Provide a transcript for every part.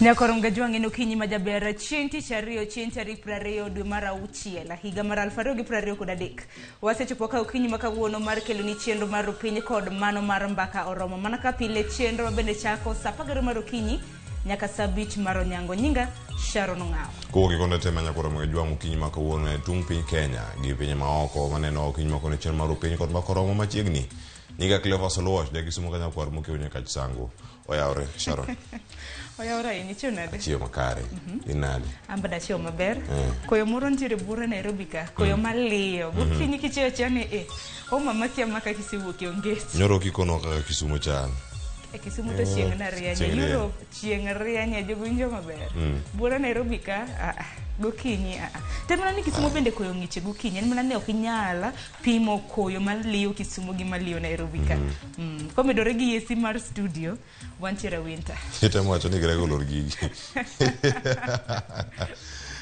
Nyakoro Mgajwang' en okinyi ma jaber chieng' tich ariyo chieng' tarik 20 dwe mar auchiel higa mar 2023. Wasechopo ka okinyi ma kawuono mar keloni chenro mar rupiny kod mano mar mbaka oromo. Mana ka pile chenro bende chako saa 12 mar okinyi nyaka saa 5 mar onyango. Nyinga Sharon Ong'awo. Kowuok e konde te ma Nyakoro Mgajwang' okinyi ma kawuono e tung' piny Kenya gi pinje maoko maneno okinyi ma kawuono chenro mar rupiny kod mbaka oromo machiegni. Nyinga Cleophas Oluoch, ja Kisumu ka nyakwar mokew nyaka Chisango. Oyawre, Sharon. Oyawre ahinya, ichiew nade? Achiew makare. In nade? An bende achiew maber. Koyo moro nitiere buore Nairobi ka, koyo maliyo. Gokinyi kichiew achiewa ni eh, homa makia maka kisewuok e onget. Nyoro kikono kaka Kisumu chal. E Kisumu to chieng' na rienye. Chieng' rieny. Nyoro chieng' rienye, jogo winjo maber. Buore Nairobi ka, ah, gokinyi ah. To en mana ni Kisumu bende koyo ng'iche gokinyi, en mana ni ok inyal pimo koyo maliyo Kisumu gi maliyo Nairobi ka. Komedore gi AC mar studio, wantiere winter. Itemo wacho ni Greg olor gigi.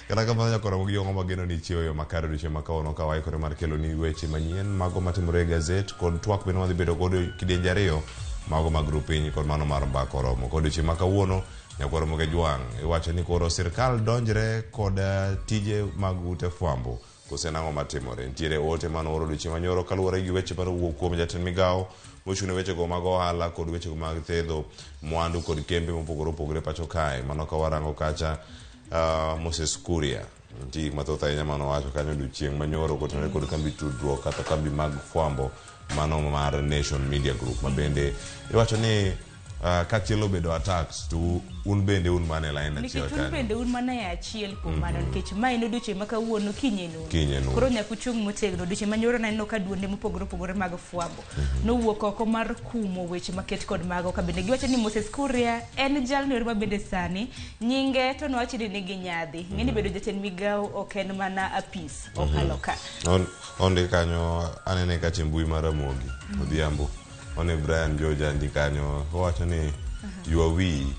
Kata kamano nyakoro gi jong'o mageno ni chiewo yo makare odiochieng' ma kawuono ka waikore mar kelo ni weche manyien mago matimore e gazet kod twak bende wadhi bedo godo kidienje ariyo mago mag rupiny kod mano mar mbaka oromo. Kod odiochieng' ma kawuono nyakwar Mogejwang' iwacho ni koro sirkal donjre kod tije mag ute fwambo kose nang'o matimore. Nitiere ote mane ooro odiochieng' manyoro kaluwore gi weche mane owuok kuom jatend migawo mochung' ne wechego mag ohala kod wechego mag thedho mwandu kod kembe mopogore opogore pacho kae. Mano ka warango kacha Moses Kuria nitie gik mathoth ahinya mane owacho kanyo odiochieng' manyoro kotenore kod kambi tudruok kata kambi mag fwambo mano mar Nation Media Group ma bende iwacho ni ka chielo obedo attacks to un bende un mana e line achiel Nikech un kanyo. bende un mana e achiel kuom mano nikech ma en odiochieng' ma kawuono kiny en un. Kiny en un. Koro nyaka uchung' motegno. Odiochieng' manyoro naneno ka duonde mopogore opogore mag fwambo nowuok oko mar kumo weche maket kod mago ka bende giwacho ni Moses Kuria en jalno ero ma bende sani nyinge to nowachi ni nigi nyadhi. Ing'e ni bedo jatend migawo ok en mana apis okalo ka. Ondik kanyo anene kacha e mbui mar Ramogi Odhiambo. One Brian George andi kanyo owacho ni ywa wiyi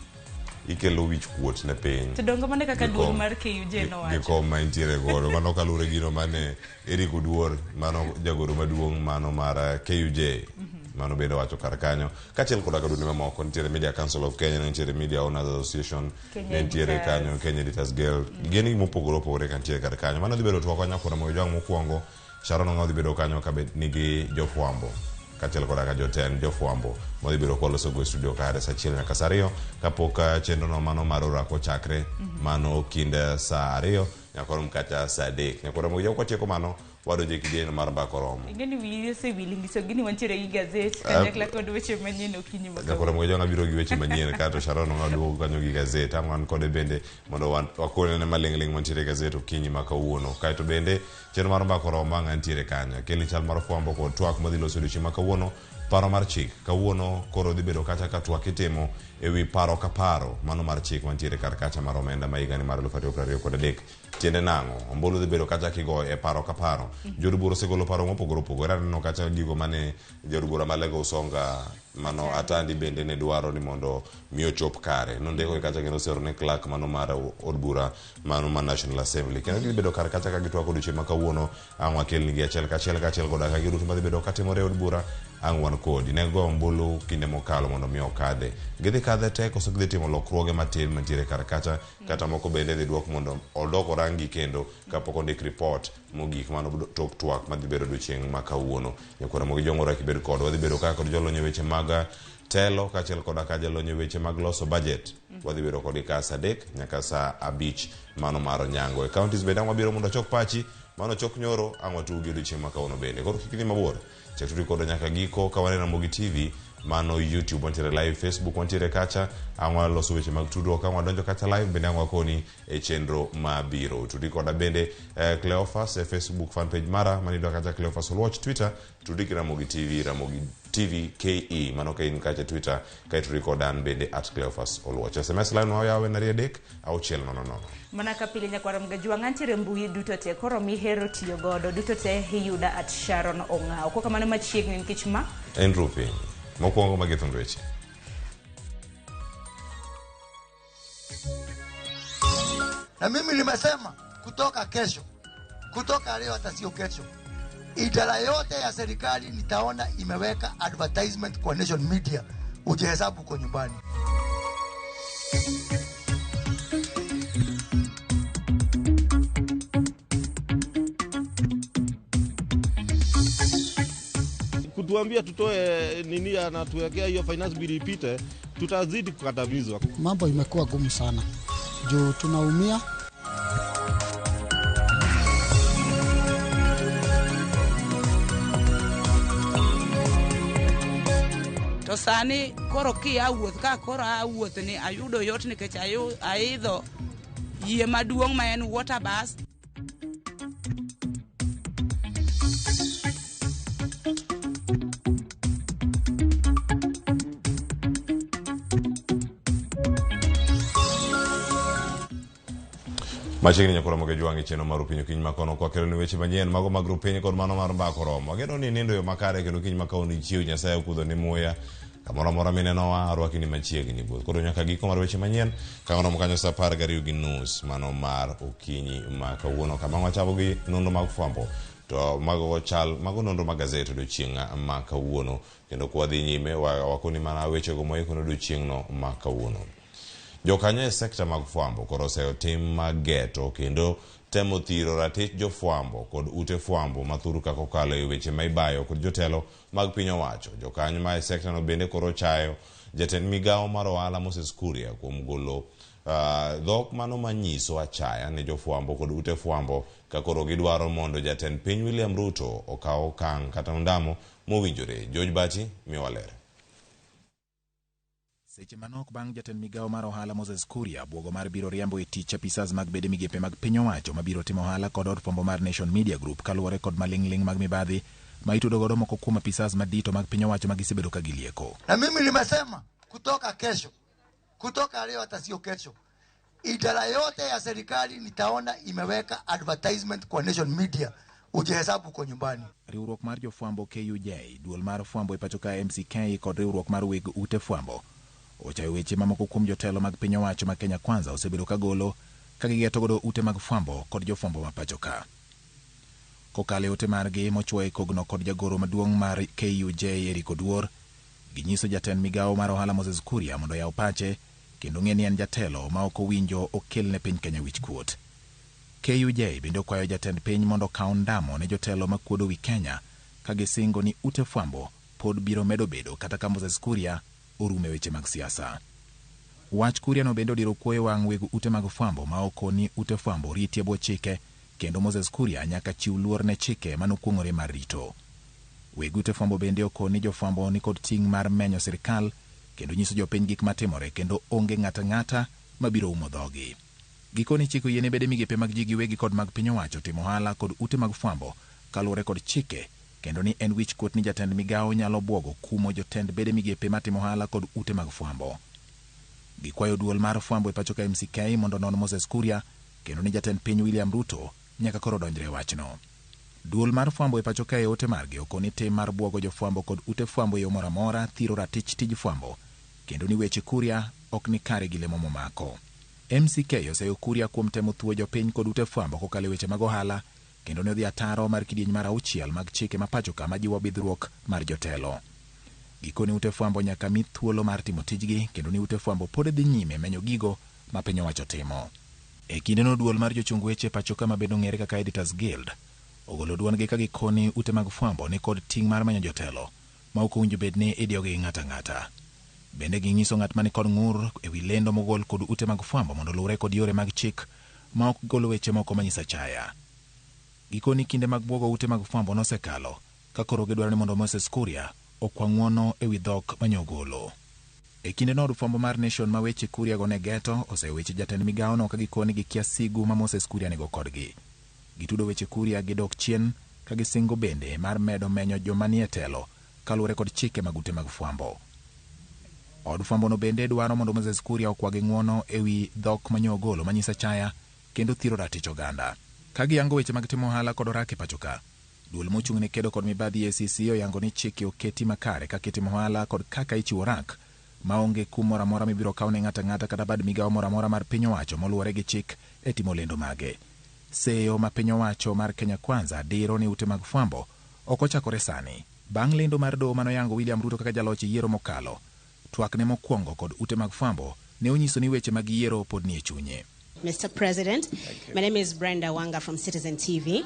ikelo wich kuot ne piny. To dongo mano e kaka Gi duol kom- mar KUJ nowacho. Gi kom ma intiere godo mano kaluwore gino mane Eric Oduor mano jagoro maduong' mano mar KUJ mano bende owacho kar kanyo kaachiel koda ka duonde mamoko nitiere Media Council of Kenya nitiere Media Owners Association Kenya ne nitiere Editors. kanyo Kenya Editors Guild gin gik mopogore opogore ka nitiere kar kanyo mano dhi bedo twak nyakora Mojwang' mokwongo Sharon Ong'awo dhi bedo kanyo ka bed nigi jofwambo kaachiel koda ka jotend jofwambo madhi bedo kwaloso go e studio kare saa achiel nyaka saa ariyo kapok chenro no mano mar orako ochakre mano kind saa ariyo nyaka orom kata saa adek nyaka orom gi kwatieko mano wadonjo e kidieny mar mbaka oromo. Ing'e ni wiyi osewil nyiso gini wantiere gi gazet kanyakla kod weche manyien okinyi ma Nyaka orom gi jong'a biro gi weche manyien kato Sharon Ong'awo duogo kanyo gi gazet ang' wan kode bende mondo wakone maling'ling' mantiere e gazet okinyi ma kawuono kaeto bende chenro mar mbaka oromo ang' antiere kanyo kelni chal mar fwambo kod twak madhi loso odiochieng' ma kawuono paro mar chik kawuono koro dhi bedo kacha ka twak itimo ewi paro ka paro mano mar chik mantiere kar kacha mar omenda ma higani mar 2023 tiende nang'o ombulu dhi bedo kacha kigoyo e paro ka paro jood bura osegolo paro mopogore opogore aneno kacha gigo mane jaod bura ma Lego Usonga mano Atandi bende ne dwaro ni mondo mi ochop kare nondiko kacha kendo osero ne clerk mano mar od bura mano mar National Assembly kendo gidhi bedo kar kacha ka gitwako odiochieng' ma kawuono ang' wakelnigi achiel kachiel kaachiel koda ka gigo duto madhi bedo katimore e od bura ang' wan kodi ne go ombulu kinde mokalo mondo mi okadhe gidhi kadhe te koso gidhi timo lokruoge matin mantiere kar kacha kata moko bende dhi duok mondo odok orangi kendo kapok ondik report mogik mano tok twak madhi bedo odiochieng' ma kawuono nyakwara mogi jong'ora kibed kodwa wadhi bedo ka kod jolony e weche mag telo kaachiel koda ka jalony e weche mag loso budget wadhi bedo kodgi ka saa adek nyaka saa abich mano mar onyango e counties bende ang' wabiro mondo achok pachi mano chok nyoro ang' watugi odiochieng' ma kawuono bende koro kik idhi mabor chak tudi kodwa nyaka giko ka waneno Ramogi TV mano YouTube wantiere live Facebook wantiere kacha ang' waloso weche mag tudruok ang' wadonjo kacha live bende ang' wakoni e chenro mabiro tudi koda bende Cleophas e Facebook fan page mara maniyudo kacha Cleophas Oluoch Twitter tudi gi Ramogi TV Ramogi TV KE mano ka in kacha Twitter kaeto tudi koda an bende at Cleophas Oluoch SMS line wayawe en 2 3 6 0 0 Mana ka pile nyakwara Mgajwang' antiere mbui duto te koro mihero tiyo godo duto te iyuda at Sharon Ong'awo. Kok kamano machiegni nikech ma en rupiny mokwongo magi thund weche. Na mimi nimesema kutoka kesho, kutoka leo, hata sio kesho. Idara yote ya serikali nitaona imeweka advertisement kwa Nation Media, ujihesabu uko nyumbani. Kutuambia tutoe nini, anatuwekea hiyo finance bill ipite, tutazidi kukandamizwa. Mambo imekuwa gumu sana juu tunaumia. To sani koro kia wuoth ka koro aa wuoth ni ayudo yot nikech aidho yie maduong' ma en water bus. Machiegni nyakoro moge jwang' e chenro mar Rupiny okinyi makono kwa kelo ni weche manyien mago mag Rupiny kod mano mar Mbako Romo. Ageno ni nindo e yo makare kendo kiny ma kawuono ichiew Nyasaye okudho ni muya. Kamoro amora minenowa arwaki ni machiegni. Buth koro nyaka giko mar weche manyien ka oromo kanyo saa 12:30 mano mar okinyi ma kawuono kama wachako gi nonro mag fwambo to mago chal mago nonro mag gazet odiochieng' ma kawuono kendo kwadhi nyime wakoni mana wechego moikoni odiochieng'no ma kawuono. Jokanyo e sekta mag fwambo koro oseyo tim mag geto kendo temo thiro ratich jofwambo kod ute fwambo mathuru kaka okalo e weche ma ibayo kod jotelo mag piny owacho. Jokanyo ma e sekta no bende koro chayo jatend migawo mar ohala Moses Kuria kuom golo dhok mano manyiso achaya ne jofwambo kod ute fwambo ka koro gidwaro mondo jatend piny William Ruto okaw okang' kata ondamo mowinjore. George Bati miwa ler. Seche manok bang' jatend migawo mar ohala Moses Kuria buogo mar biro riembo e tich apisas mag bede migepe mag piny owacho mabiro timo ohala kod od fwambo mar Nation Media Group kaluwore kod maling'ling' mag mibadhi ma itudo godo moko kuom apisas madito mag piny owacho ma gisebedo ka gilieko. Na mimi nimesema kutoka kesho, kutoka leo hata sio kesho, idara yote ya serikali nitaona imeweka advertisement kwa Nation Media, ujihesabu uko nyumbani. Riwruok mar jofwambo KUJ, duol mar fwambo e pacho ka MCK kod riwruok mar weg ute fwambo ochayo weche mamoko kuom jotelo mag piny owacho ma Kenya Kwanza osebedo ka golo ka gigeto godo ute mag fwambo kod jofwambo ma pacho ka. Kokalo e ote margi mochuoye kogno kod jagoro maduong' mar KUJ Eric Oduor, ginyiso jatend migawo mar ohala Moses Kuria mondo oyaw pache kendo ng'e ni en jatelo ma ok owinjo okel ne piny Kenya wichkuot. KUJ bende okwayo jatend piny mondo okaw ndamo ne jotelo makuodo wi Kenya ka gisingo ni ute fwambo pod biro medo bedo kata ka Moses Kuria orume weche mag siasa. Wach Kuria no bende odiro kuoyo wang' weg ute mag fwambo ma oko ni ute fwambo riti e bwo chike kendo Moses Kuria nyaka chiw luor ne chike manokuong'ore mar rito. Weg ute fwambo bende okoni ni jofwambo nikod ting' mar menyo sirikal kendo nyiso jopiny gik matimore kendo onge ng'ata ng'ata mabiro umo dhogi. Gikoni chik oyiene bede migepe mag ji giwegi kod mag piny owacho timo ohala kod ute mag fwambo kaluwore kod chike kendo ni en wichkuot ni jatend migawo nyalo buogo kumo jotend bede migepe matimo ohala kod ute mag fwambo. Gikwayo duol mar fwambo e pacho ka MCK mondo onon Moses Kuria kendo ni jatend piny William Ruto nyaka koro donjre e wachno. Duol mar fwambo e pacho ka e ote margi okoni tim mar buogo jofwambo kod ute fwambo e yo moro amora thiro ratich tij fwambo kendo ni weche Kuria ok ni kare gi lemo momako. MCK oseyo Kuria kuom temo thuo jopiny kod ute fwambo kokalo e weche mag ohala kendo ne odhi ataro mar kidieny mar 6 mag chike ma pacho ka majiwo bidhruok mar jotelo. Gikoni ute fwambo nyaka mi thuolo mar timo tijgi kendo ni ute fwambo pod dhi nyime menyo gigo ma piny owacho timo. E kindeno duol mar jochung weche pacho ka ma bende ong'ere kaka Editors Guild ogolo duondgi ka gikoni ute mag fwambo ni kod ting' mar menyo jotelo ma ok owinjo bed ni idiyogi ng'ata ang'ata. Bende ging'iso ng'at mani kod ng'ur ewi lendo mogol kod ute mag fwambo mondo oluwre kod yore mag chik ma ok golo weche moko manyiso achaya. Gikoni kinde mag buogo ute mag fwambo nosekalo ka koro gidwaro ni mondo Moses Kuria okwa ng'uono ewi dhok manyogolo. E kinde no od fwambo mar Nation ma weche Kuria go ne geto oseyo weche jatend migawono ka gikoni gikia sigu ma Moses Kuria nigo kodgi. Gitudo weche Kuria gi dok chien ka gisingo bende mar medo menyo joma nie telo kaluwore kod chike mag ute mag fwambo. Od fwambo no bende dwaro mondo Moses Kuria okwagi ng'uono ewi dhok manyogolo manyiso achaya kendo thiro ratich oganda. Ka giyango weche mag timo ohala kod orak e pacho ka, duol mochung' ne kedo kod mibadhi EACC oyango ni chike oketi makare kaka itimo ohala kod kaka ichiwo orak maonge kum moro amora mibiro kaw ne ng'ato ang'ata kata bad migawo moro amora mar piny owacho moluwore gi chik e timo lendo mage. Seyo ma piny owacho mar Kenya Kwanza diro ni ute mag fwambo Ok ochakore sani. Bang' lendo mar doho manoyango William Ruto kaka jaloch e yiero mokalo, twakne mokwongo kod ute mag fwambo ne onyiso ni weche mag yiero pod nie chunye. Mr. President, my name is Brenda Wanga from Citizen TV.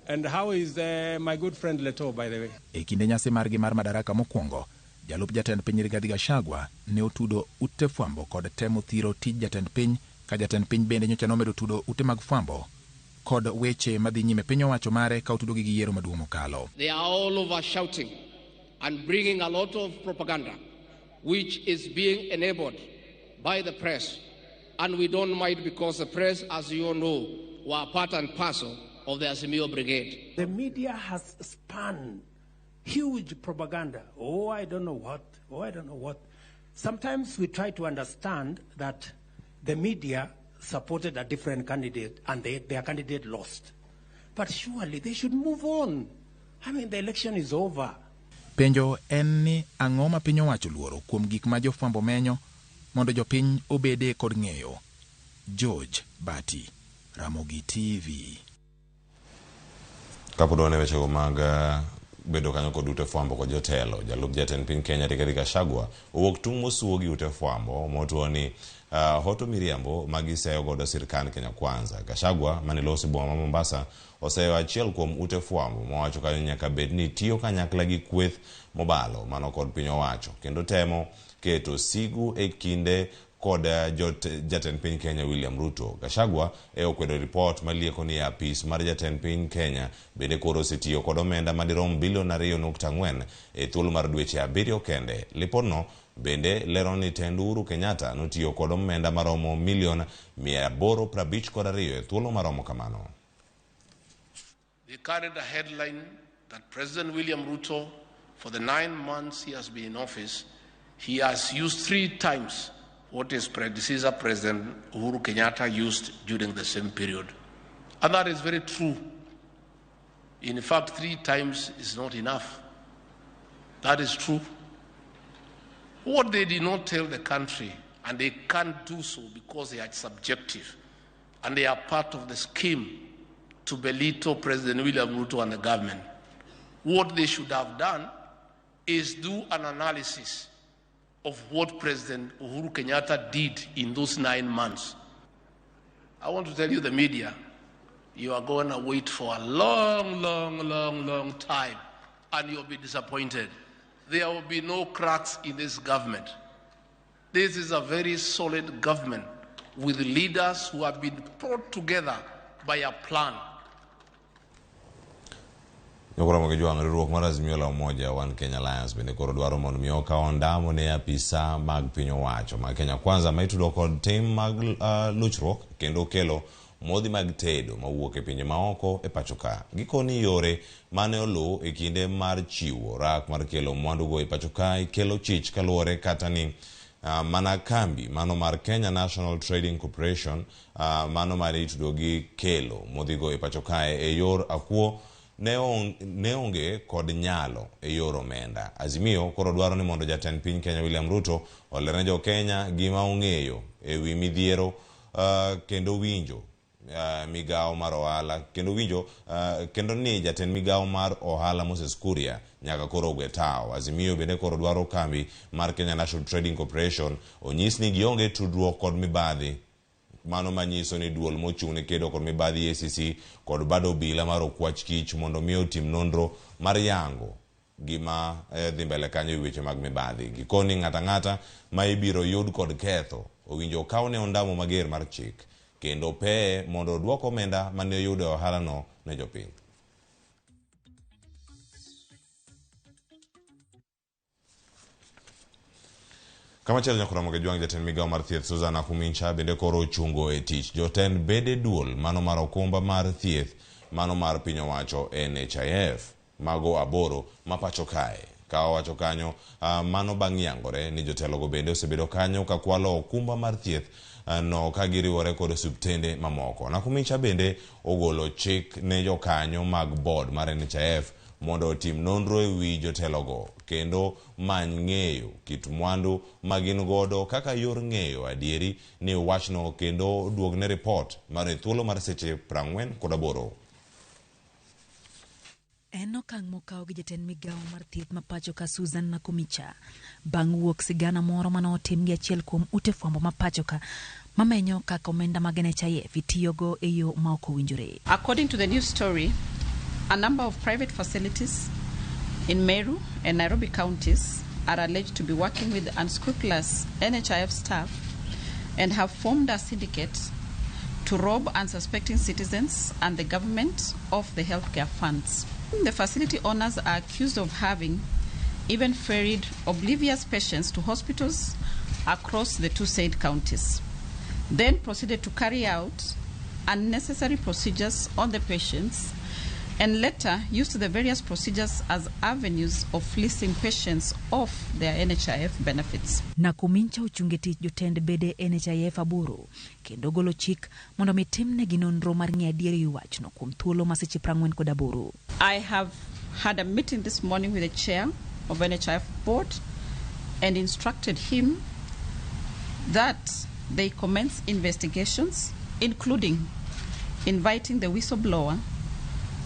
And how is my good friend Leto, by the way? E kinde nyasi margi mar madaraka mokwongo, jalup jatend piny Rigathi Gachagua ne otudo ute fwambo kod temo thiro tij jatend piny, ka jatend piny bende nyocha nomedo tudo ute mag fwambo kod weche madhi nyime piny owacho mare ka otudogi gi yiero maduong' mokalo. They are all over shouting and bringing a lot of propaganda, which is being enabled by the press. And we don't mind because the press, as you all know, were part and parcel of the Azimio Brigade. The media has spun huge propaganda. Oh, I don't know what. Oh, I don't know what. Sometimes we try to understand that the media supported a different candidate and their candidate lost. But surely they should move on. I mean, the election is over. Penjo en ni ang'o ma piny owacho luoro kuom gik ma jofwambo menyo mondo jopiny obede kod ng'eyo. George Bati, Ramogi TV. Kapod wan e wechego mag bedo kanyo kod ute fwambo kod jotelo, jalup jatend piny Kenya Rigathi Gachagua owuok tung' mosuo gi ute fwambo motuo ni hoto miriambo ma giseyo godo sirkand Kenya Kwanza. Gachagua mane loso e boma ma Mombasa oseyo achiel kuom ute fwambo mowacho kanyo nyaka bed ni tiyo kanyakla gi kweth mobalo mano kod piny owacho kendo temo keto sigu e kinde kod jatend piny Kenya William Ruto. Gachagua e okwedo ripot malieko ni apis mar jatend piny Kenya bende koro osetiyo kod omenda madirom bilion 2.4 e thuolo mar dweche 7 kende. Lipodno bende lero ni tend Uhuru Kenyatta notiyo kod omenda maromo milion 852 e thuolo maromo kamano. They carried a headline that President William Ruto, for the 9 months he has been in office, he has used 3 times what his predecessor, President Uhuru Kenyatta, used during the same period. And that is very true. In fact, 3 times is not enough. That is true. What they did not tell the country, and they can't do so because they are subjective, and they are part of the scheme to belittle President William Ruto and the government. What they should have done is do an analysis of what President Uhuru Kenyatta did in those 9 months. I want to tell you, the media, you are going to wait for a long, long, long, long time, and you'll be disappointed. There will be no cracks in this government. This is a very solid government with leaders who have been brought together by a plan. Nyokoro Jwang' riwruok mar Azimio la Umoja One Kenya Alliance bende koro dwaro mondo mi okaw ondamo ne apisa mag piny owacho mag Kenya Kwanza ma itudo kod tim mag luchruok kendo kelo modhi mag tedo mawuok e pinje maoko e pacho ka. Gikoni yore mane oluw e kinde mar chiwo rak mar kelo mwandugo e pacho ka kelo chich kaluwore kata ni mana kambi mano mar Kenya National Trading Corporation mano mar itudo gi kelo modhigo e pacho kae e yor akuo ne onge kod nyalo e yor omenda. Azimio koro dwaro ni mondo jatend piny Kenya William Ruto olerne jo Kenya gima ong'eyo e wi midhiero kendo winjo migawo mar ohala kendo winjo kendo ni jatend migawo mar ohala Moses Kuria nyaka koro ogwe tawo. Azimio bende koro dwaro kambi mar Kenya National Trading Corporation onyis ni gionge tudruok kod mibadhi. Mano manyiso ni duol mochung' ne kedo kod mibadhi ACC kod bad obila mar okwach kich mondo mi otim nonro mar yango gima dhi mbele kanyo e weche mag mibadhi. Gikoni ng'ato ang'ata ma ibiro yud kod ketho owinjo okawne ondamo mager mar chik kendo peye mondo oduok omenda mane oyudo e ohalano ne jopiny. Kamachielo nyakoromo gi Jwang' jatend migawo mar thieth Susan Nakhumicha bende koro ochungo e tich jotend bede duol mano mar okumba mar thieth mano mar piny owacho NHIF mago 8 ma pacho kae. Ka owacho kanyo mano bang' yangore ni jotelogo bende osebedo kanyo ka kwalo okumba mar thieth no ka giriwore kod osiptende mamoko. Nakhumicha bende ogolo chik ne jokanyo mag board mar NHIF mondo otim nonro e wi jotelogo kendo many ng'eyo kit mwandu ma gin godo kaka yor ng'eyo adieri ni wachno kendo duogne ripot mar e thuolo mar seche 48. En okang' mokaw gi jatend migawo mar thieth ma pacho ka Susan Nakhumicha bang' wuok sigana moro mane otim gi achiel kuom ute fwambo ma pacho ka mamenyo kaka omenda mag NHIF itiyogo e yo ma ok owinjore. According to the news story, a number of private facilities in Meru and Nairobi counties are alleged to be working with unscrupulous NHIF staff and have formed a syndicate to rob unsuspecting citizens and the government of the healthcare funds. The facility owners are accused of having even ferried oblivious patients to hospitals across the two said counties, then proceeded to carry out unnecessary procedures on the patients and later used the various procedures as avenues of fleecing patients off their NHIF benefits. Nakhumicha ochunge tich jotend bede NHIF 8 kendo golo chik mondo mi timnegi nonro mar ng'eyo adier e wachno kuom thuolo ma seche 48. I have had a meeting this morning with the chair of NHIF board and instructed him that they commence investigations, including inviting the whistleblower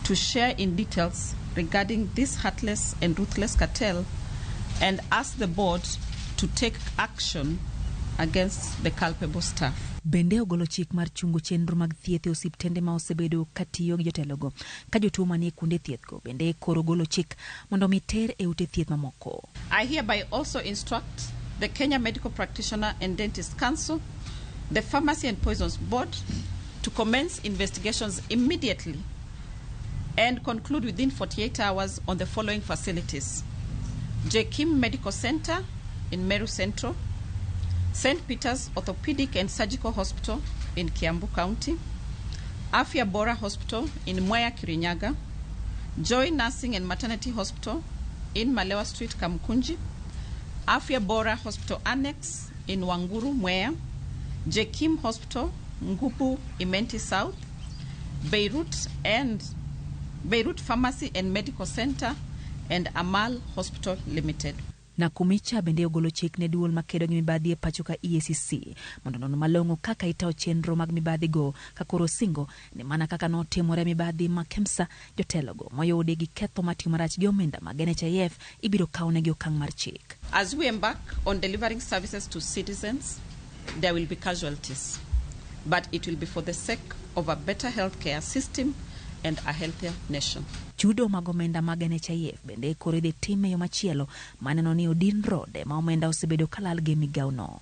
to share in details regarding this heartless and ruthless cartel and ask the board to take action against the culpable staff. Bende ogolo chik mar chungo chenro mag thieth e osiptende ma osebedo katiyo gi jotelogo ka jotuo manie kuonde thiethgo bende koro golo chik mondo mi ter e ute thieth mamoko. I hereby also instruct the Kenya Medical Practitioner and Dentist Council, the Pharmacy and Poisons Board to commence investigations immediately and conclude within 48 hours on the following facilities: Jekim Medical Center in Meru Central, St. Peter's Orthopedic and Surgical Hospital in Kiambu County, Afya Bora Hospital in Mwea Kirinyaga, Joy Nursing and Maternity Hospital in Malewa Street, Kamkunji, Afya Bora Hospital Annex in Wanguru, Mwea, Jekim Hospital, Ngupu, Imenti South, Beirut Pharmacy and Medical Center, and Amal Hospital Limited. Nakhumicha bende ogolo chik ne duol makedo gi mibadhi e pacho ka EACC mondo non malong'o kaka itayo chenro mag mibadhi go ka koro singo ni mana kaka notimore mibadhi ma KEMSA jotelogo moyudi gi ketho matiyo marach gi omenda mag NHIF ibiro kawnegi okang' mar chik. As we embark on delivering services to citizens, there will be casualties, but it will be for the sake of a better healthcare system and a healthier nation. Chudo mag omenda mag NHIF bende koro idhi tim e yo machielo maneno ni odin rode ma omenda osebedo kalal gi migawono.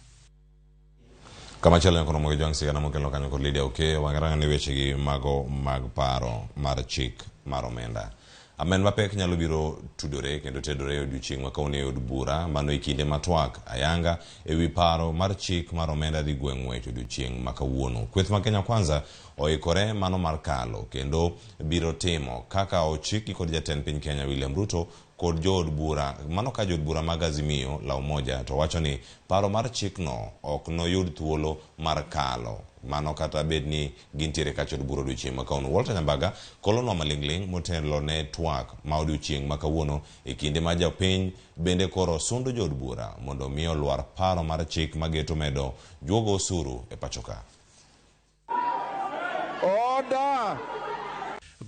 Kamachielo nyakono mogi jwang' sigana mokelo kanyo kod Lydia Okeyo wang'erang'a ni wechegi mago mag paro mar chik mar omenda. Amen mapek nyalo biro tudore kendo tedore e odiochieng' ma kawuono e od bura mano e kinde ma twak ayanga ewi paro mar chik mar omenda dhi gwe ng'wech odiochieng' ma kawuono. Kweth ma Kenya Kwanza oikore mano mar kalo kendo biro timo kaka ochiki kod jatend piny Kenya William Ruto kod jood bura mano ka jood bura mag Azimio la Umoja to wacho ni paro mar chikno ok noyud thuolo mar kalo mano kata bed ni gintiere kacha od bura odiochieng' ma kawuono. Walter Nyambaga kolonwa maling'ling' motelo ne twak ma odiochieng' ma kawuono e kinde ma jopiny bende koro sundo jood bura mondo mi olwar paro mar chik mageto medo juogo osuru e pacho ka. Order!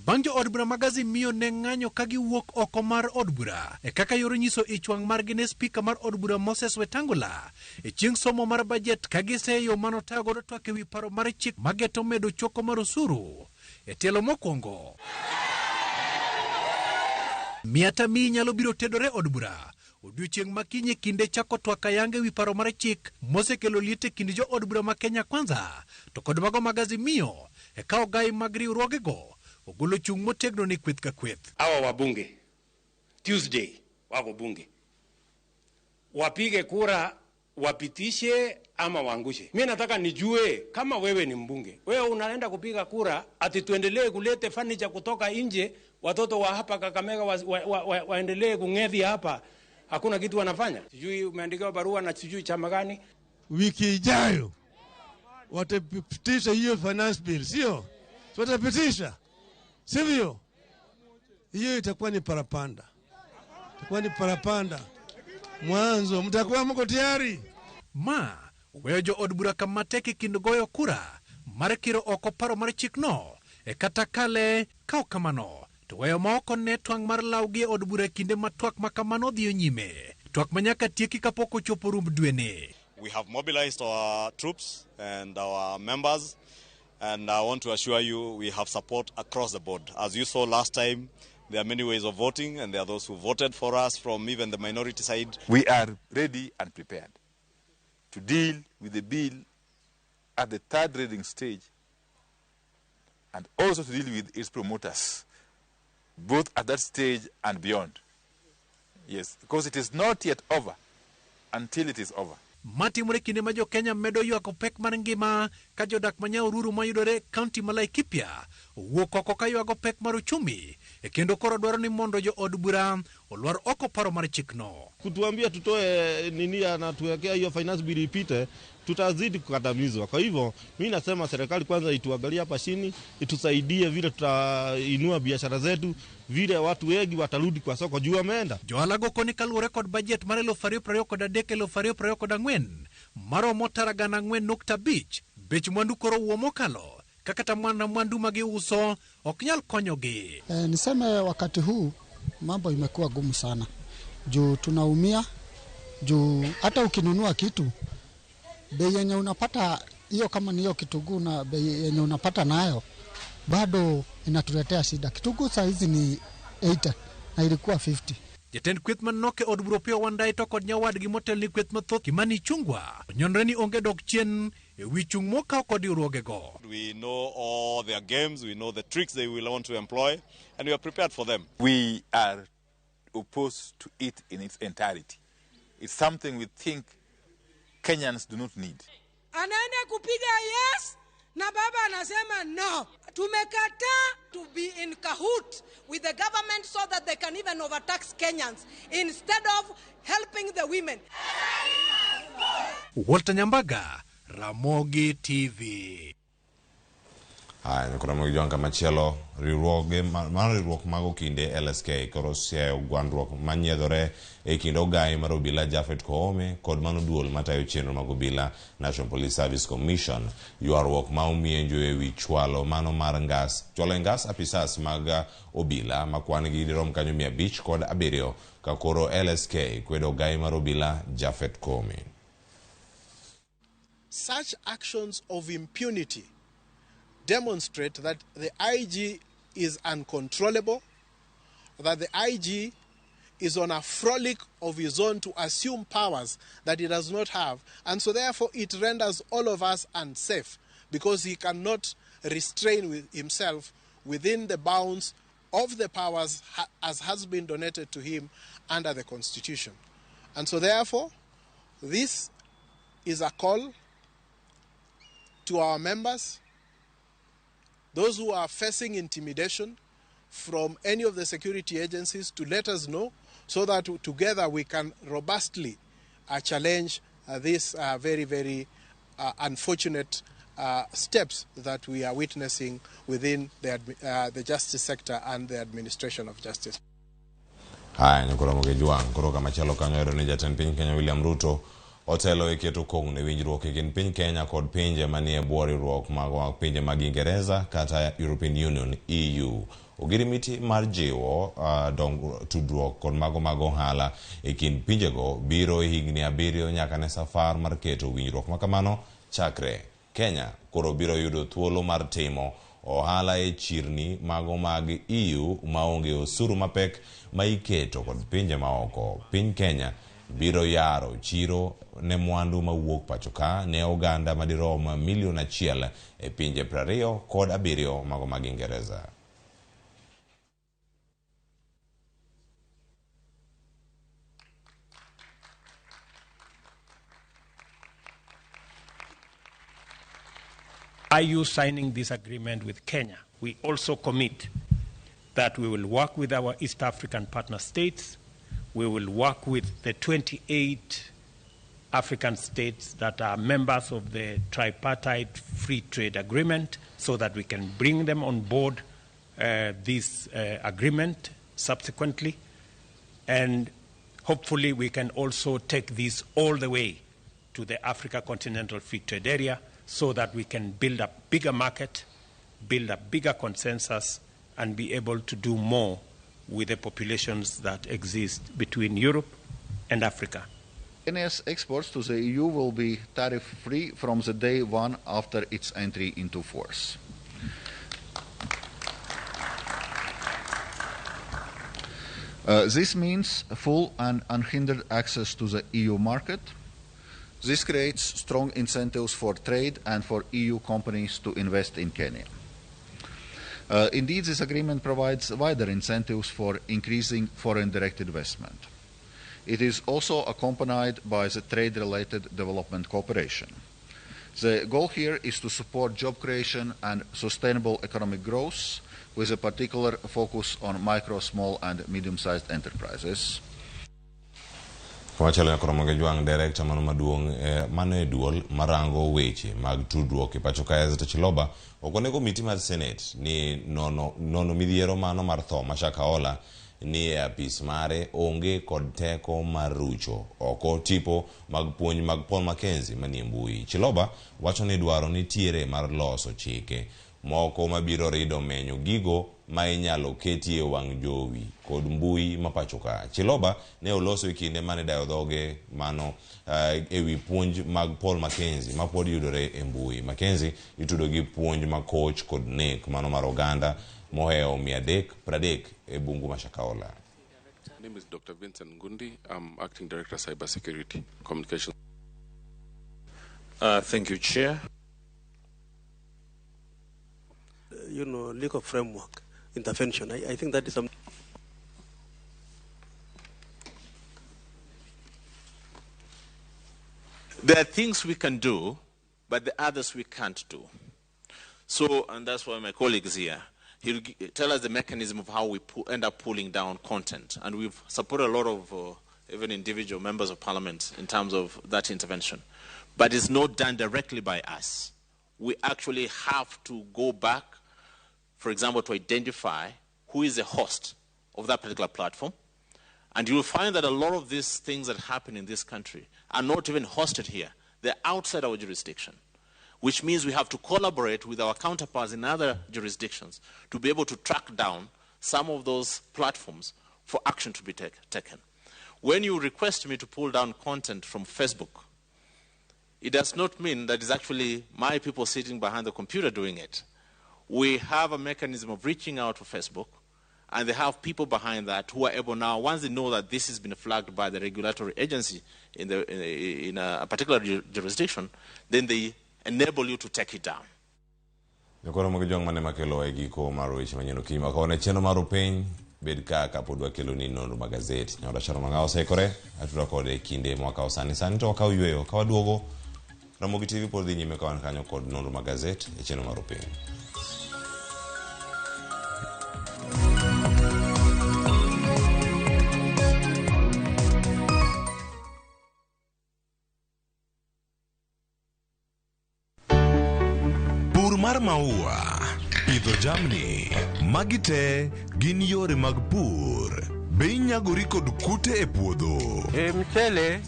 Bang' jo od bura mag Azimio ne ng'anyo ka giwuok oko mar od bura e kaka yor nyiso ich wang' margi ne spika mar od bura Moses Wetangula e chieng' somo mar bajet ka giseyo manotayo godo twak ewi paro mar chik mageto medo choko mar osuru e tielo mokwongo. Miata mi nyalo biro tedore od bura odiochieng' ma kiny e kinde chako twak ayanga ewi paro mar chik mosekelo liet e kind jo od bura ma Kenya Kwanza to kod mago mag Azimio e ka ogai mag riwruogego ogolo chung' motegno ni kweth ka kweth. Hawa wabunge Tuesday wako bunge, wapige kura wapitishe ama waangushe. Mimi nataka nijue kama wewe ni mbunge, wewe unaenda kupiga kura ati tuendelee kulete furniture kutoka nje, watoto wa hapa Kakamega waendelee kung'ethia hapa, hakuna kitu wanafanya. Sijui umeandikiwa barua na sijui chama gani. Wiki ijayo watapitisha hiyo finance bill, sio? Watapitisha, sivyo? Hiyo itakuwa ni parapanda, itakuwa ni parapanda mwanzo. Mtakuwa mko tayari? Ma weyo jo od bura kama tek e kind goyo kura mar kiro oko paro mar chikno e kata kale ka ok kamano to weyo ma ok one twang' mar lawgi e od bura e kinde ma twak ma kamano dhiyo nyime. Twak ma nyaka tieki kapok ochopo rumb dweni. We have mobilized our troops and our members, and I want to assure you we have support across the board. As you saw last time, there are many ways of voting, and there are those who voted for us from even the minority side. We are ready and prepared to deal with the bill at the third reading stage and also to deal with its promoters, both at that stage and beyond. Yes, because it is not yet over until it is over. Matimore kinde ma jo-Kenya medo ywako pek mar ngima ka jodak ma Nyahururu mayudore e kaunti ma Laikipia owuok oko ka ywago pek mar uchumi e kendo koro dwaro ni mondo jo od bura olwar oko paro mar chikno. Kutuambia tutoe nini anatuwekea hiyo finance bill ipite, tutazidi kukandamizwa. Kwa hivyo mi nasema serikali kwanza ituangalie hapa chini, itusaidie vile tutainua biashara zetu, vile watu wengi watarudi kwa soko juu wameenda. Johala go koni kaluwore kod bajet mar 2023-2024 maromo tara gana 4.5, bech mwandu koro wuo mokalo ka kata mana mwandu ma giuso ok nyal konyogi. Niseme wakati huu mambo imekuwa gumu sana juu tunaumia, juu hata ukinunua kitu bei yenye unapata hiyo, kama ni hiyo kitunguu na bei yenye unapata nayo bado inatuletea shida. Kitunguu saa hizi ni 80 na ilikuwa 50. Jatend kweth manok e od bura Opiyo Wandayi to kod nyawadgi motel ni kweth mathoth Kimani Ichung'wa onyonre ni onge dok chien e wi chung' mokaw kod riwruogego. We know all their games, we know the tricks they will want to employ, and we are prepared for them. We are opposed to it in its entirety. It's something we think Kenyans do not need. Anaenda kupiga yes na baba anasema no. Tumekataa to be in cahoot with the government so that they can even overtax Kenyans instead of helping the women. Walter Nyambaga, Ramogi TV. Haya, kuna Ramogi machielo riwruoge mar riwruok mag okinde LSK koro siayo gwandruok manyiedhore e kind ogai mar obila Japhet Koome kod mano duol matayo chenro mag obila National Police Service Commission. Ywaruok ma omienjo e wi chwalo mano mar ngas chwalo e ngas apisas mag obila ma kwan gi dirom kanyo 507 ka koro LSK kwedo ogai mar obila Japhet Koome. Such actions of impunity demonstrate that the IG is uncontrollable, that the IG is on a frolic of his own to assume powers that he does not have. And so therefore it renders all of us unsafe because he cannot restrain with himself within the bounds of the powers as has been donated to him under the Constitution. And so therefore, this is a call to our members, those who are facing intimidation from any of the security agencies, to let us know so that together we can robustly challenge these very, very unfortunate steps that we are witnessing within the justice sector and the administration of justice. Haya, nyakoro Ramogi Koro kamachielo kanyo yudo ni jatend piny Kenya William Ruto otelo e keto kong'o ne winjruok e kind piny Kenya kod pinje manie bwo riwruok mag pinje mag Ingereza kata European Union EU. Ogirimiti mar jiwo tudruok kod mago mag ohala e kind pinjego biro e higni 7 nyaka ne safar mar keto winjruok makamano chakre. Kenya koro biro yudo thuolo mar timo ohala e chirni mago mag EU maonge osuru mapek ma iketo kod pinje maoko. Piny Kenya biro yaro chiro ne mwandu mawuok pacho ka ne oganda madirom milion 1 e pinje 27 mago mag Ingereza. Are you signing this agreement with Kenya? We also commit that we will work with our East African partner states. We will work with the 28 African states that are members of the tripartite free trade agreement so that we can bring them on board this agreement subsequently. And hopefully we can also take this all the way to the Africa Continental Free Trade Area so that we can build a bigger market, build a bigger consensus, and be able to do more with the populations that exist between Europe and Africa. Kenya's exports to the EU will be tariff-free from the day one after its entry into force. This means full and unhindered access to the EU market. This creates strong incentives for trade and for EU companies to invest in Kenya. Indeed, this agreement provides wider incentives for increasing foreign direct investment. It is also accompanied by the trade-related development cooperation. The goal here is to support job creation and sustainable economic growth, with a particular focus on micro, small and medium-sized enterprises. Komachielo nyakoro Jwang' director mano maduong' mano e duol marango weche mag tudruok e pacho ka Ezra Chiloba okone komiti mar Senate ni nono midhiero mano mar tho ma Shakahola ni e apis mare onge kod teko mar rucho oko tipo mag puonj mag Paul Mackenzie manie mbui. Chiloba wacho ni dwaro nitiere mar loso chike moko mabiro rido menyo gigo ma inyalo ketie wang' jowi kod mbui ma pacho ka. Chiloba ne oloso e kinde mane dayo dhoge mano ewi puonj mag Paul Mackenzie ma pod yudore e mbui. Mackenzie itudo gi puonj ma koch kod nek mano mar oganda mohewo 330 e bungu ma Shakahola. My name is Dr. Vincent Ngundi. I'm Acting Director, Cybersecurity Communications. Thank you, Chair. You know, legal framework intervention. I think that is something. There are things we can do, but the others we can't do. So, and that's why my colleague is here. He'll tell us the mechanism of how we end up pulling down content. And we've supported a lot of even individual members of parliament in terms of that intervention. But it's not done directly by us. We actually have to go back, for example, to identify who is the host of that particular platform. And you'll find that a lot of these things that happen in this country are not even hosted here. They're outside our jurisdiction, which means we have to collaborate with our counterparts in other jurisdictions to be able to track down some of those platforms for action to be taken. When you request me to pull down content from Facebook, it does not mean that it's actually my people sitting behind the computer doing it. We have a mechanism of reaching out to Facebook, and they have people behind that who are able now, once they know that this has been flagged by the regulatory agency in a particular jurisdiction, then they enable you to take it down. Nyakoro Jwang' mane makelo e giko mar weche manyien okinyi ma kawuono. Chenro mar Rupiny bed ka kapod wakelo ni nonro mag gazet. Nyaoda Sharon Mang'ao oseikore, atudo kode e kinde mwakawo sani. Sani to wakaw yweyo, ka waduogo Ramogi TV pod dhi nyime ka wan kanyo kod nonro mag gazet e chenro mar Rupiny. Pur mar maua, pidho jamni, magi te gin yore mag pur. Be inyagori kod kute e puodho? E mchele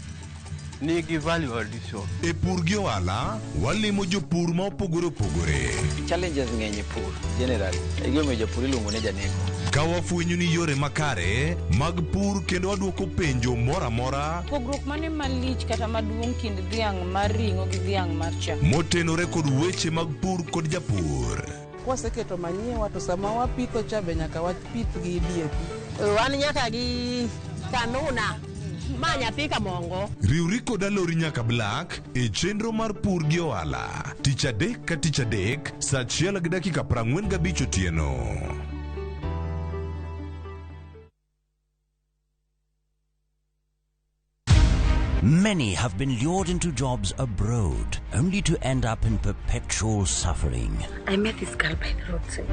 nigi value addition. E pur gi ohala, walimo jopur ma opogore opogore. Challenges ng'eny e pur generally. E gimomiyo japur iluongo ni janeko. Ka wafwenyo ni yore makare mag pur kendo waduoko penjo moro amora Pogruok mane malich kata maduong' kind dhiang' mar ring'o gi dhiang' mar chak? motenore kod weche mag pur kod japur. Kwaseketo manyiwa to sama wapitho cha be nyaka wapith gi DAP. Wan nyaka gi kanuna ma nyathi kamongo. Riwri kod Alori nyaka Black e chenro mar pur gi ohala tich adek ka tich adek saa 1:45 otieno. Many have been lured into jobs abroad, only to end up in perpetual suffering. I met this girl by the roadside.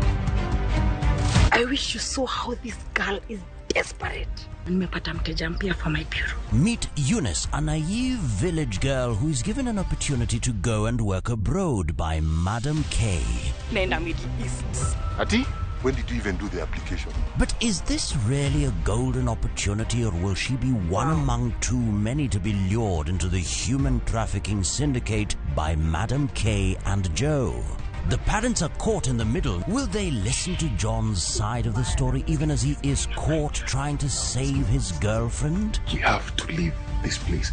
I wish you saw how this girl is desperate. Nimepata mteja mpya for my bureau. Meet Eunice, a naive village girl who is given an opportunity to go and work abroad by Madam K. Nenda Middle East. Ati, when did you even do the application? But is this really a golden opportunity, or will she be one among too many to be lured into the human trafficking syndicate by Madam K and Joe? The parents are caught in the middle. Will they listen to John's side of the story even as he is caught trying to save his girlfriend? You have to leave this place.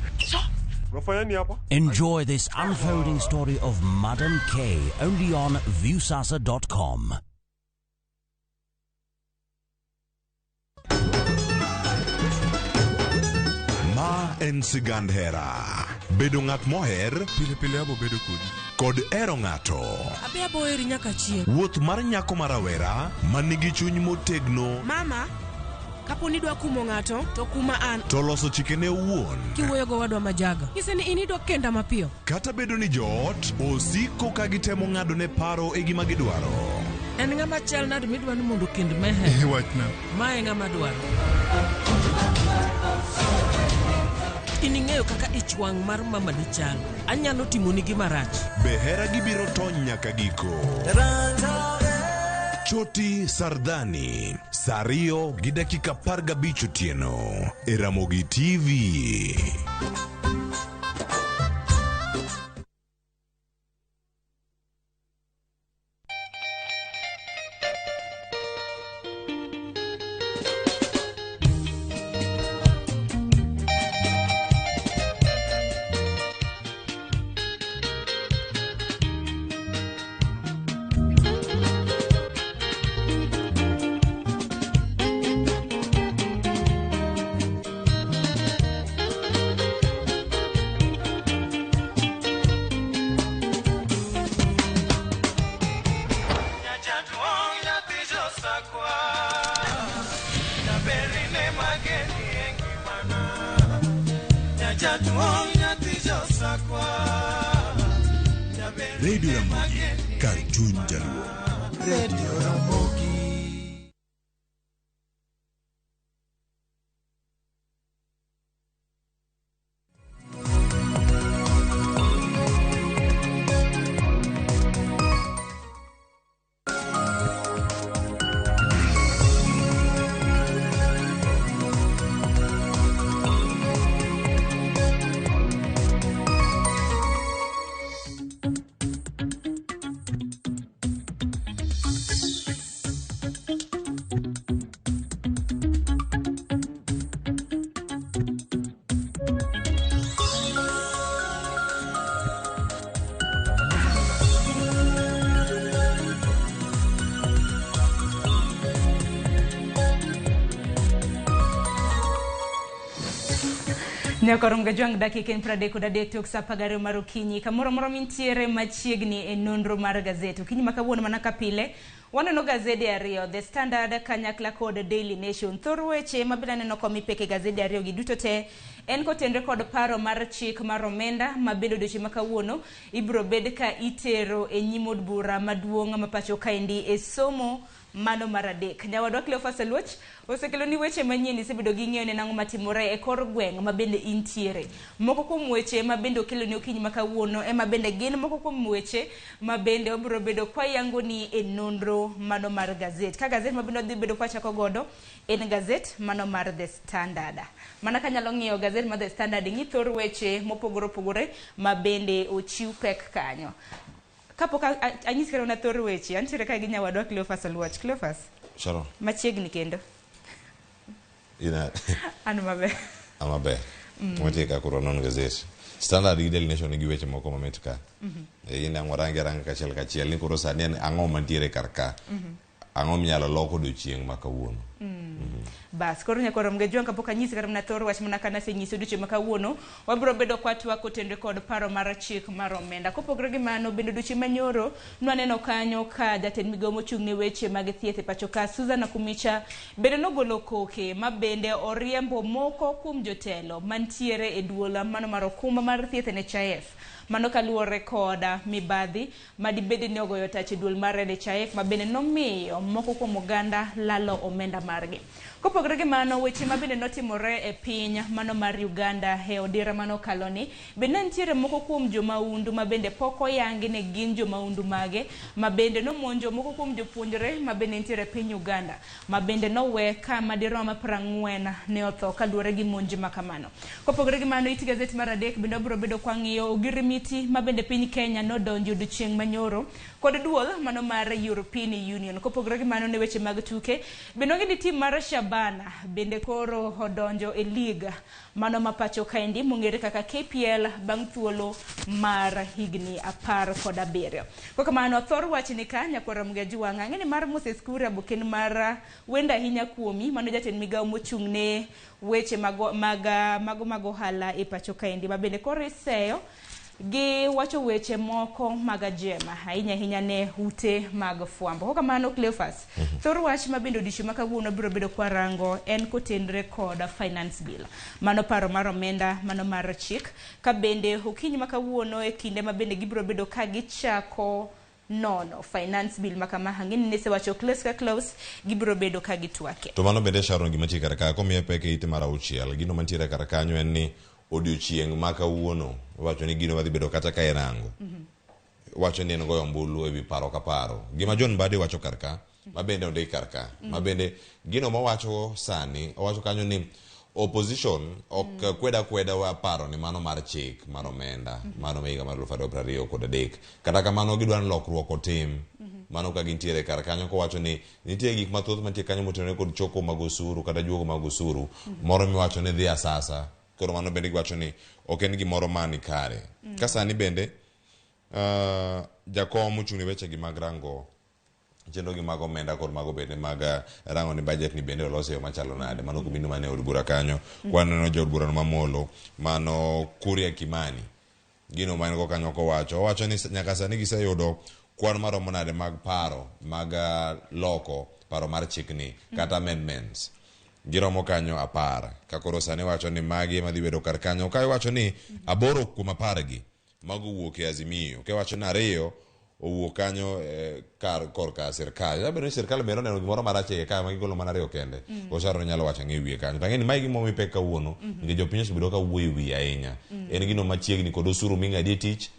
Enjoy this unfolding story of Madam K only on Viusasa.com. Ma en sigand hera. Bedo ng'at moher Pile pile abo bedo kodi. kod hero ng'ato. Abi abo heri nyaka chieng'. Wuoth mar nyako ma rawera ma nigi chuny motegno Mama, kapo ni idwa kumo ng'ato, to kuma an. to loso chikene owuon. Kiwuoyo gowadwa majaga. Nyise ni in idwa kenda mapiyo. Kata bedo ni joot osiko ka gitemo ng'adone paro e gima gidwaro. En ng'ama chal nade midwa ni mondo okend Meher? Wachna. Ma e ng'ama dwaro. In ing'eyo kaka ich wang' mar mamani chal. Anyalo timoni gima rach. Be hera gibiro tony nyaka giko? Choti Sardani, saa 2 gi dakika 15 otieno e Ramogi TV. Radio Ramogi, kar chuny jaluo. Radio Ramogi. Nyakorom gajwang' dakika en 33 tok sa 12 mar okinyi kamoro amora mintiere machiegni e nonro mar gazet okinyi ma kawuono mana ka pile waneno gazede ariyo The Standard kanyakla kod Daily Nation. Thor weche mabende aneno komi pek e gazede ariyo gi duto te en kotenre kod paro mar chik mar omenda mabende odiochieng' ma kawuono ibiro bed ka itero e nyim od bura maduong' ma pacho kaendi e somo mano mar adek. Nyawadwa Cleophas Oluoch osekeloni weche manyien isebedo gi ng'eyo ne nang'o matimore e kor gweng' ma bende intiere. Moko kuom weche ma bende okeloni okinyi ma kawuono ema bende gin moko kuom weche ma bende wabiro bedo kwayangoni e nonro mano mar gazet. Ka gazet ma bende wadhi bedo kwachako godo en gazet mano mar The Standard. Mana kanyalo ng'iyo gazet mar The Standard ng'i thor weche mopogore opogore ma bende ochiw pek kanyo. Kapok anyisi kata mana thor weche, antiere ka gi nyawadwa Cleophas Oluoch. Cleophas, Sharon, machiegni kendo. ina An maber. amaber. Wantie ka koro non gazet. Standard gi Daily Nation nigi weche moko mamit ka. In ang' warange aranga kachiel kachiel ni koro sani en ang'o mantiere kar ka. Ang'o minyalo lok odiochieng' ma kawuono. Bas, koro nyakorom gajwang' kapok anyisi kata mana thor wach mana ka nasenyiso odiochieng' ma kawuono, wabiro bedo kwatwak kotenre kod paro mar chik mar omenda. Kopogore gi mano, bende odiochieng' manyoro nwaneno kanyo ka jatend migawo mochung' ne weche mag thieth e pacho ka Susan Nakhumicha bende nogolo koke ma bende oriembo moko kuom jotelo mantiere e duol mano mar okumba mar thieth NHIF. Mano kaluwore kod mibadhi madibed ni ogoyo tach e duol mar NHIF ma bende nomiyo moko kuom oganda lalo omenda margi. Kopogore gi mano, weche ma bende notimore e piny mano mar Uganda e odira mano kaloni, bende nitiere moko kuom jomaundu ma bende pok oyangi ne gin jomaundu mage ma bende nomonjo moko kuom jopuonjre ma bende nitiere e piny Uganda ma bende nowe kama dirom 40 ne otho kaluwore gi monj ma kamano. Kopogore gi mano, it gazet mar adek bende wabiro bedo kwang'iyo ogirimiti Treaty ma bende piny Kenya nodonjo odiochieng' manyoro kod duol mano mar European Union. Kopogore gi mano ne weche mag tuke, bende wang'e ni tim mar Shabana bende koro odonjo e league mano ma pacho kaendi mong'ere kaka KPL bang' thuolo mar higni 17. Kokamano thor wach ni ka nyakwar Ramogi Ajwang' ang'e ni mar Moses Kuria boken mar wendo ahinya kuomi mano jatend migawo mochung' ne weche mago mag mago mag ohala e pacho kaendi ma bende koro iseyo gi wacho weche moko mag ajema ahinya ahinya ne ute mag fwambo. Kokamano Cleophas, thor wach ma bende odiochieng' ma kawuono biro bedo kwarango en kotenre kod finance bill. Mano paro mar omenda, mano mar chik, ka bende okinyi ma kawuono e kinde ma bende gibiro bedo ka gichako nono finance bill ma kama ang'e ni nesewacho close ka close gibiro bedo ka gitwake. To mano bende Sharon gima nitie kar ka komiye pek e ite mar auchiel gino mantiere kar kanyo en ni odiochieng' ma kawuono iwacho ni gino madhi bedo kata ka irango wacho ni en goyo ombulu ewi paro ka paro gima John Mbadi wacho kar ka ma bende ondik kar ka ma bende gino mowacho sani owacho kanyo ni opposition ok kweda kweda wa paro ni mano mar chik mar omenda mano ma higa mar 2023 kata kamano gidwa ni lokruok otim mano ka gintiere kar kanyo kowacho ni nitie gik mathoth mantie kanyo motenore kod choko mag osuru kata juogo mag osuru moro miwacho ni dhi asasa koro mano bende giwacho ni ok en gimoro mani kare ka sani bende jakom mochung' ne weche gi mag rango chenro gi mag omenda kod mago bende mag rango ni budget ni bende olos e yo machalo nade mano komino mane od bura kanyo kwaneno jaod burano mamolo mano Kuria Kimani gino ma en go kanyo kowacho owacho ni nyaka sani giseyudo kwan maromo nade mag paro mag loko paro mar chikni kata amendments giromo kanyo 10 ka koro sani wacho ni magi ema dhi bedo kar kanyo ka iwacho ni 8 kuom 10 gi mago owuok e Azimio ka iwacho ni 2 owuok kanyo kar korka sirkal nyalo bedo ni sirkal bende oneno gimoro marach e iye ka ma gigolo mana 2 kende Osaro nyalo wacho ang'e e wiye kanyo to ang'e ni mae gima omi pek kawuono nikech jopiny osebedo ka wuoyo e wiye ahinya en gino machiegni kod osuru ming'adi e tich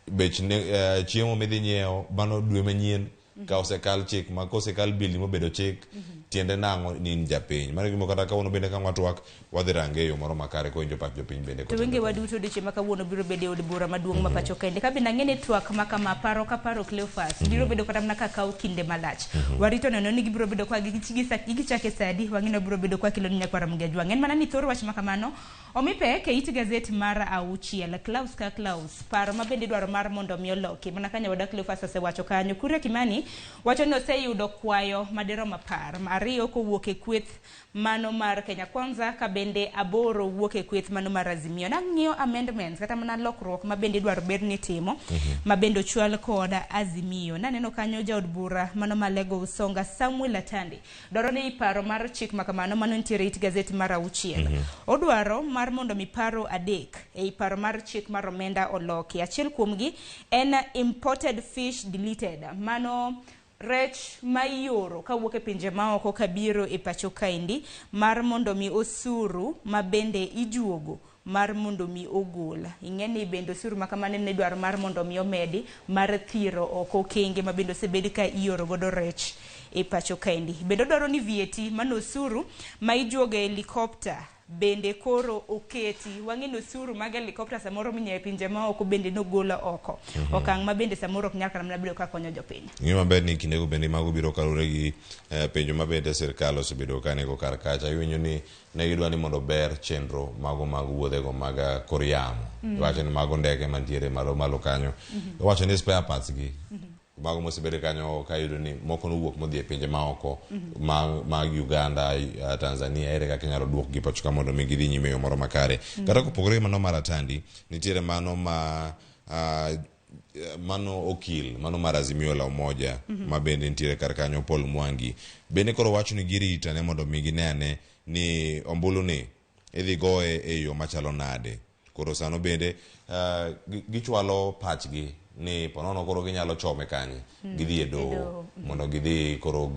bech ne chiemo midhi nyiewo mano dwe manyien ka osekal chik ma kosekal bill mobedo chik tiende nang'o ni in japiny mano gima kata kawuono bende ka watwak wadhi range e yo moro makare kowinjo pach jopiny bende To wenge waduto odiochieng' ma kawuono biro bedo e od bura maduong' ma pacho kaendi. Ka bende ang'e ni twak ma kama paro ka paro Cleophas biro bedo kata mana ka kawo kinde malach. Warito neno ni gibiro bedo kwa gichake sa adi, wang'e ni wabiro bedo kwa kelo ni nyakwar Ramogi Ajwang'. En mana ni thor wach ma kamano omi pek e it gazet mar 6 Klaus ka Klaus paro ma bende idwaro mar mondo mi oloki mana ka nyawadwa Cleophas osewacho kanyo. Kuria Kimani wacho ni oseyudo kwayo madirom 10 2 kowuok e kweth mano mar Kenya Kwanza ka bende 8 wuok e kweth mano mar Azimio. Nang'iyo amendments kata mana lokruok ma bende idwaro bed ni timo ma bende ochwal kod Azimio. Naneno kanyo jaod bura mano ma Lego Usonga Samuel Atandi dwaro ni paro mar chik ma kamano mano nitiere it gazet mar 6. Odwaro mar mondo mi paro 3 ei paro mar chik mar omenda oloki. Achiel kuomgi en imported fish deleted. Mano rech ma ioro kawuok e pinje maoko kabiro e pacho kaendi mar mondo mi osuru ma bende ijuogo mar mondo mi ogol. Ing'e ni bende osuru ma kamano ne dwaro mar mondo mi omedi mar thiro oko okenge ma bende osebed ka ioro godo rech e pacho kaendi. Bende odwaro ni VAT mano osuru ma ijuogo e helicopter bende koro oketi. Wang'e ni osuru mag helicopter samoro minyiewo e pinje maoko bende nogolo oko. Okang' ma bende samoro ok nyal kata mana bedo ka konyo jopiny. Ng'e maber ni kindego bende mago biro kaluwore gi penjo ma bende sirkal osebedo ka nigo kar kacha. Iwinjo ni ne gidwa ni mondo ber chenro mago mag wuodhego mag kor yamo. Iwacho ni mago ndege mantiere malo malo kanyo. Iwacho ni spare parts gi mago mosebedo kanyo ka iyudo ni moko nowuok modhi e pinje maoko mag Uganda, Tanzania, ere kaka inyalo duokgi pacho ka mondo mi gidhi nyime e yo moro makare. Kata kopogore gi mano mar Atandi, nitiere mano ma mano okil mano mar Azimio la Umoja ma bende nitiere kar kanyo Paul Mwangi bende koro wacho ni girito ane mondo mi gine ane ni ombulu ni idhi goye e yo machalo nade. Koro sano bende gichwalo pachgi ni ponono koro ginyalo chome kanye gidhi e doho doho. mondo gidhi koro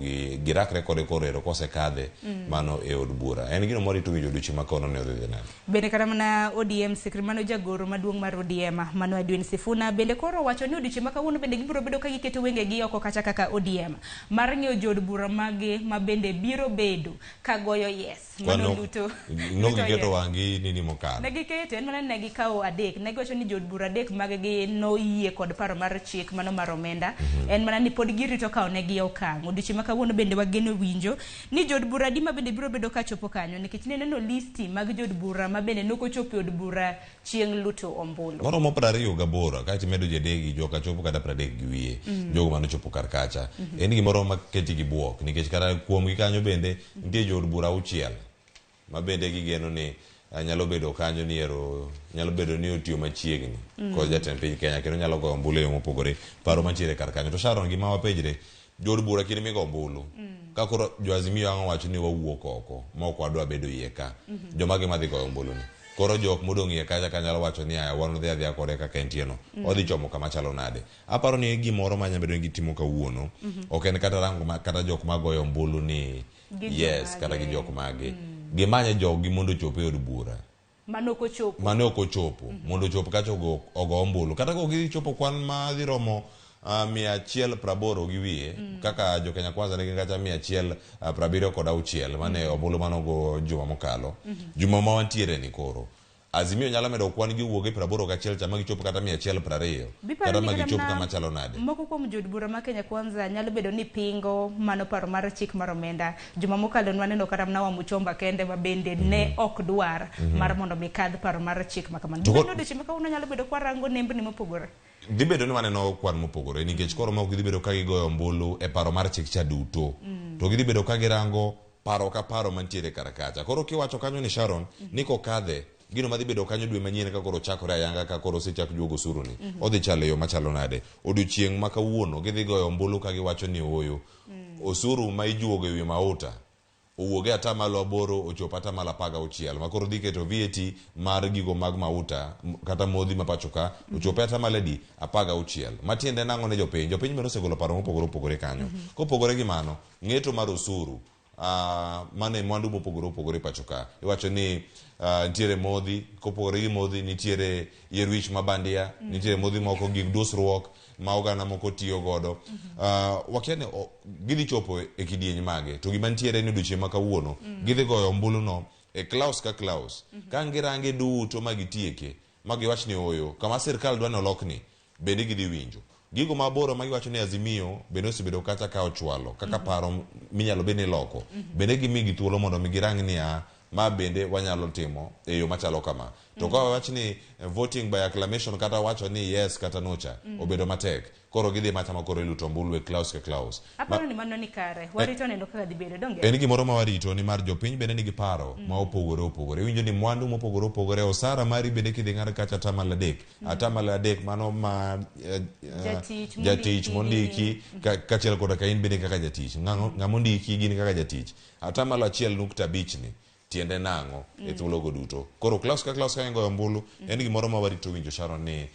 girakre kode koro ero kosekadhe mano e od bura en gino mwarito winjo odiochieng' ma kawuono ni odhi dhi nade. Bende kata mana ODM Sikri mano jagoro maduong' mar ODM mano Edwin Sifuna bende koro owacho ni odiochieng' ma kawuono bende gibiro bedo ka giketo wengegi oko kacha kaka ODM mar ng'iyo jood bura mage ma bende biro bedo ka goyo yes mano luto no luto giketo yes. wang'gi nini mokalo. Ne giketo en mana ni ne gikawo adek ne giwacho ni jood bura adek mag-gi noyie kod paro mar chik mano mar omenda en mana ni pod girito kawo negi okang' odiochieng' ma kawuono bende wageno winjo ni jood bura adi ma bende biro bedo ka chopo kanyo nikech ne neno listi mag jood bura ma bende nokochopo e od bura chieng' luto ombulu. Moromo 28 kaeto imedo ji adek gi joka chopo kata 30 gi wiye jogo manochopo kar kacha. En gimoro maketi gi buok nikech kata kuomgi kanyo bende nitie jood bura 6 ma bende gigeno ni nyalo bedo kanyo ni ero nyalo bedo ni otiyo machiegni kod jatend piny Kenya kendo nyalo goyo ombulu e yo mopogore paro mantiere kar kanyo. To Sharon gima wapenjre jood bura kinde migo ombulu ka koro jo Azimio ang' owacho ni wawuok oko ma ok wadwa bedo iye ka jomage madhi goyo ombulu ni koro jok modong' iye kacha ka nyalo wacho ni aya wan wadhi adhiya kode kaka entie no odhi chomo kama chalo nade. Aparo ni gimoro ma nyalo bedo ni gitimo kawuono ok en kata rango kata jok magoyo ombulu ni Gin yes kata gi jomage. jok mage gimanye joggi mondo ochop e od bura Mano ok ochopo. mane ok ochopo mondo ochop kacha ogo ombulu kata ka ok gichopo kwan madhi romo 180 gi wiye kaka jo Kenya Kwanza ne gin kacha 176 mane ombulu mane ogo juma mokalo. Juma ma wantiere ni koro Azimio nyalo medo kwan gi owuog e 81 cha ma gichop kata 120 Biparo kata ni ma kata gichop mana kama chalo nade. Moko kuom jood bura ma Kenya Kwanza nyalo bedo ni pingo mano paro mar chik mar omenda. Juma mokalo nwaneno kata mana Wamuchomba kende ma bende ne ok dwar mar mondo mi kadh paro mar chik ma kamano. To Biparo ni odiochieng' ma kawuono nyalo bedo kwarango nembni mopogore. Dhi bedo ni waneno kwan mopogore nikech koro ma ok gidhi bedo ka gigoyo ombulu e paro mar chik cha duto to gidhi bedo ka girango paro ka paro mantiere kar kacha. Koro kiwacho kanyo ni Sharon ni kokadhe gino madhi bedo kanyo dwe manyien ka koro chakore ayanga ka koro osechak juogo osuru ni odhi chalo e yo machalo nade. Odiochieng' ma kawuono gidhi goyo ombulu ka giwacho ni ooyo osuru ma ijuogo ewi mauta owuog e 8% ochopo 16% ma koro dhi keto VAT mar gigo mag mauta kata modhi ma pacho ka ochopo e atamalo adi 16. Matiende nang'o ne jopiny? Jopiny bende osegolo paro mopogore opogore kanyo. Kopogore gi mano, ng'eto mar osuru mane mwandu mopogore opogore pacho ka iwacho ni nitiere modhi, kopogore gi modhi nitiere yier wich ma bandia, nitiere modhi moko gig dusruok ma oganda moko tiyo godo. Wakia ni gidhi chopo e kidieny mage to gima nitiere ni odiochieng' ma kawuono gidhi goyo ombulu no e clause ka clause ka girange duto ma gitieke ma giwach ni ooyo kama sirkal dwa ni olokni bende gidhi winjo. Gigo maboro ma giwacho ni Azimio bende osebedo kacha ka ochwalo kaka paro minyalo bed ni iloko bende gimigi thuolo mondo mi girang ni a ma bende wanyalo timo e yo machalo kama. To ka wawach ni voting by acclamation kata wacho ni yes kata no cha obedo matek koro gidhi macha ma koro iluto ombulu e clause ka clause. Aparo ni mano ni kare. Warito neno kaka dhi bedo donge? En gimoro ma warito ni mar jopiny bende nigi paro ma opogore opogore. Iwinjo ni mwandu mopogore opogore osara mari bende kidhi ng'ad kacha 3% 3% mano ma Jatich jatich mondiki kaachiel koda ka in bende kaka jatich ng'ama ondiki gin kaka jatich 1.5% ni tiende nang'o e thuologo duto. Koro clause ka clause ka igoyo ombulu en gimoro ma warito winjo Sharon ni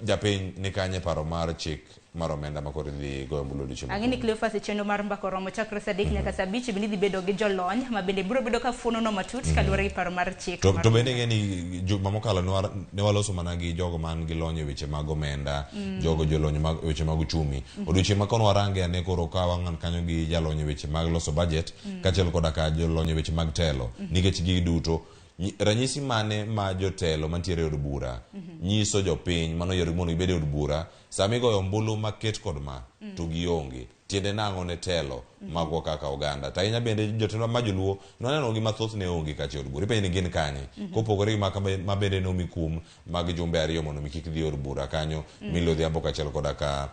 japiny ni kanye paro mar chik mar omenda ma koro idhi goyo ombulu odiochieng' Ang'e ni Cleophas e chenro mar mbaka oromo chakre saa 3 nyaka saa 5 bende idhi bedo gi jolony ma bende biro bedo ka fuonono matut kaluwore gi paro mar chik To, mar to bende ing'e ni juma mokalo ne waloso mana gi jogo man gi lony e weche mag omenda, jogo jolony mag weche mag uchumi. Odiochieng' ma kono warange ane koro ka wang'an kanyo gi jalony e weche mag loso budget kaachiel koda ka jolony e weche mag telo nikech gigi duto ranyisi mane ma jotelo mantiere e od bura nyiso jopiny manoyiero mondo gibed e od bura sama igoyo ombulu maket kod ma to gionge tiende nang'o ne telo magwa kaka oganda. To ahinya bende jotelo ma joluo nwaneno gi mathoth ne onge kacha e od bura ipenjo ni gin kanye kopogore gi maka ma bende nomi kum mag jumbe 2 mondo mi kik dhi e od bura kanyo Milly Odhiambo kaachiel koda ka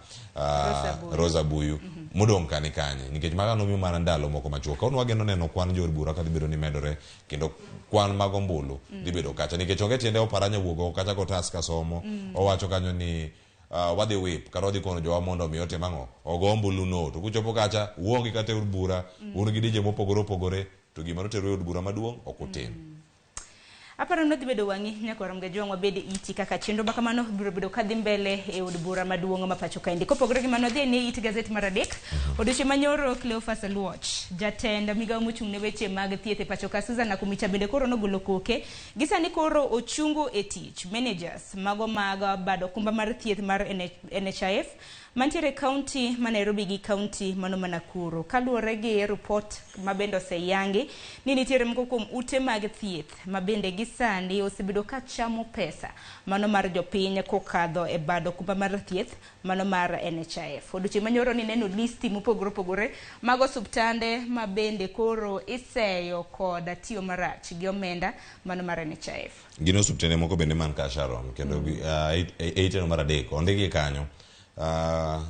Rosa Buyu modong' kani kanye nikech maga nomi mana ndalo moko machuok. Kawuono wageno neno kwan jo od bura kadhi bedo ni medore kendo kwan mag ombulu dhi bedo kacha nikech onge tiende Oparanya wuok oko kacha kotas ka somo owacho kanyo ni wadhi whip kata wadhi kono jowa mondo mi otim ang'o ogo ombulu no to kuchopo kacha uonge kata e od bura un gi dije mopogore opogore to gima noteru e od bura maduong' ok utim. Aparo ni odhi bedo wang'i nyaka warom gajwang' wabed iti kaka chenro ma kamano biro bedo kadhi mbele e od bura maduong' ma pacho kaendi. Kopogore gi mano, dhi ne it gazet mar adek. Odiochieng' manyoro Cleophas Oluoch, jatend migawo mochung' ne weche mag thieth e pacho ka Susan Nakhumicha bende koro nogolo koke. Gi sani koro ochungo e tich managers mago mag bad okumba mar thieth mar NHIF mantiere e kaunti ma Nairobi gi kaunti mano ma Nakuru. Kaluwore gi ripot ma bende oseyangi ni nitiere moko kuom ute mag thieth ma bende gi sani osebedo ka chamo pesa mano mar jopiny kokadho e bad okumba mar thieth mano mar NHIF. Odiochieng' manyoro ni neno listi mopogore opogore mag osuptande ma bende koro iseyo kod tiyo marach gi omenda mano mar NHIF. Gin osuptende moko bende man ka Sharon kendo e iteno mar adek ondikgi kanyo.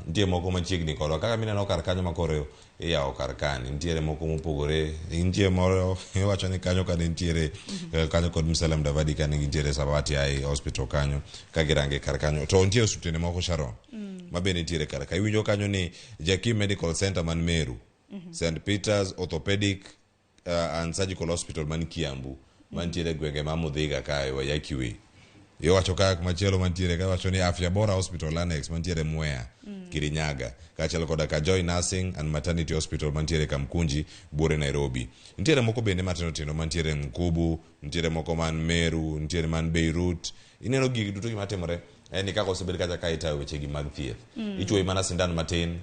Nitie moko machiegni kodwa kaka mineno kar kanyo makoro iyawo kar kani nitiere moko mopogore nitie moro iwacho ni kanyo kane nitiere kanyo kod Musalia Mudavadi kane gintiere Sabati Eye Hospital kanyo ka girange kar kanyo to nitie osiptende moko Sharon ma bende nitiere kar ka iwinjo kanyo ni Jakim Medical Center man Meru St Peter's Orthopedic and Surgical Hospital man Kiambu mantiere e gwenge ma Mudhiga kae Waiyaki Way. Iwacho ka machielo mantiere ka iwacho ni Afya Bora Hospital Annex mantiere Mwea Kirinyaga kaachiel koda ka Joy Nursing and Maternity Hospital mantiere Kamkunji buore Nairobi. Nitiere moko bende matindo tindo mantiere Nkubu, nitiere moko man Meru, nitiere man Beirut. Ineno gigi duto gima timore en ni kaka osebed kacha ka itayo wechegi mag thieth. Ichuoyi mana sindan matin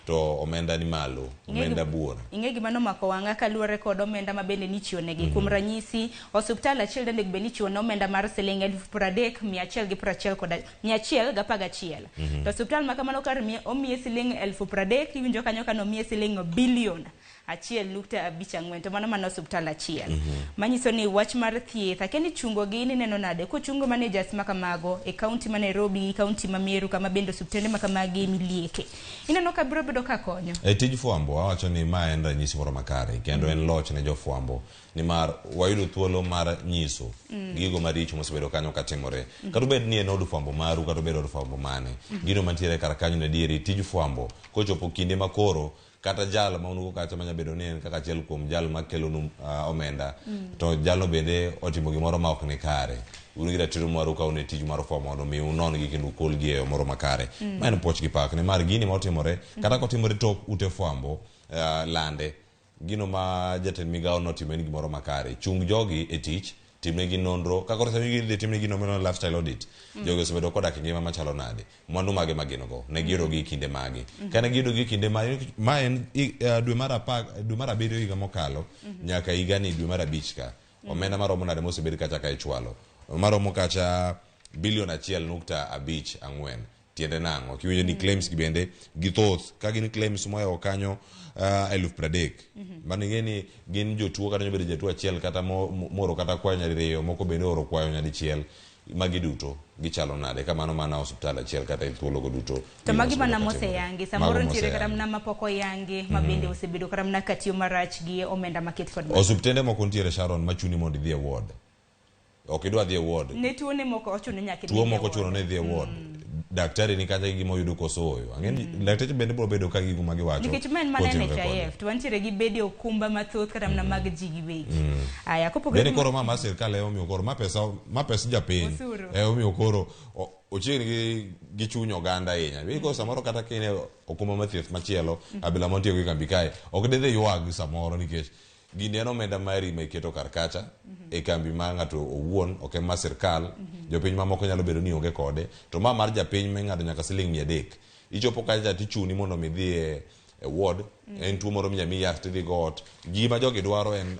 to omenda ni malo, omenda buora. Ing'e gima nomako wang'a kaluwore kod omenda ma bende nichiwo negi. Kuom ranyisi, osuptal achiel onego bed ni ichiwo ne omenda mar siling 30,161 kod 111. To osuptal ma kamano kar omiye siling 30,000, iwinjo kanyo ka nomiye siling bilion 1.54, to mano mana osuptal achiel. Manyiso ni wach mar thieth, akia ni chungo gi nineno nade kochungo managers ma kamago e kaunti ma Nairobi gi kaunti ma Meru kama bende osuptende ma kamagi milieke. Ineno ka biro bedo ka konyo. E tij fwambo awacho ni ma en ranyisi moro makare kendo en loch ne jofwambo nimar wayudo thuolo mar nyiso gigo maricho mosebedo kanyo katimore. Kata obed ni en od fwambo maru kata obed od fwambo mane, gino mantiere kar kanyo ne adieri tij fwambo kochopo kinde makoro kata jal ma un go kacha manya bedo ni en kaka achiel kuom jal makelonu omenda to jalno bende otimo gimoro ma ok ni kare, un gi ratiro maru ka un e tij mar fwambo mondo mi unon gi kendo ukol gi e yo moro makare. Ma en puoch gi pak nimar gini motimore kata kotimore tok ute fwambo lande gino ma jatend migawo notimo en gimoro makare. Chung jogi e tich, timnegi nonro ka koro sani gidhi timnegi nonro mar lifestyle audit. Jogi osebedo kodak e ngima machalo nade, mwandu mage ma gin go, ne giyudo gi e kinde mage, kane giyudo gi e kinde ma ma en dwe mar apar, dwe mar abiriyo higa mokalo nyaka higani dwe mar abich ka omenda maromo nade mosebed kacha ka ichwalo maromo kacha bilion 1.54 tiende nang'o kiwinjo ni claims gi bende githoth ka gin claims mohewo kanyo 30,000 mano ing'e ni gin jotuo kata nyobedo jatuo achiel kata moro kata kwayo nyadiriyo moko bende oro kwayo nyadichiel magi duto gichalo nade kamano mana osiptal achiel kata e thuologo duto To magi mana gima osebedo katimore. moseyangi, samoro Mago nitiere kata moseyangi. mana mapok oyangi ma bende osebedo kata mana katiyo marach gi omenda maket kod Osiptende moko nitiere Sharon machuni mondo idhi e ward. Ok idwa dhi e ward. Ne tuo ne moko ochuno ni nyaka idhi Tuo e moko ward. ochuno ni idhi e ward. Daktari ni kacha gi gima oyudo koso oyo. Ang'e ni lakteche bende biro bedo ka gigo ma giwacho. Nikech ma en mana kotenore kode. NHIF to wantiere gi bede okumba mathoth kata mana mag ji giwegi. Aya, kopogore Bende gi koro ma mar sirkal ema omiyo koro ma pesa ma pes japiny Osuru. ema omiyo koro ochiegni gi chuny oganda ahinya. Biko samoro kata ka in e okumba mar thieth machielo abila mantie go e kambi kae ok didhi ywag samoro nikech gini en omenda mari ma iketo kar kacha e kambi mar ng'ato owuon ok en mar sirkal. Jopiny mamoko nyalo bedo ni onge kode to ma mar japiny ming'ado nyaka siling 300 ichopo kacha tichuni mondo mi idhi e ward. En tuo moro minya miyi yath tidhi go ot. Gima jogi dwaro en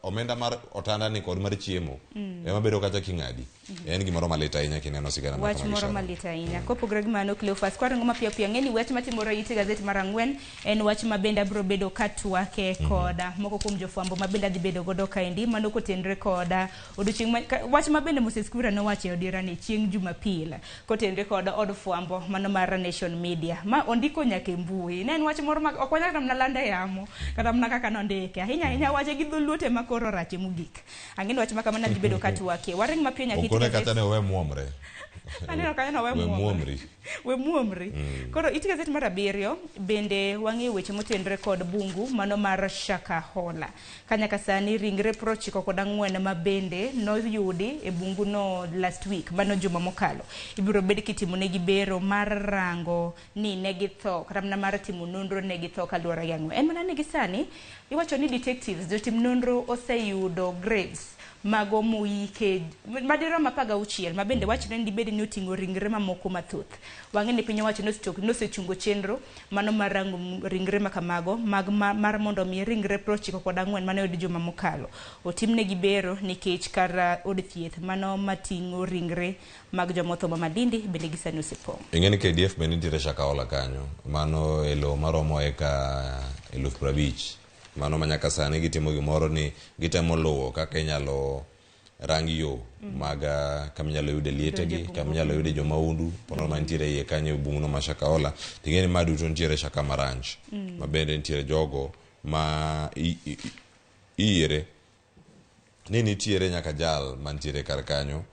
omenda mar otanda ni kod mar chiemo ema bedo kacha king'adi. En gimoro malit ahinya kineno sigana ma Wach kamagi moro Sharon. malit ahinya. Kopogore gi mano Cleophas, kwaringo mapiyo piyo, ang'e ni wach matimore e it gazet mar ang'wen en wach ma bende abiro bedo katwake koda moko kuom jofwambo ma bende adhi bedo godo kaendi, mano kotenre koda odiochieng' wach ma bende Moses Kuria nowacho e odiera ni chieng' Jumapil kotenre kod od fwambo mano mar Nation Media ma ondiko nyaka e mbui. Ne en wach moro ma ok wanyal kata mana lande yamo kata mana kaka nondike ahinya ahinya wache gi dholuo te ma koro rache mogik. Ang'e ni wach ma kamano dhi bedo ka twakie. Waring mapiyo nyaka Okone kata ne owe muomre. Aneno kanyo no we We muomre. muomri. We muomri. Koro it gazet mar abiriyo bende wang'eyo weche motenore kod bungu mano mar Shakahola. Ka nyaka sani ringre 94 ma bende noyudi e bungu no last week, mano juma mokalo. Ibiro bed kitimonegi bero mar rango ni ne githo kata mana mar timo nonro ne githo kaluwore gi ang'o. En mana ni gi sani iwacho ni detectives jotim nonro oseyudo graves mago moike madirom 16 ma bende wachre ni dibed ni oting'o ringre mamoko mathoth. Wang'e ni piny owacho nosechungo chenro mano mar rango ringre ma kamago mag mar mondo mi ringre 94 mane oyud juma mokalo otimnegi bero nikech kar od thieth mano mating'o ringre mag jomotho ma Malindi bende gi sani osepong'. Ing'e ni KDF bende nitiere Shakahola kanyo. Mano e lowo maromo eka 50,000. Mano ma nyaka sani gitimo gimoro ni gitemo luwo kaka inyalo rang yo mag kama inyalo yude lietegi, kama inyalo yude jomaundu, ponono mantiere iye kanyo e bunguno ma Shakahola. Ting'e ni ma duto nitiere Shakama Ranch, ma bende nitiere jogo ma iyiere ni nitiere nyaka jal mantiere kar kanyo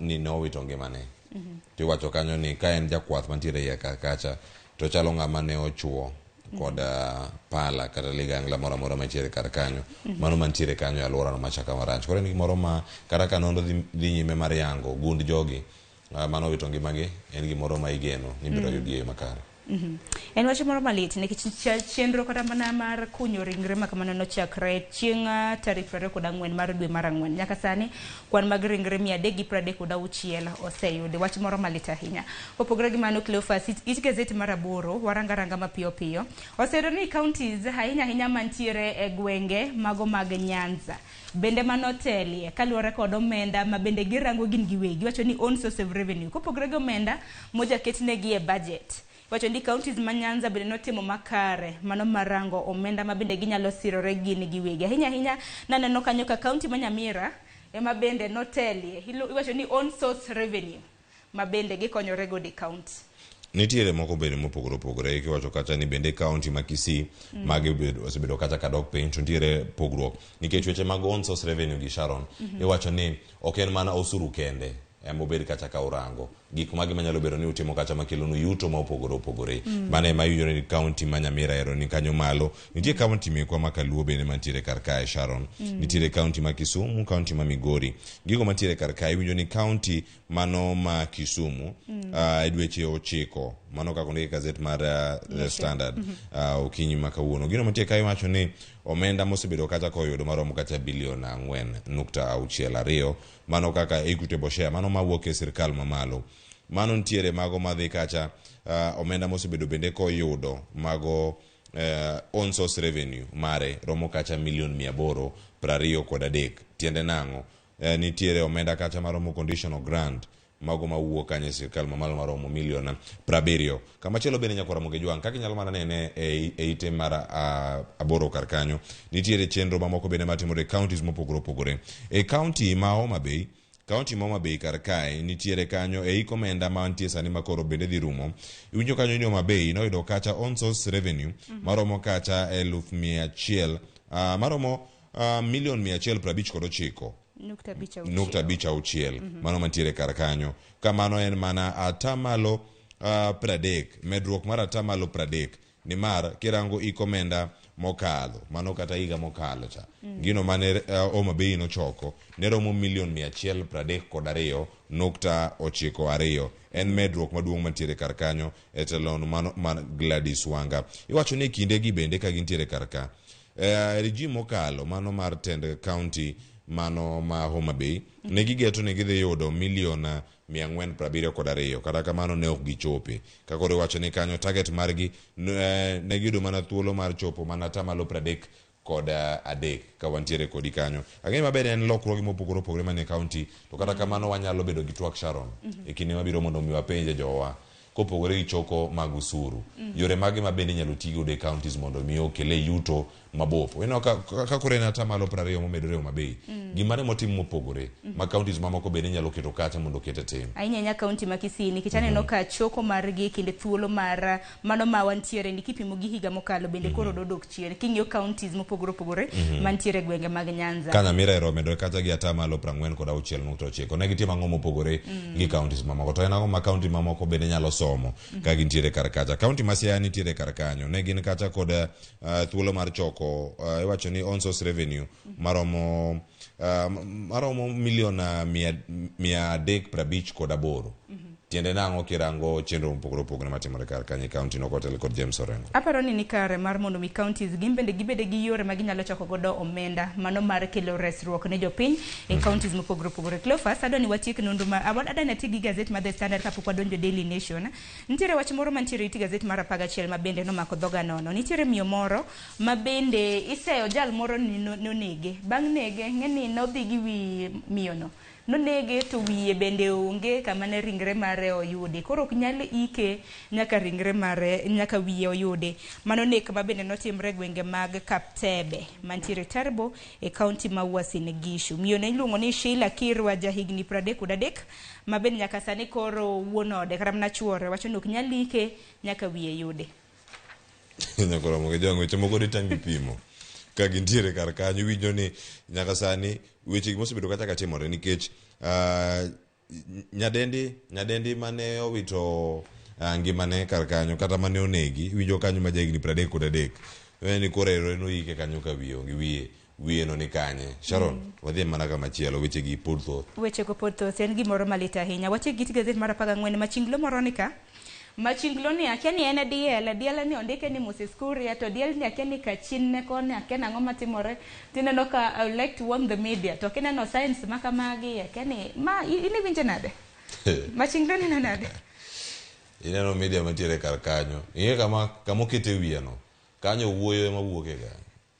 ni nowito ngimane. Tiwacho kanyo ni ka en jakwath mantiere iye kar kacha to chalo ng'ama ne ochuo kod pala kata ligangla moro amora mantiere kar kanyo. Mano mantiere kanyo e alworano ma Shakahola Ranch. Koro en gimoro ma kata ka nonro dhi nyime mar yango gund jogi mano owito ngimagi, en gimoro ma igeno ni ibiro yudi e yo makare. En wach moro malit nikech chenro kata mana mar kunyo ringre ma kamano nochakre chieng' tarik 24 mar dwe mar ang'wen. Nyaka sani kwan mag ringre 336 oseyudi. Wach moro malit ahinya. Kopogore gi mano, Cleophas, it gazet mar aboro waranga ranga mapiyo piyo. Oseyudo ni counties ahinya ahinya mantiere e gwenge mago mag Nyanza bende manotelie kaluwore kod omenda ma bende girango gin giwegi. Wacho ni own source of revenue. Kopogore gi omenda mojaketnegi e budget. Wacho ni counties ma Nyanza bende notimo makare mano marango omenda ma bende ginyalo sirore gin giwegi. Ahinya ahinya naneno kanyo ka county ma Nyamira ema bende notelie. Iwacho ni own source revenue ma bende gikonyore godo e county. Nitiere moko bende mopogore opogore kiwacho kata ni bende county ma Kisii magi osebedo kata kadok piny to nitiere pogruok nikech weche mag own source revenue gi Sharon iwacho ni ok en mana osuru kende ema obed kata ka urango gik magi manyalo bedo ni utimo kata makelonu yuto ma opogore opogore. Mano ema iwinjo ni county ma Nyamira ero ni kanyo malo. Nitie county mekwa ma Kaluo bende mantiere kar kae Sharon. Nitiere county ma Kisumu, county ma Migori. Gigo mantiere kar kae iwinjo ni county mano ma Kisumu e dweche 9 mano kaka ondiki e gazet mar The Standard okinyi ma kawuono. Gino mantie kae iwacho ni omenda mosebedo kata koyudo maromo kata bilion 4.62 mano kaka equitable share mano mawuok e sirkal mamalo. Mano nitiere mago madhi kacha omenda mosebedo bende koyudo mago own source revenue mare romo kacha milion 823. Tiende nang'o? Nitiere omenda kacha maromo conditional grant mago mawuok kanyo e sirkal mamalo maromo milion 70. Kamachielo bende nyakwar Ramogi Jwang' kaka inyalo mana nene e ite mar 8 kar kanyo nitiere chenro mamoko bende matimore e counties mopogore opogore. E county ma Homa Bay, county ma Homa Bay kar kae nitiere kanyo e ik omenda mantie sani makoro bende dhi rumo. Iwinjo kanyo ni Homa Bay noyudo kacha own source revenue maromo kacha 100,000 maromo milion 159 .56 mano mantiere kar kanyo. Ka mano en mana atamalo 30, medruok mar atamalo 30 nimar kirango ik omenda mokalo mano kata higa mokalo cha gino mane Homa Bay nochoko ne romo milion 132.92. En medruok maduong' mantiere kar kanyo e telo mano mar Gladys Wanga. Iwacho ni kinde gi bende ka gintiere kar ka regime mokalo mano mar tend county mano ma Homa Bay ne gigeto ni gidhi yudo milion 472, kata kamano ne ok gichope. Ka koro iwacho ni kanyo target margi ne giyudo mana thuolo mar chopo mana atamalo 33 ka wantiere kodi kanyo. Ang'eyo maber en lokruoge mopogore opogore manie county, to kata kamano wanyalo bedo gi twak Sharon e kinde mabiro mondo mi wapenje jowa. Kopogore gi choko mag usuru, yore mage ma bende inyalo ti godo e counties mondo mi okele yuto mabup? Ineno ka, ka koro en 20% momedore Homa Bay, gimane motim mopogore ma counties mamoko bende nyalo keto kacha mondo oket e tim? Ahinya ahinya kaunti ma Kisii, nikech aneno ka choko margi e kinde thuolo mar mano ma wantiere ni kipimo gi higa mokalo bende koro dodok chien king'iyo counties mopogore opogore mantiere e gwenge mag Nyanza. Ka Nyamira ero omedore kacha gi 46.9, ne gitimo ang'o mopogore gi counties mamoko? To en ang'o ma county mamoko bende nyalo somo ka gintiere kar kacha? County ma Siaya nitiere kar kanyo, ne gin kacha kod thuolo mar choko iwacho ni on source revenue maromo milion 358. Tiende nang'o kirango chenro mopogore opogore matimore kar kanyo e county no kotel kod James Orengo? Aparo ni kare mar mondo mi counties gin bende gibede gi yore ma ginyalo choko godo omenda mano mar kelo resruok ne jopiny e counties mopogore opogore. Cleophas, adwa ni watiek nonro ma adwa ni ati gi gazet mar The Standard kapok wadonjo Daily Nation. Nitiere wach moro mantiere it gazet mar 11 ma bende nomako dhoga nono. Nitiere miyo moro ma bende iseyo jal moro ni nonege. Bang' nege, ng'e ni nodhi gi wi miyono. Nonege to wiye bende onge kama ne ringre mare oyudi. Koro ok nyal ike nyaka ringre mare nyaka wiye oyudi. Mano nek ma bende notimre e gwenge mag Kaptebe mantiere Turbo e kaunti ma Uasin Gishu. Miyo ne iluongo ni Sheila Kirwa, ja higni 33, ma bende nyaka sani koro wuon ode kata mana chuore wacho ni ok nyal ike nyaka wiye yudi. Nyakoromo gi jong weche moko ditami pimo ka gintiere kar kanyo. Iwinjo ni nyaka sani weche mosebedo kacha katimore nikech nyadendi mane owito ngimane kar kanyo kata mane onegi, iwinjo kanyo ma jahigni 33 ni koro ero en oike kanyo ka wiye onge, wiye no ni kanye? Sharon, wadhi mana kama chielo, weche gi pod thoth. Weche go pod thoth, en gimoro malit ahinya. Watiek gi gazet mar 14 Machinglo moro ni ka. Machinglo ni akia ni en diel, diel ni ondike ni Moses Kuria, to diel ni akia ni kachin ne koni, akia nang'o matimore. Tineno ka I would like to warn the media. To kineno signs ma kamagi, akia ni ma in iwinjo nade? Machinglo ni nade? Ineno media mantiere kar kanyo, ing'e kama okete wiye no kanyo wuoyo ema wuoke ga,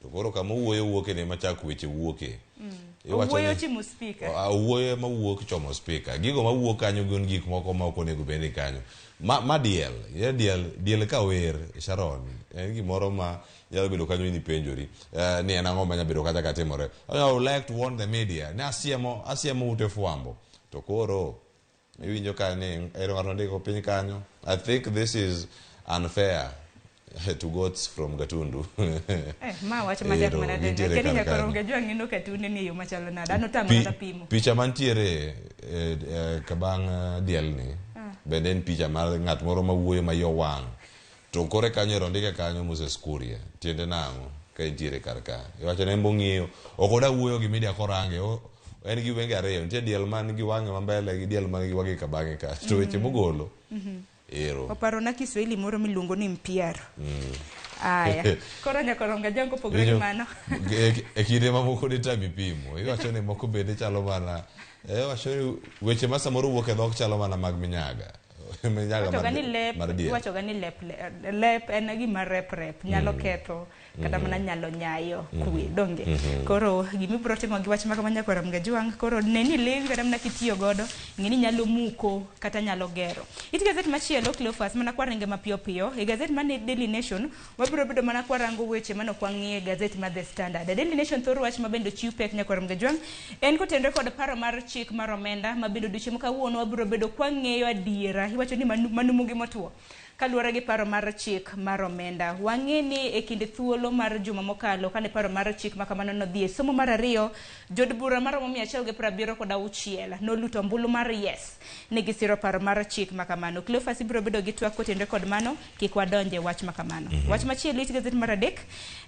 to koro kama wuoyo wuoke ni ema chak weche wuoke. Iwacho Owuoyo chimo speaker. Wuoyo ema wuok chomo speaker. Gigo mawuok kanyo gin gik moko ma ok onego bed ni kanyo. Ma diel, ye diel, diel ka wer, Sharon, en gimoro ma nyalo bedo kanyo ni penjori ni en ang'o manya bedo kacha katimore. I would like to warn the media ni asiemo ute fwambo. To koro iwinjo ka ni ero ng'ato ndiko piny kanyo, I think this is unfair to goats from Gatundu. Ma wach matek Ero, mana gintiere Keni kar nyaka kanyo. ronge jwang' neno katunde ni e yo machalo nade. An otama kata pimo. Picha mantiere kabang' dielni bende en picha mar ng'at moro mawuoyo ma yo wang'. To kore kanyo ero ondike kanyo Moses Kuria. Tiende nang'o ka entiere kar ka? Iwacho ni en bong'iyo. Ok oda wuoyo gi media korange. En gi wenge ariyo. Nitie diel man gi wang'e ma mbele gi diel man gi wang'e ka bang'e ka. To weche mogolo. Ero. Oparona Kiswahili moro miluongo ni mpiaro. Aya. Koro nyaka ronga jwang' kopogore gi mano. E kinde mamoko ditami pimo. Iwacho ni moko bende chalo mana, iwacho ni weche ma samoro wuok e dhok chalo mana mag minyaga. Minyaga Iwachoga ni lep, mar diel. Iwachoga ni lep en gima rep rep, nyalo ketho kata mana nyalo nyayo kwe, donge? Koro gima ibiro timo gi wach ma kama nyaka rom ga jwang', koro ne ni lewi kata mana kitiyo godo, ng'e ni nyalo muko kata nyalo gero. It gazet machielo, Cleophas, mana kwaringe mapiyo piyo, e gazet mar Daily Nation, wabiro bedo mana kwarango weche mane ok wang'iyo e gazet mar The Standard. Daily Nation thoro wach ma bende ochiw pek nyaka rom ga jwang', en kotenore kod paro mar chik mar omenda ma bende odiochieng' ma kawuono wabiro bedo kwang'eyo adiera. Iwacho ni manumu gi motuo. Kaluwore gi paro mar chik mar omenda. Wang'e ni e kinde thuolo mar juma mokalo kane paro mar chik ma kamano nodhi e somo mar ariyo, jood bura maromo 176 noluto ombulu mar yes ne gisiro paro mar chik ma kamano. Cleophas ibiro bedo gi twak kotenore kod mano, kik wadonje wach ma kamano. Wach machielo it gazet mar 3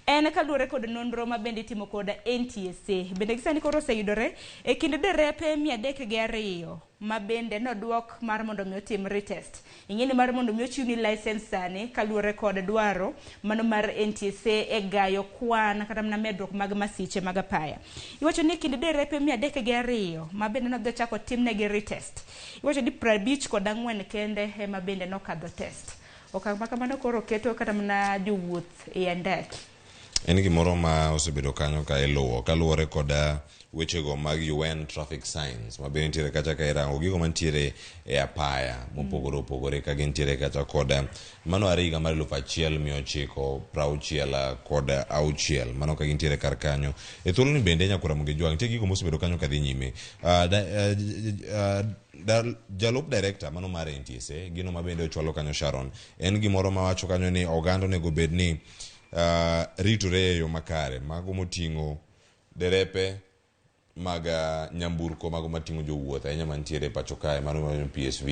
en kaluwore kod nonro ma bende itimo kod NTSA. Bende gisani koro oseyudore e kind derepe 302 ma bende nodwok mar mondo mi otim retest. Ing'e ni mar mondo mi ochiwni license sani kaluwore kod dwaro mano mar NTSA e gayo kwan kata mana medruok mag masiche mag apaya. Iwacho ni kind derepe 302 ma bende nodhi ochako timnegi retest. Iwacho ni 54 kende ema bende nokadho test. Okang' ma kamano koro keto kata mana jowuoth e andaki. En gimoro ma osebedo kanyo ka iluwo kaluwore kod wechego mag UN traffic signs ma bende nitiere kacha ka irango gigo mantiere e apaya mopogore opogore ka gintiere kacha kod mano are higa mar 1966 mano ka gintiere kar kanyo. E thuoloni bende nyakwar Ramogi Jwang' nitie gigo mosebedo kanyo kadhi nyime. Jalup director mano mar NTSA gino ma bende ochwalo kanyo Sharon en gimoro mawacho kanyo ni oganda onego bed ni ritore e yo makare mago moting'o derepe mag nyamburko mago mating'o jowuoth ahinya mantiere e pacho kae mano mar PSV.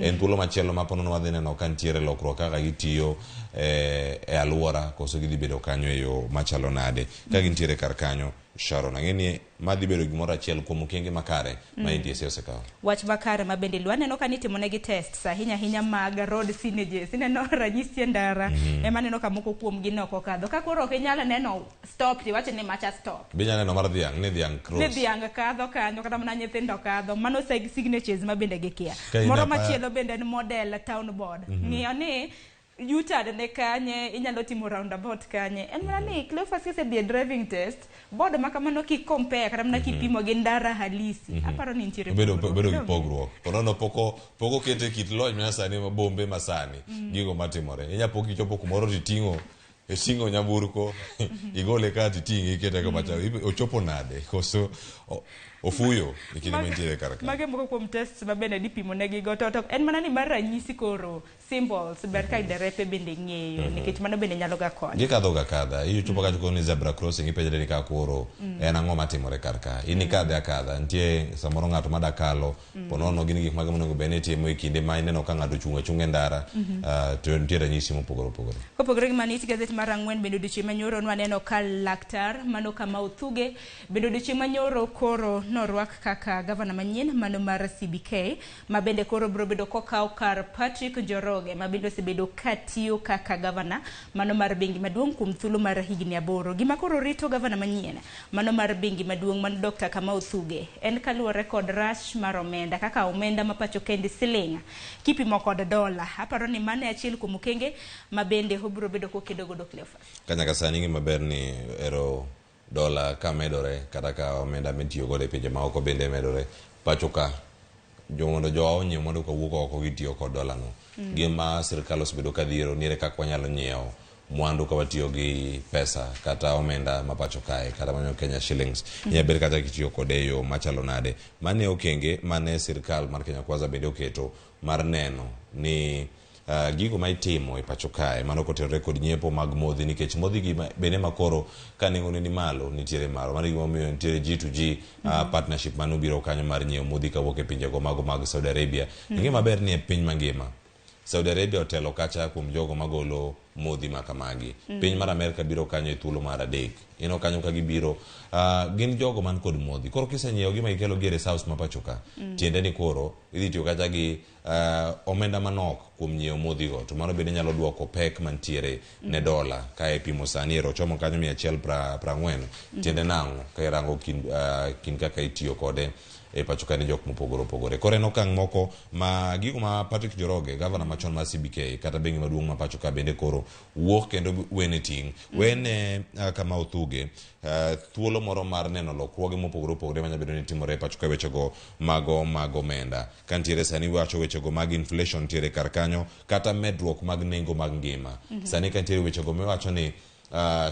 En thuolo machielo ma ponono wadhi neno ka nitiere lokruok kaka gitiyo e aluora koso gidhi bedo kanyo e yo machalo nade ka gintiere kar kanyo. Sharon, ang'e ni madhi bedo gimoro achiel kuom okenge makare ma NTSA osekawo. Wach makare ma bende luo aneno ka nitimonegi tests ahinya ahinya mag road signages. Ineno ranyisi e ndara ema aneno ka moko kuomgi ne ok okadho. Ka koro ok inyal neno stop tiwacho ni macha stop. Be inyalo neno mar dhiang' ni dhiang' cross. Ni dhiang' kadho kanyo kata mana nyithindo kadho. Mano signages ma bende gikia. Ka in Moro apa- machielo bende en model town board. Ng'iyo ni U-turn ne kanye, inyalo timo roundabout kanye. En mana ni Cleophas kisedhi e driving test, board ma kamano ki compare kata mana kipimo gi ndara halisi. Aparo ni nitiere Bedo pogruok. bedo gi pogruok. Ponono pok okete kit lony manyasani ma bombe masani gigo matimore. Inya po kichopo kumoro titing'o iting'o nyamburko igole ka titing'e ikete kamacha ochopo nade koso ofuyo e kinde mantiere kar ka. Mage moko kuom tests ma bende nipimo negi go to en mana ni mar ranyisi koro symbols ber ka derepe bende ng'eyo nikech mano bende nyalo ga konyo. Gikadho ga kadha ichopo kacha koro ni zebra crossing ipenjre ni ka koro en ang'o matimore kar ka in ikadhe akadha nitie samoro ng'ato mada kalo ponono gin gik mage monego bed ni itimo e kinde ma ineno ka ng'ato ochung' achung'a e ndara to nitie ranyisi mopogore opogore. Kopogore gi mano, it gazet mar ang'wen bende odiochieng' manyoro nwaneno ka laktar mano Kamau Thuge bende odiochieng' manyoro koro norwak kaka gavana manyien mano mar CBK ma bende koro biro bedo kokawo kar Patrick Njoroge ma bende osebedo katiyo kaka gavana mano mar bengi maduong' kuom thuolo mar higni 8. Gima koro rito gavana manyien mano mar bengi maduong' mano Dr. Kamau Thuge en kaluwore kod rush mar omenda kaka omenda ma pacho kendi siling kipimo kod dola. Aparo ni mano e achiel kuom okenge ma bende obiro bedo kokedo godo Cleophas. Ka nyaka sani ng'e maber ni ero dola ka medore kata ka omenda mitiyo godo e pinje maoko bende medore pacho ka mondo jowa onyiew mwandu kawuok oko gitiyo kod dola no. Gima sirikal osebedo ka dhiero ni ere kaka wanyalo nyiewo mwandu ka watiyo gi pesa kata omenda ma pacho kae kata manyo Kenya shillings. Inyalo ber kata kitiyo kode e yo machalo nade. Mano e okenge mane sirikal mar Kenya Kwanza bende oketo mar neno ni gigo ma itimo e pacho kae mano kotenore kod nyiepo mag modhi nikech modhi gi bende makoro ka nengone ni malo nitiere malo. Mano e gima omiyo nitiere G2G partnership mane obiro kanyo mar nyiewo modhi kawuok e pinjego mago mag Saudi Arabia. Ing'e maber ni e piny mangima Saudi Arabia otelo kacha kuom jogo magolo modhi ma kamagi. Piny mar Amerka biro kanyo e thuolo mar 3. Ineno kanyo ka gibiro gin jogo man kod modhi. Koro kisenyiewo gi ma ikelo gi e reserves ma pacho ka, tiende ni koro idhi tiyo kacha gi omenda manok kuom nyiewo modhi go to mano bende nyalo duoko pek mantiere ne dola ka ipimo sani ero ochomo kanyo 140. Tiende nang'o ka irango kind kaka itiyo kode e pacho ka ne jok mopogore opogore. Koro en okang' moko ma gigo ma Patrick Njoroge gavana machon mar CBK kata bengi maduong' ma pacho ka bende koro wuok kendo wene ting'. Wene Kamau Thuge thuolo moro mar neno lokruoge mopogore opogore manyalo bedo ni timore e pacho ka wechego mago mag omenda. Ka nitiere sani wacho wechego mag inflation nitiere kar kanyo kata medruok mag nengo mag ngima. Sani ka nitiere wechego miwacho ni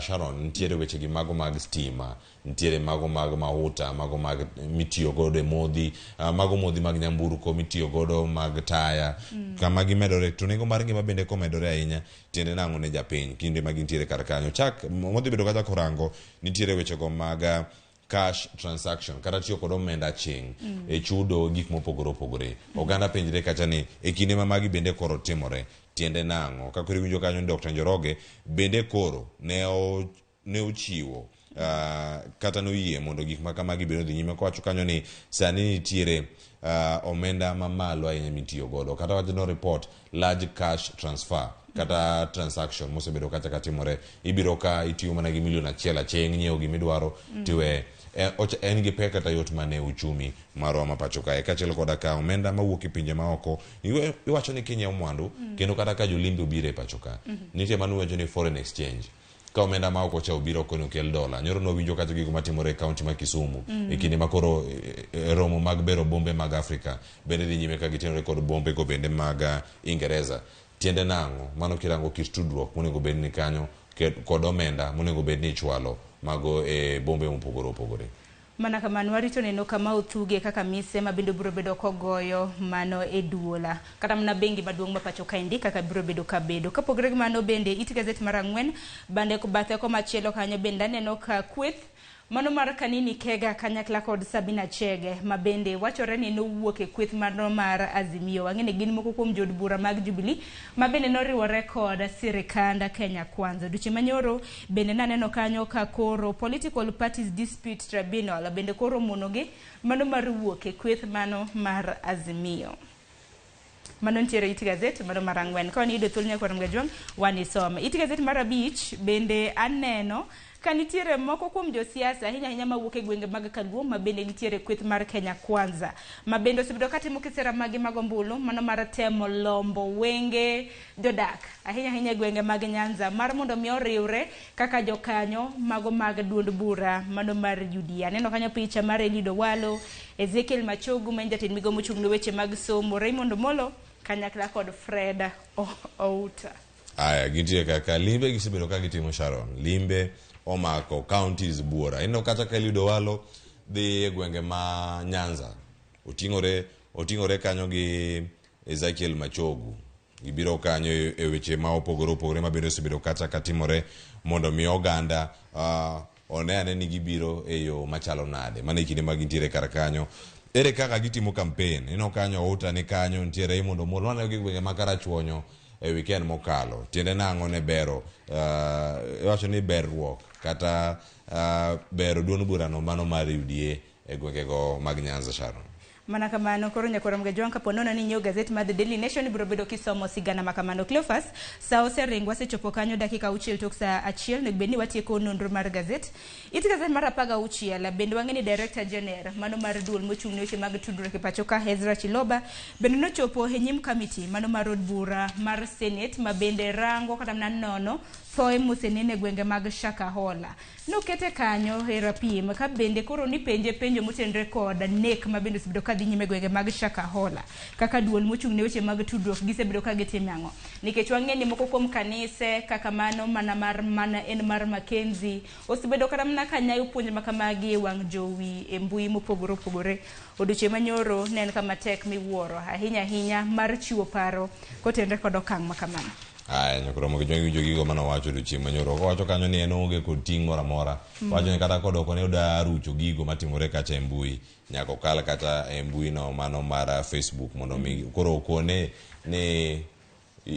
Sharon nitiere wechegi mago mag stima, nitiere mago mag mauta, mago mag mitiyo godo e modhi, mago modhi mag nyamburko mitiyo godo mag taya. Kama gimedore to nengo mar ngima bende komedore ahinya tiende nang'o ne japiny kinde ma gintiere kar kanyo. Chak modhi bedo kata korango nitiere wechego mag cash transaction kata tiyo kod omenda aching' e chudo gik mopogore opogore. Oganda penjre kacha ni e kinde ma magi bende koro timore tiende nang'o. Ka koro iwinjo kanyo ni Dr. Njoroge bende koro ne ochiwo kata noyie mondo gik ma kamagi bende odhi nyime kowacho kanyo ni sani nitiere omenda mamalo ahinya mitiyo godo kata wacho no report large cash transfer kata transaction mosebedo kacha katimore. Ibiro ka itiyo mana gi milion 1 aching' nyiewo gimidwaro tiwe. En gi pek kata yot mane uchumi marwa ma pacho kae kaachiel koda ka omenda mawuok e pinje maoko iwacho ni kinyiewo mwandu kendo kata ka jolimbe obiro e pacho ka nitie mano iwacho ni foreign exchange. Ka omenda ma oko cha obiro oko ni okel dola. Nyoro nwawinjo kacha gigo matimore e kaunti ma Kisumu e kinde ma koro romo mag bero bombe mag Afrika bende dhi nyime ka gitenore kod bombe go bende mag Ingereza. Tiende nang'o? Mano kirango kit tudruok monego bed ni kanyo kod omenda monego bed ni ichwalo mago e bombe mopogore opogore. Mana kamano, warito neno kama othuge kaka mise ma bende biro bedo kogoyo mano e duola. Kata mana bengi maduong' ma pacho kaendi kaka biro bedo kabedo. Kapogore gi mano bende it gazet mar ang'wen, bande bathe komachielo kanyo bende aneno ka kweth mano mar Kanini Kega kanyakla kod Sabina Chege ma bende wachore ni nowuok e kweth mano mar Azimio. Wang'e ni gin moko kuom jood bura mag Jubilee ma bende noriwore kod sirikand Kenya Kwanza. Odiochieng' manyoro bende naneno kanyo ka koro Political Parties Dispute Tribunal bende koro omonogi mano mar wuok e kweth mano mar Azimio. Mano nitiere it gazet mano mar ang'wen. Ka wan yudo thuolo nyakwar Mgajwang' wan isome. It gazet mar abich bende aneno ka nitiere moko kuom josiasa ahinya ahinya mawuok e gwenge mag Kaluo ma bende nitiere kweth mar Kenya Kwanza ma bende osebedo katimo kisera magi mag ombulu mano mar temo lombo wenge jodak ahinya ahinya e gwenge mag Nyanza mar mondo mi oriwre kaka jokanyo mago mag duond bura mano mar UDA. Aneno kanyo picha mar Eliud Owalo, Ezekiel Machogu ma en jatend migawo mochung' ne weche mag somo, Raymond Omolo kanyakla kod Fred Outa. Aya, gintie kaka limbe gisebedo ka gitimo Sharon. Limbe omako counties buora. Ineno kata ka Eliud Owalo dhi e gwenge ma Nyanza. Oting'ore oting'ore kanyo gi Ezekiel Machogu. Gibiro kanyo e weche ma opogore opogore ma bende osebedo kata ka timore mondo mi oganda one ane ni gibiro e yo machalo nade. Mano e kinde ma gintiere kar kanyo. Ere kaka gitimo campaign? Ineno kanyo Outa ni kanyo, nitie Raymond Omolo. Waneno gi gwenge ma Karachuonyo e weekend mokalo. Tiende nang'o ne bero iwacho ni berruok kata bero duond burano mano mar UDA e gwengego mag Nyanza Sharon. Mana kamano, koro nyakwar Mgajwang' kapo nono ni inyiewo gazet mar The Daily Nation ibiro bedo kisomo sigana ma kamano. Cleophas, sa oseringo, wasechopo kanyo dakika auchiel tok sa achiel, onego bed ni watieko nonro mar gazet. It gazet mar 16, bende wang'e ni Director General mano mar duol mochung' ne weche mag tudruok e pacho ka Ezra Chiloba bende nochopo e nyim kamiti mano mar od bura mar Senate ma bende rango kata mana nono thoe mosenene e gwenge mag Shakahola. Nokete kanyo e rapim ka bende koro nipenje penjo motenre kod nek ma bende osebedo ka dhi nyime e gwenge mag Shakahola. Kaka duol mochung' ne weche mag tudruok gisebedo ka gitimo ang'o? Nikech wang'e ni moko kuom kanise kaka mano mana mar mana en mar Mackenzie osebedo kata mana ka nyayo puonj ma kamagi e wang' jowi e mbui mopogore opogore. Odiochieng' manyoro ne en kama tek miwuoro ahinya ahinya mar chiwo paro kotenre kod okang' ma kamano. Aya, nyakoro mogi jwangi winjo gigo mane owacho odiochieng' manyoro. Owacho kanyo ni en oonge kod ting' moro amora. Owacho ni kata kodoko ne oda rucho gigo matimore kacha e mbui, nyaka okal kata e mbui no mano mar Facebook mondo mi koro okone ni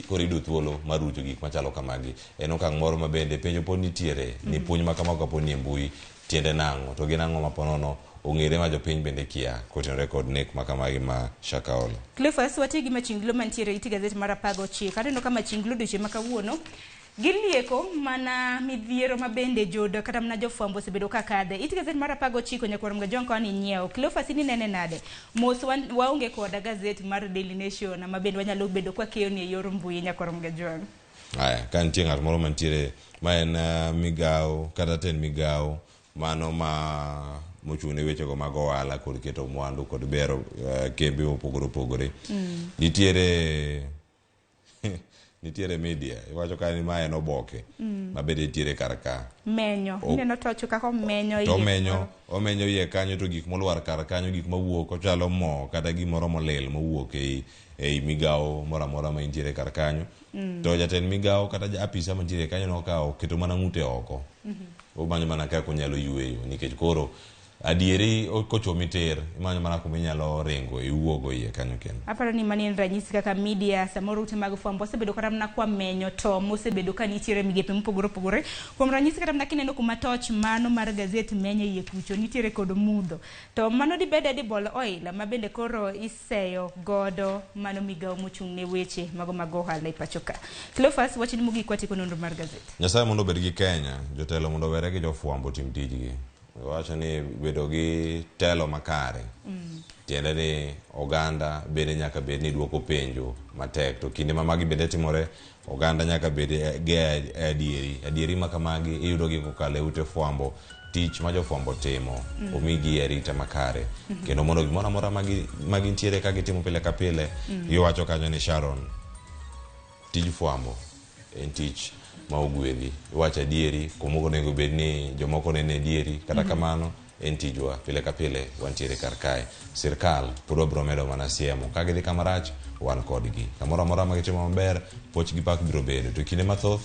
koro iyudo thuolo mar rucho gik machalo kamagi. En okang' moro ma bende penjo pod nitiere ni puonj ma kamago kapod ni e mbui tiende nang'o to gin ang'o ma ponono ong'ere ma jopiny bende kia kotenore kod nek ma kamagi ma Shakahola. Cleophas, wati gi machinglo mantiere iti gazet mar 19. Aneno ka machinglo odiochieng' ma kawuono gilieko mana midhiero ma bende jod kata mana jofwambo osebedo ka kadhe. Iti gazet mar 19 nyakwar Mgajwang' koni nyiewo. Cleophas ini nene nade? Mos waonge koda gazet mar Daily Nation ma bende wanyalo bedo kwa keyo ni e yor mbui nyakwar Mgajwang'. Aya, ka nitie ng'at moro mantiere ma en migawo kata tend migawo mano ma mochung' ne wechego mag ohala kod keto mwandu kod bero kembe mopogore opogore. Nitiere nitiere media iwacho ka ni ma en oboke ma bende nitiere kar ka. Menyo. Ineno tocho kaka omenyo To iye. omenyo, omenyo iye kanyo to gik molwar kar kanyo gik mawuok ochalo mo kata gimoro molil mowuok ei ei migawo moro amora ma intiere kar kanyo. To jatend migawo kata ja apisa mantiere kanyo nokawo oketo mana ng'ute oko. Omanyo mana kaka onyalo yueyo nikech koro adieri kochomi tir imanyo mana kuma inyalo ringo iwuogo iye kanyo kendo. Aparo ni mani en ranyisi kaka media samoro ute mag fwambo osebedo kata mana kwa menyo to mosebedo ka nitiere migepe mopogore opogore. Kuom ranyisi kata mana kineno kuma toch mano mar gazet menyo iye kucho nitiere kod mudho. To mano dibed edible oil ma bende koro iseyo godo mano migawo mochung' ne weche mago mag ohala e pacho ka. Cleophas, wachni mogik watieko nonro mar gazet. Nyasaye mondo obed gi Kenya, jotelo mondo owere gi jofwambo otim tijgi. Wacho ni bedo gi telo makare tiende ni oganda bende nyaka bed ni duoko penjo matek to kinde ma magi bende timore Oganda nyaka bed gi adieri. Adieri ma kamagi iyudo gi kokalo e ute fwambo. Tich ma jofwambo timo omigi arita makare. Kendo mondo gimoro amora ma gintiere ka gitimo pile ka pile, iwacho kanyo ni Sharon, tij fwambo en tich ma ogwedhi. Iwacho adieri kuma ok onego bed ni jomoko nene adieri. Kata kamano en tijwa pile ka pile wantiere kar kae. Sirkal pod wabiro medo mana siemo. Ka gidhi kama rach, wan kodgi. Kamoro amora ma gitimo maber, puoch gi pak biro bedo. To kinde mathoth,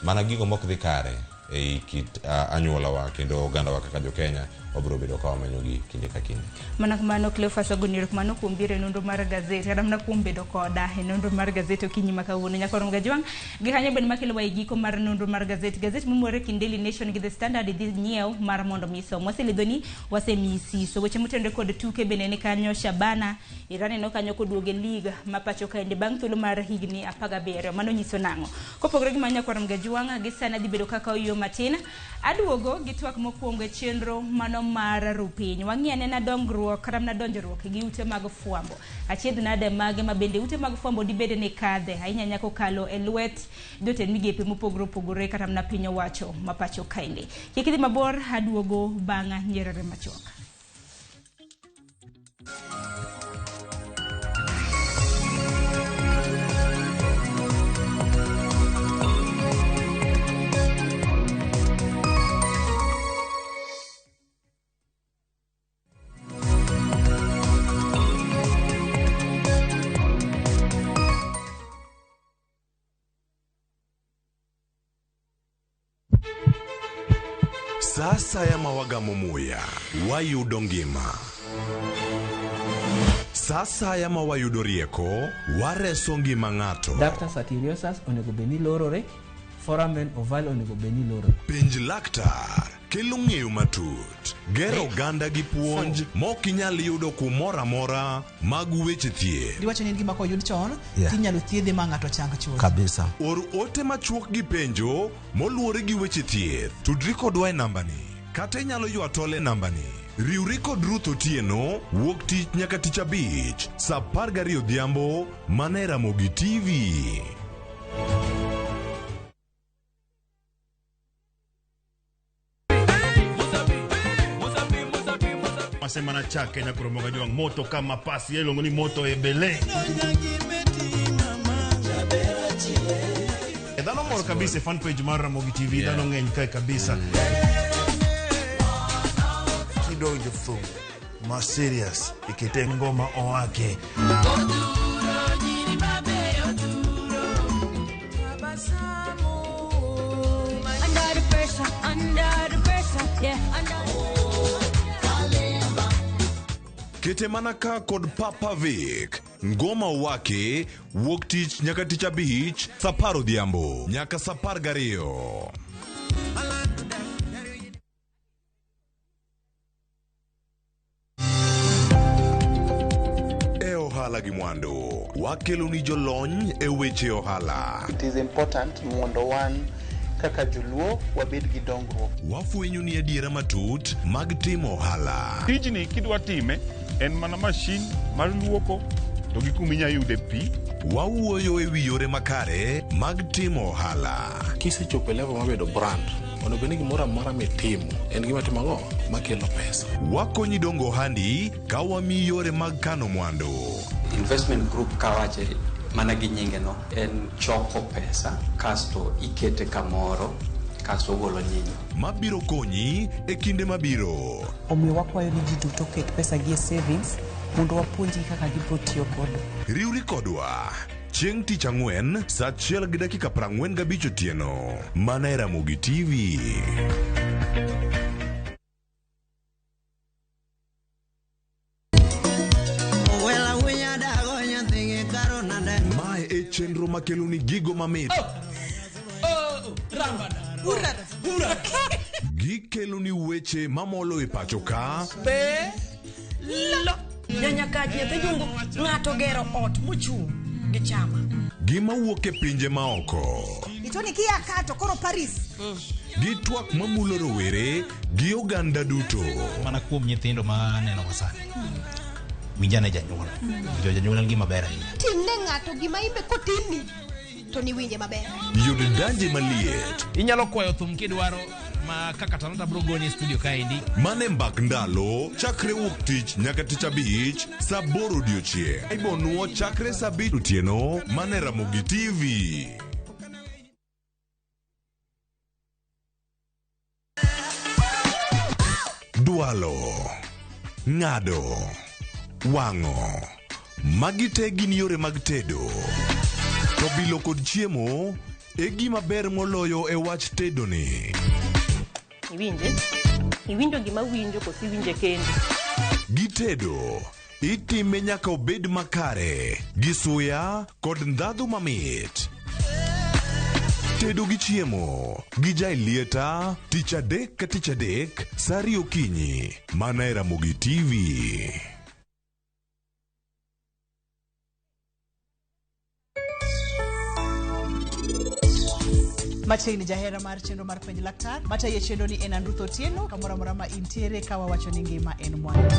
mana gigo mok dhi kare ei kit anyuolawa kendo ogandawa kaka jo-Kenya, wabiro bedo ka wamenyogi kinde ka kinde. Mana kamano Cleophas Ogoni, erokamano kuom biro e nonro mar gazet kata mana kuom bedo koda e nonro mar gazet okinyi ma kawuono. Nyaka warom gajwang' gi kanyo bende makelowa e giko mar nonro mar gazet. Gazet momore kind Daily Nation gi The Standard idhi nyiew mar mondo mi isom. Waselidhoni, wasemiyi siso. Weche motenore kod tuke bende ni kanyo. Shabana Iran kanyo koduogo e league ma pacho kaendi bang' thuolo mar higni 17. Mano nyiso nang'o? Kopogore gi mano nyaka warom gajwang' gi sani adhi bedo kaka oyuo matin. Aduogo gi twak mokwongo e chenro mano mar rupiny. Wang'i anena dongruok kata mana donjruok gi ute mag fwambo. Achiedh nade mage ma bende ute mag fwambo dibed ni kadhe ahinya ahinya kokalo e lwet jotend migepe mopogore opogore kata mana piny owacho ma pacho kaendi. Kik idhi mabor, aduogo bang' nyerere machuok. Sa asaya ma wagamo muya, wayudo ngima. Sa asaya ma wayudo rieko, wareso ngima ng'ato. Ductus arteriosus onego bed ni lorore, foramen ovale onego bed ni lorore. Penj laktar kelo ng'eyo matut, gero oganda gi puonj mok inyal yudo kumoro amora mag weche thieth. Diwacho ni en gima koyud chon, tinyalo thiedhe ma ng'ato chang chuth. Kabisa. Or ote machuok gi penjo moluwore gi weche thieth. Tudri kodwa e nambani kata inyalo ywa tol e nambani. Riwri kod Ruth Otieno wuok tich nyaka tich abich saa 12 odhiambo mana e Ramogi TV. Masema na chake na kuromoga jwang moto kama pasi iluongo ni moto ebele. Dhano mor kabisa e fan page mar Ramogi TV, dhano ng'eny kae kabisa. Kidonjo thum ma serious ikete ngoma owake. Under the pressure, under the pressure, yeah. Under Kete mana ka kod Papa Vic. Ngoma wake wuok tich nyaka tich abich saa 10 odhiambo nyaka saa 12. E ohala gi mwandu, wakelo ni jolony e weche ohala. It is important mondo wan kaka joluo wabed gi dongruok. Wafwenyo ni adiera matut mag timo ohala. Tijni kidwa time en mana mashin mar luoko to gi kuma inyalo yude pi. Wawuoyo e wi yore makare mag timo ohala. Kisechopo e level mar bedo brand, onego bed ni gimoro amora mitimo en gima timo ang'o makelo pesa. Wakonyi dongo ohandi ka wamiyi yore mag kano mwandu. Investment group kawache mana gi nyinge no en choko pesa kasto ikete kamoro kasto ogolo nyinyo. Mabiro konyi e kinde mabiro. Omiyo wakwayo ni ji duto oket pesa gi e savings mondo wapuonjgi kaka gibiro tiyo godo. Riwri kodwa chieng' tich ang'wen saa 1:45 otieno mana e Ramogi TV. Mae e chenro makelo ni gigo mamit. Gikelo ni weche mamolo e pacho ka. Be lo nyanyakach nyathi jungu ng'ato gero ot mochung' gi chama. Gima wuok e pinje maoko. Itoni kia kato koro Paris. Gi twak mamulo rowere gi oganda duto. Mana kuom nyithindo ma aneno sani. Winjane janyuol. Jo janyuol en gima ber ahinya. Timne ng'ato gima imbe kotimni. To niwinje maber. Yud danje maliet. Inyalo kwayo thum kidwaro ma kaka Talanta bro goni e studio kaendi. Mane mbak ndalo chakre wuok tich nyaka tich abich saa aboro odiochieng'. Ibonuo chakre saa abich otieno mane Ramogi TV. Dwalo, ng'ado, wang'o. Magi te gin yore mag tedo. To bilo kod chiemo e gima ber moloyo e wach tedo ni. Iwinje? Iwinjo gima winjo koso iwinje kendi? Gitedo, itime nyaka obed makare, gi suya kod ndhadhu mamit. Tedo gi chiemo gi Jailieta tich adek ka tich adek saa ariyo okinyi mana e Ramogi TV. Machiegni jahera mar chenro mar penj laktar matayo chenro ni en Andruth Otieno kamoro amora ma intiere ka wawacho ni ngima en mwandu.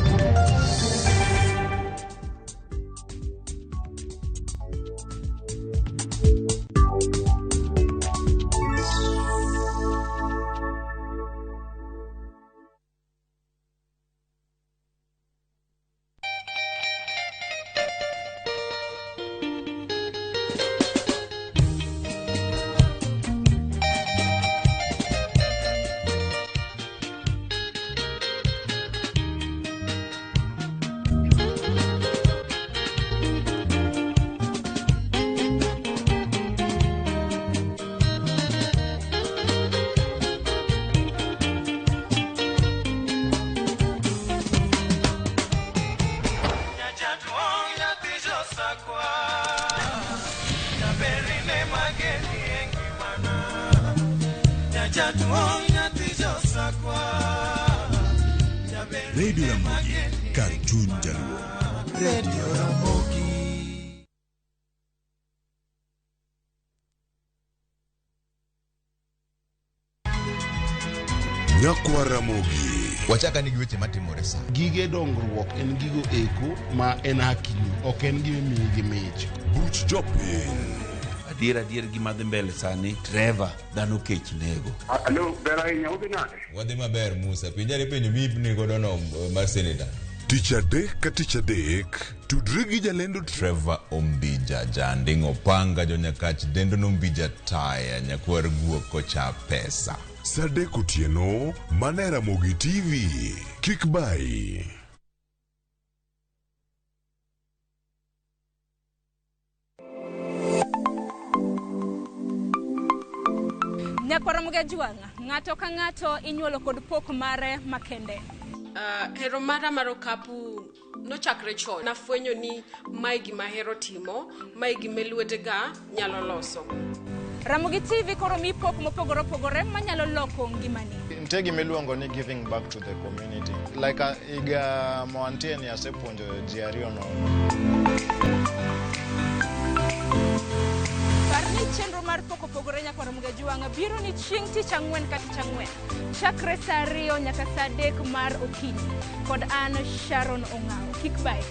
Radio Ramogi, kar chuny jaluo. Radio Ramogi. Nyakwa Ramogi. Wachaka ni gi weche matimore sa. Gige dongruok en gigo eko ma en hakini, ok en gima imiyi gi mich. Buch jopiny. Adier adier gima dhi mbele sani, Trevor, dhano kech nego. Alo, ber ahinya, udhi nade? Wadhi maber Musa, penjare penjo miipni godo no mar seneta. Tich adek ka tich adek, tudri gi jalendo Trevor Ombija, janding' opanga jonyakach dendo nombija taya nyakwar guok kocha pesa. Saa adek otieno mana e Ramogi TV. Kik bayi. Nyakwar Mgajwang', ng'ato ka ng'ato inyuolo kod pok mare makende. Hero mara mar okapu nochakre chon. Nafwenyo ni mae gima ahero timo, mae gima lwetega nyalo loso. Ramogi TV koro mi pok mopogore opogore manyalo loko ngimani. Nitie gima iluongo ni giving back to the community. Like higa mawantie ni asepuonjo ji ariyo nono. Par ni chenro mar pok opogore nyakwar Mgajwang' biro ni chieng' tich ang'wen ka tich ang'wen. Chakre saa ariyo nyaka saa adek mar okinyi. Kod an Sharon Ong'awo. Kik bayi.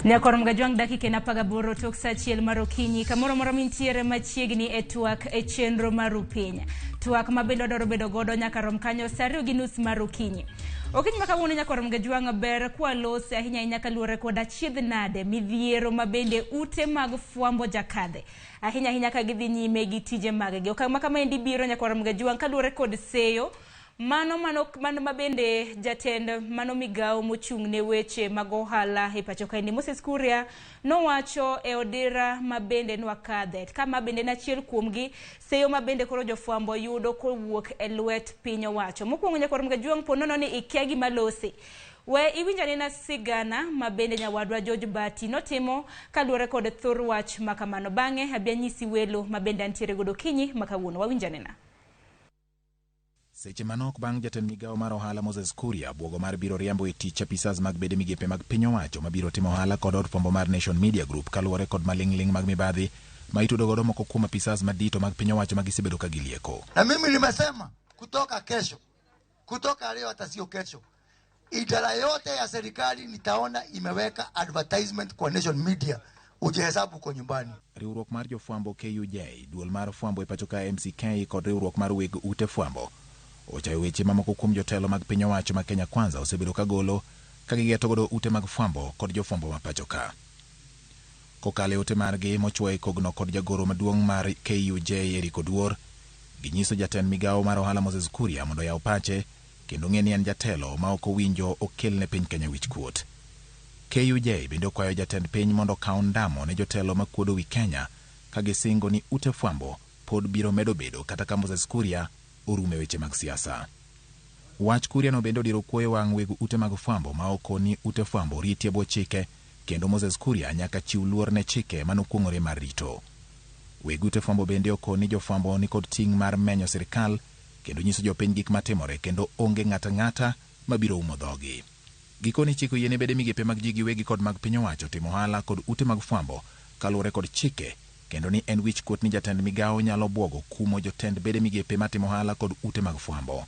Nyakwar Mgajwang' dakika en 18 tok saa achiel mar okinyi kamoro amora mintiere machiegni e twak e chenro mar upiny. Twak ma bende wadwaro bedo godo nyaka rom kanyo saa 2:30 mar okinyi. Okinyi ma kawuono nyakwar Mgajwang' ber kwalose ahinya ahinya kaluwore kod achiedh nade midhiero ma bende ute mag fwambo jakadhe. Ahinya ahinya ka gidhi nyime gi tije maggi. Okang' ma kamaendi biro nyakwar Mgajwang' kaluwore kod seyo mano mabende jatend mano migao mochung' ne weche mag ohala e pacho kaendi Moses Kuria nowacho e odira mabende nwakadhe kama bende en achiel kuomgi seyo mabende koro jofwambo yudo kowuok e lwet piny owacho. Mokwongo nyakwar Mgajwang' po nono ni ikia gima lose. We iwinjo anena sigana mabende nyawadwa George Bati notimo kaluwore kod thor wach makamano. Bang'e abi anyisi welo mabende antiere godo okinyi ma kawuono. Wawinj anena. Seche manok bang' jatend migawo mar ohala Moses Kuria bwogo mar biro riembo e tich apisas mag bede migepe mag piny owacho mabiro timo ohala kod od fwambo mar Nation Media Group kaluwore kod maling'ling' mag mibadhi ma itudo godo moko kuom apisas madito mag piny owacho ma gisebedo ka gilieko. Na mimi nimesema kutoka kesho, kutoka leo hata sio kesho, idara yote ya serikali nitaona imeweka advertisement kwa Nation Media, ujihesabu uko nyumbani. Riwruok mar jofwambo KUJ, duol mar fwambo e pacho ka MCK kod riwruok mar weg ute fwambo ochayo weche mamoko kuom jotelo mag piny owacho ma Kenya Kwanza osebedo ka golo ka gigeto godo ute mag fwambo kod jofwambo ma pacho ka. Kokalo e ote margi mochuoye kogno kod jagoro maduong' mar KUJ Eric Oduor, ginyiso jatend migawo mar ohala Moses Kuria mondo oyaw pache kendo ng'e ni en jatelo ma ok owinjo okel ne piny Kenya wichkuot. KUJ bende okwayo jatend piny mondo okaw ndamo ne jotelo makuodo wi Kenya ka gisingo ni ute fwambo pod biro medo bedo kata ka Moses Kuria orume weche mag siasa. Wach Kuria no bende odiro kuoyo wang' weg ute mag fwambo ma oko ni ute fwambo riti e bwo chike kendo Moses Kuria nyaka chiw luor ne chike manokuong'ore mar rito. Weg ute fwambo bende okoni jofwambo ni kod ting' mar menyo sirikal kendo nyiso jopiny gik matimore kendo onge ng'ata ng'ata mabiro umo dhogi. Gikoni chik oyiene bede migepe mag ji giwegi kod mag piny owacho timo ohala kod ute mag fwambo kaluwore kod chike kendo ni en wichkuot ni jatend migawo nyalo bwogo kumo jotend bede migepe matimo ohala kod ute mag fwambo.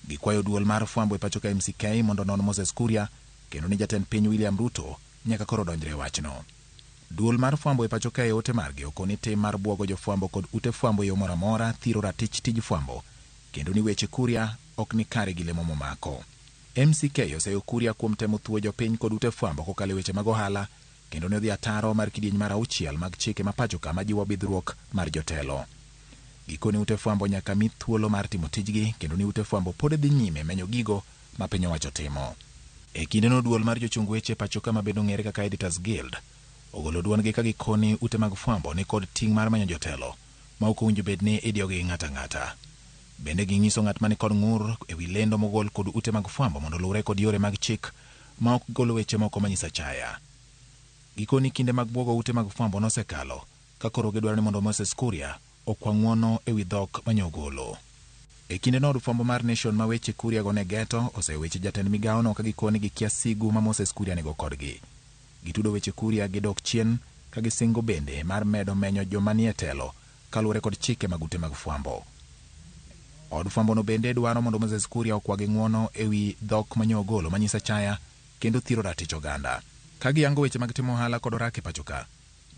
Gikwayo duol mar fwambo e pacho ka MCK mondo onon Moses Kuria kendo ni jatend piny William Ruto nyaka koro donjre e wachno. Duol mar fwambo e pacho ka e ote margi okoni tim mar bwogo jofwambo kod ute fwambo e yo moro amora thiro ratich tij fwambo kendo ni weche Kuria ok ni kare gi lemo momako. MCK oseyo Kuria kuom temo thuo jopiny kod ute fwambo kokalo e weche mag ohala kendo ne odhi ataro mar kidieny mar 6 mag chike ma pacho ka majiwo bidhruok mar jotelo. Gikone ute fwambo nyaka mi thuolo mar timo tijgi kendo ni ute fwambo pod dhi nyime menyo gigo ma piny owacho timo. E kindeno duol mar jochung weche pacho ka ma bende ong'ere kaka Editors Guild ogolo duondgi ka gikoni ute mag fwambo ni kod ting' mar manyo jotelo ma ok owinjo bed ni idiyogi ng'ata ng'ata. Bende ging'iso ng'at mani kod ng'ur ewi lendo mogol kod ute mag fwambo mondo oluwre kod yore mag chik ma ok golo weche moko manyiso achaya. Gikoni kinde mag bwogo ute mag fwambo nosekalo ka koro gidwaro ni mondo Moses Kuria okwa ng'uono ewi dhok manyogolo. E kindeno od fwambo mar Nation ma weche Kuria go ne geto oseyo weche jatend migawono ka gikoni gikia sigu ma Moses Kuria nigo kodgi. Gitudo weche Kuria gi dok chien ka gisingo bende mar medo menyo joma nie telo kaluwore kod chike mag ute mag fwambo. Od fwambo no bende dwaro mondo Moses Kuria okwagi ng'uono ewi dhok manyogolo manyiso achaya kendo thiro ratich oganda. Ka giyango weche mag timo ohala kod orak e pacho ka,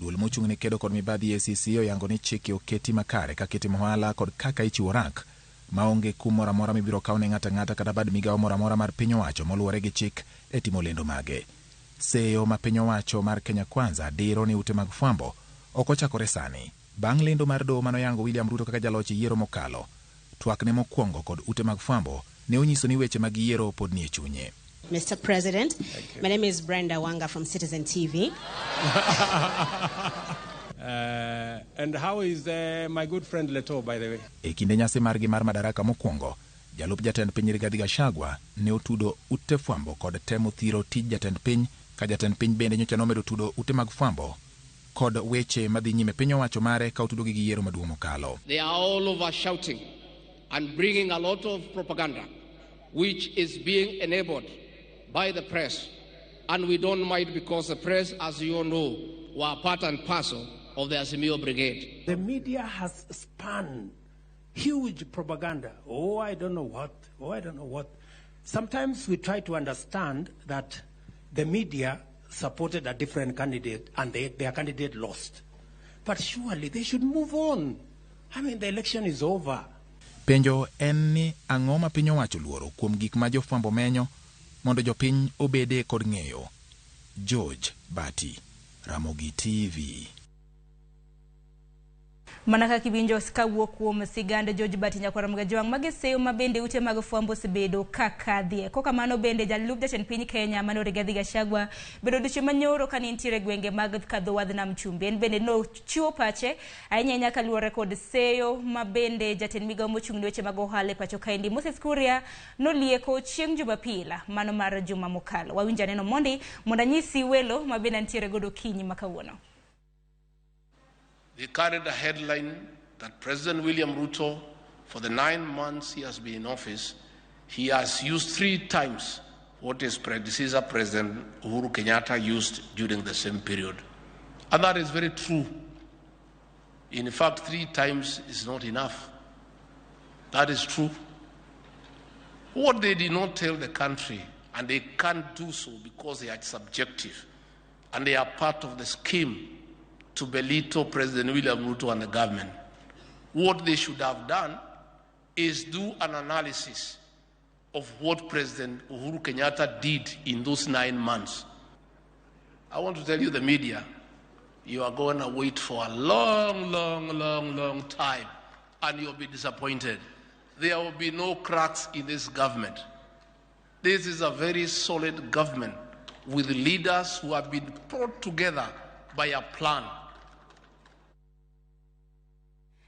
duol mochung' ne kedo kod mibadhi ACC oyango ni chike oketi makare kaka itimo ohala kod kaka ichiwo orak maonge kum moro amora mibiro kaw ne ng'ato ang'ata kata bad migawo moro amora mar piny owacho moluwore gi chik e timo lendo mage. Seyo ma piny owacho mar Kenya Kwanza diro ni ute mag fwambo ok ochakore sani. Bang' lendo mar doho manoyango William Ruto kaka jaloch e yiero mokalo, twakne mokwongo kod ute mag fwambo ne onyiso ni weche mag yiero pod nie chunye. Mr. President, my name is Brenda Wanga from Citizen TV. And how is my good friend Leto, by the way? E kinde nyasi margi mar madaraka mokwongo, jalup jatend piny Rigathi Gachagua ne otudo ute fwambo kod temo thiro tij jatend piny, ka jatend piny bende nyocha nomedo tudo ute mag fwambo kod weche madhi nyime piny owacho mare ka otudogi gi yiero maduong' mokalo. They are all over shouting and bringing a lot of propaganda, which is being enabled by the press. And we don't mind because the press, as you all know, were part and parcel of the Azimio Brigade. The media has spun huge propaganda. Oh, I don't know what. Oh, I don't know what. Sometimes we try to understand that the media supported a different candidate and their candidate lost. But surely they should move on. I mean, the election is over. Penjo en ni ang'o ma piny owacho luoro kuom gik ma jofwambo menyo mondo jopiny obede kod ng'eyo. George Bati, Ramogi TV. Mana kaka iwinjo kawuok kuom sigand George Bati nyakwar Mgajwang' magi seyo ma bende ute mag fwambo osebedo kakadhie. Kokamano bende jalup jatend piny Kenya mano Rigathi Gachagua bedo odiochieng' manyoro kane nitiere gwenge mag kadho wadh nam chumbi. En bende nochiwo pache ahinya ahinya kaluwore kod seyo ma bende jatend migawo mochung' ne weche mag ohala e pacho kaendi Moses Kuria nolieko chieng' Jumapil mano mar juma mokalo. Wawinj aneno mondi mondo anyisi welo ma bende antiere godo okinyi ma kawuono. They carried a headline that President William Ruto For the 9 months he has been in office, he has used three times what his predecessor, President Uhuru Kenyatta, used during the same period. And that is very true. In fact, three times is not enough. That is true. What they did not tell the country, and they can't do so because they are subjective, and they are part of the scheme to belittle President William Ruto and the government. What they should have done is do an analysis of what President Uhuru Kenyatta did in those 9 months. I want to tell you, the media, you are going to wait for a long, long, long, long time, and you'll be disappointed. There will be no cracks in this government. This is a very solid government with leaders who have been brought together by a plan.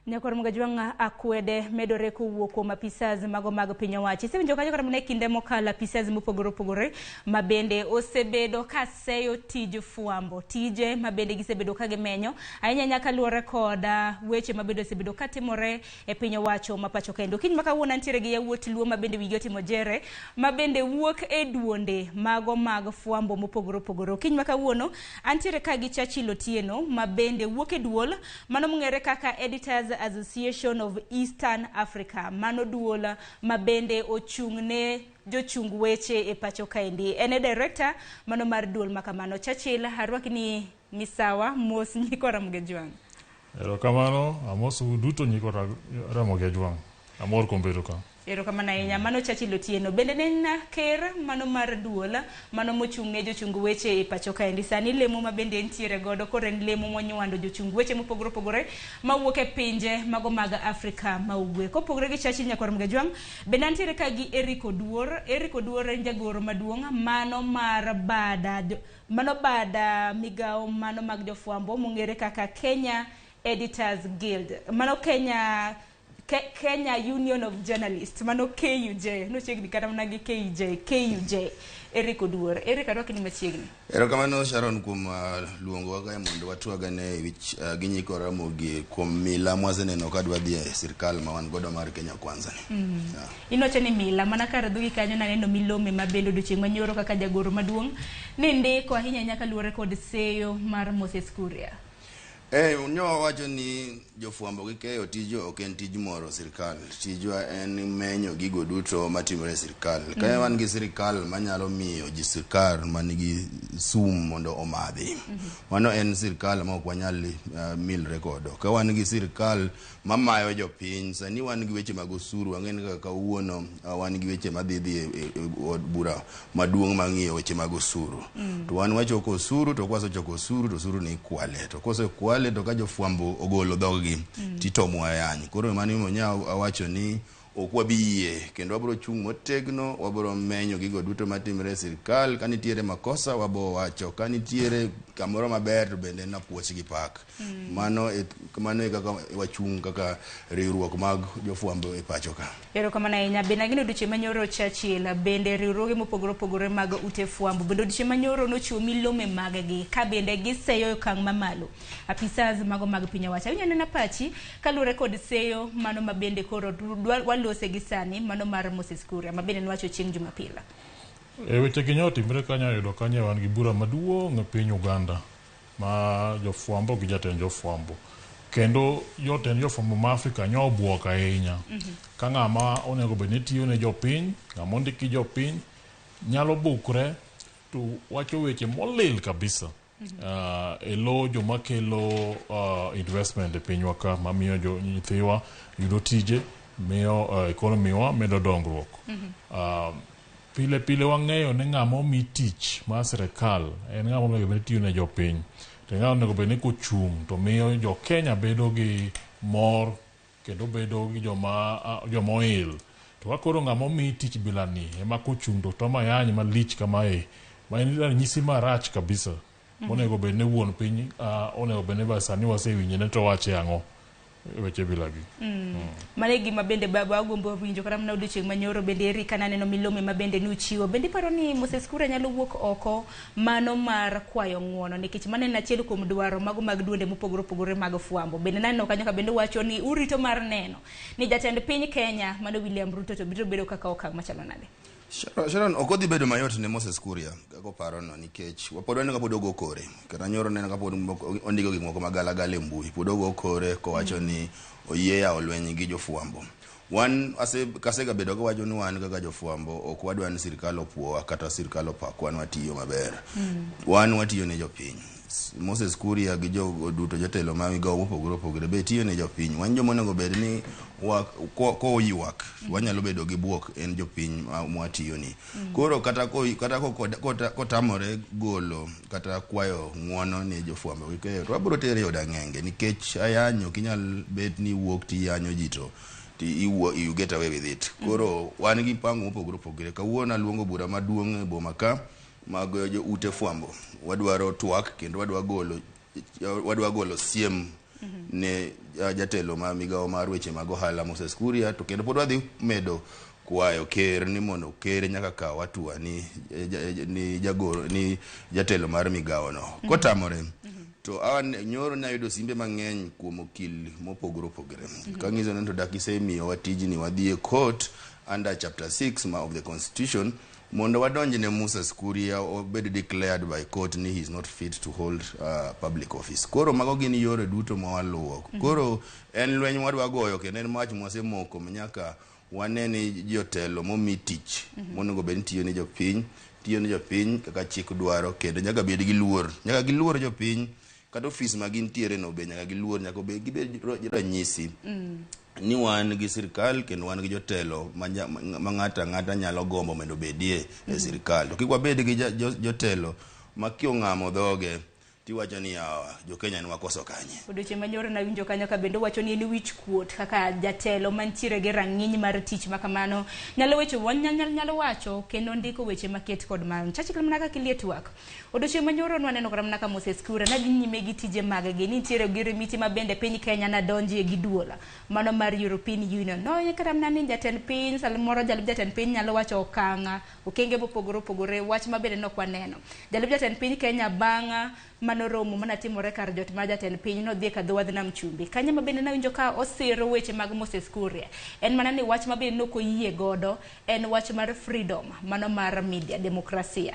Nyakwar Mugajwang' akwede medore kowuok kuom apisas mago mag piny owacho. Isewinjo kanyo kata mana e kinde mokalo apisas mopogore opogore ma bende osebedo ka seyo tij fwambo. Tije ma bende gisebedo ka gimenyo ahinya ahinya kaluwore kod weche ma bende osebedo ka timore e piny owacho ma pacho kendo. Kiny ma kawuono antiere gi yawuot Luo ma bende wigi otimo jere ma bende wuok e duonde mago mag fwambo mopogore opogore. Kiny ma kawuono antiere ka gi Churchill Otieno ma bende wuok e duol mano mong'ere kaka Editors Association of Eastern Africa. Mano duol ma bende ochung' ne jochung weche e pacho kaendi. En e director mano mar duol ma kamano. Churchill, arwaki ni misawa mos nyikwa Ramogi Ajwang'. Erokamano, amosou duto nyikwa Ramogi Ajwang'. Amor kuom bedo ka. Erokamano ahinya. Mano Churchill Otieno. Bende ne en ker mano mar duol mano mochung' ne jochung weche e pacho kaendi. Sani lemo ma bende entiere godo koro en lemo monywando jochung weche mopogore opogore mawuok e pinje mago mag Afrika ma ugwe. Kopogore gi Churchill nyakwar Mgajwang', bende antiere ka gi Eric Oduor. Eric Oduor en jagoro maduong' mano mar bada mano bada migawo mano mag jofwambo mong'ere kaka Kenya Editors Guild. Mano Kenya Union of Journalists, mano KUJ, nochiegni kata mana gi KUJ, KUJ. Eric Oduor. Eric, arwaki ni machiegni. Erokamano Sharon kuom luongowa kae mondo watwagane e wich gi nyikwa Ramogi kuom mila mwaseneno ka dwa dhi e sirkal ma wan godo mar Kenya Kwanza ni. Iwacho ni mila, mana kar dhogi kanyo naneno milome ma bende odiochieng' manyoro kaka jagoro maduong' ne ndiko ahinya ahinya kaluwore kod seyo mar Moses Kuria. Nyo wawacho ni jofwambo gi keyo tijwa ok en tij moro sirkal. Tijwa en menyo gigo duto matimore e sirkal. Ka wan gi sirkal manyalo miyo ji sirkal manigi sum mondo omadhi. Mano en sirkal ma ok wanyal milre godo. Ka wan gi sirkal mamayo jopiny, sani wan gi weche mag osuru, wang'e ni kaka kawuono wan gi weche madhi dhi e od bura maduong' mang'iyo weche mag osuru. To wan wachoko osuru, to kwasechoko osuru to osuru ni ikwale. To kosekwale to ka jofwambo ogolo dhoggi titomwa yany. Koro mano emomiyo nya awacho ni ok wabi yie kendo wabiro chung' motegno, wabiro menyo gigo duto matimore e sirkal. Ka nitiere makosa wabo wacho, ka nitiere kamoro maber to bende en apuoch gi pak. Mano e kaka wachung' kaka riwruok mag jofwambo e pacho ka. Erokamano ahinya. Bende ang'e ni odiochieng' manyoro Churchill, bende riwruoge mopogore opogore mag ute fwambo bende odiochieng' manyoro nochiwo milome mag-gi ka bende giseyo e okang' mamalo apisas mago mag piny owacho. Awinjo anena pachi kaluwore kod seyo mano ma bende koro walose gi sani mano mar Moses Kuria ma bende nowacho chieng' Jumapil. E weche gi nyo otimre kanyo oyudo kanyo wan gi bura maduong' e piny Uganda ma jofwambo gi jatend jofwambo kendo jotend jofwambo ma Afrika nyo obuok ahinya ka ng'ama onego bed ni tiyo ne jopiny, ng'ama ondik gi jopiny nyalo bukre to wacho weche molil kabisa e lo joma kelo investment e pinywa ka mamiyo jo nyithiwa yudo tije miyo economy wa medo dongruok. Pile pile wang'eyo ni ng'ama omi tich mar sirikal en ng'ama onego bed ni tiyo ne jopiny to ng'ama onego bed ni kochung' to miyo jo Kenya bedo gi mor kendo bedo gi joma oil. To ka koro ng'ama omi tich bilani ema kochung' to tomo ayany malich kamae ma en ranyisi marach kabisa monego bed ni wuon piny onego bed ni ba sani wasewinje ne to wache ang'o. weche bilagi. Mano e gima bende baba agombo winjo kata mana odiochieng' manyoro bende eri ka naneno milome ma bende nuchiwo. Bende iparo ni Moses Kuria nyalo wuok oko mano mar kwayo ng'uono nikech mano en achiel kuom dwaro mago mag duonde mopogore opogore mag fwambo. Bende naneno kanyo ka bende wacho ni urito mar neno ni jatend piny Kenya mano William Ruto to biro bedo kaka okang' machalo nade. Sharon, ok odhi bedo mayot ne Moses Kuria kaka oparono nikech pod waneno ka pod ogo kore. Kata nyoro neno ka pod ondiko gik moko magalagala e mbui. Pod ogo kore kowacho ni oyie yawo lweny gi jofwambo. Wan kasegabedo kawacho ni wan kaka jofwambo ok wadwa ni sirikal opuowa kata sirikal opakwa ni watiyo maber. Wan watiyo ne jopiny. Moses Kuria gi jogo duto jotelo ma migawo mopogore opogore be tiyo ne jopiny. Wan joma onego bed ni koywak wanyalo bedo gi buok en jopiny mwatiyo ni. Koro kata kotamore golo kata kwayo ng'uono ne jofwambo gi keyo to wabiro tere e od ang'enge nikech ayanyo ok inyal bet ni iwuok tiyanyo ji to you get away with it. Koro wan gi mpango mopogore opogore. Kawuono aluongo bura maduong' e boma ka mag jo ute fwambo. Wadwaro twak kendo wadwa golo siem ne jatelo ma migawo mar weche mag ohala Moses Kuria, to kendo pod wadhi medo kwayo ker ni mondo ker nyaka kaw hatua ni jagoro ni jatelo mar migawo no. Kotamore to nyoro nayudo simbe mang'eny kuom okil mopogore opogore. Kanyiso ni to dak isemiyowa tijni wadhi e court under chapter 6 of the constitution mondo wadonj ne Moses Kuria obed declared by court ni he is not fit to hold public office. Koro mago gin yore duto ma waluwo. Koro en lweny mwadwa goyo kendo en mach mwasemoko nyaka wane ni jotelo momi tich monego bed ni tiyo ne jopiny kaka chik dwaro kendo nyaka bed gi luor. Nyaka giluor jopiny kata ofis ma gintiere no be nyaka giluor, nyaka gibed ranyisi ni wan gi sirikal kendo wan gi jotelo ma ng'ato ang'ata nyalo gombo mondo obedie e sirikal. To kik wabed gi jotelo ma kiong'amo dhoge tiwacho ni yawa jo-Kenya ni wakoso kanye. Odiochieng' manyoro nawinjo kanyo ka bende wacho ni en wich kuot kaka jatelo mantiere gi rang'iny mar tich ma kamano nyalo wecho nyalo wacho kendo ndiko weche maket kod mano. Chachikla mana kaka ilie twak. Odiochieng' manyoro nwaneno kata mana ka Moses Kuria nadhi nyime gi tije maggi nitiere gi remiti ma bende piny Kenya nadonjie gi duola mano mar European Union. No kata mana ni jatend piny samoro jalup jatend piny nyalo wacho okang' okenge mopogore opogore wach ma bende nok waneno. Jalup jatend piny Kenya bang' mano romo mana timore kar jot mar jatend piny nodhi e dho wadh nam chumbi. Kanyo ma bende nawinjo ka osiro weche mag Moses Kuria. En mana ni wach ma bende nok oyie godo en wach mar freedom mano mar media demokrasia.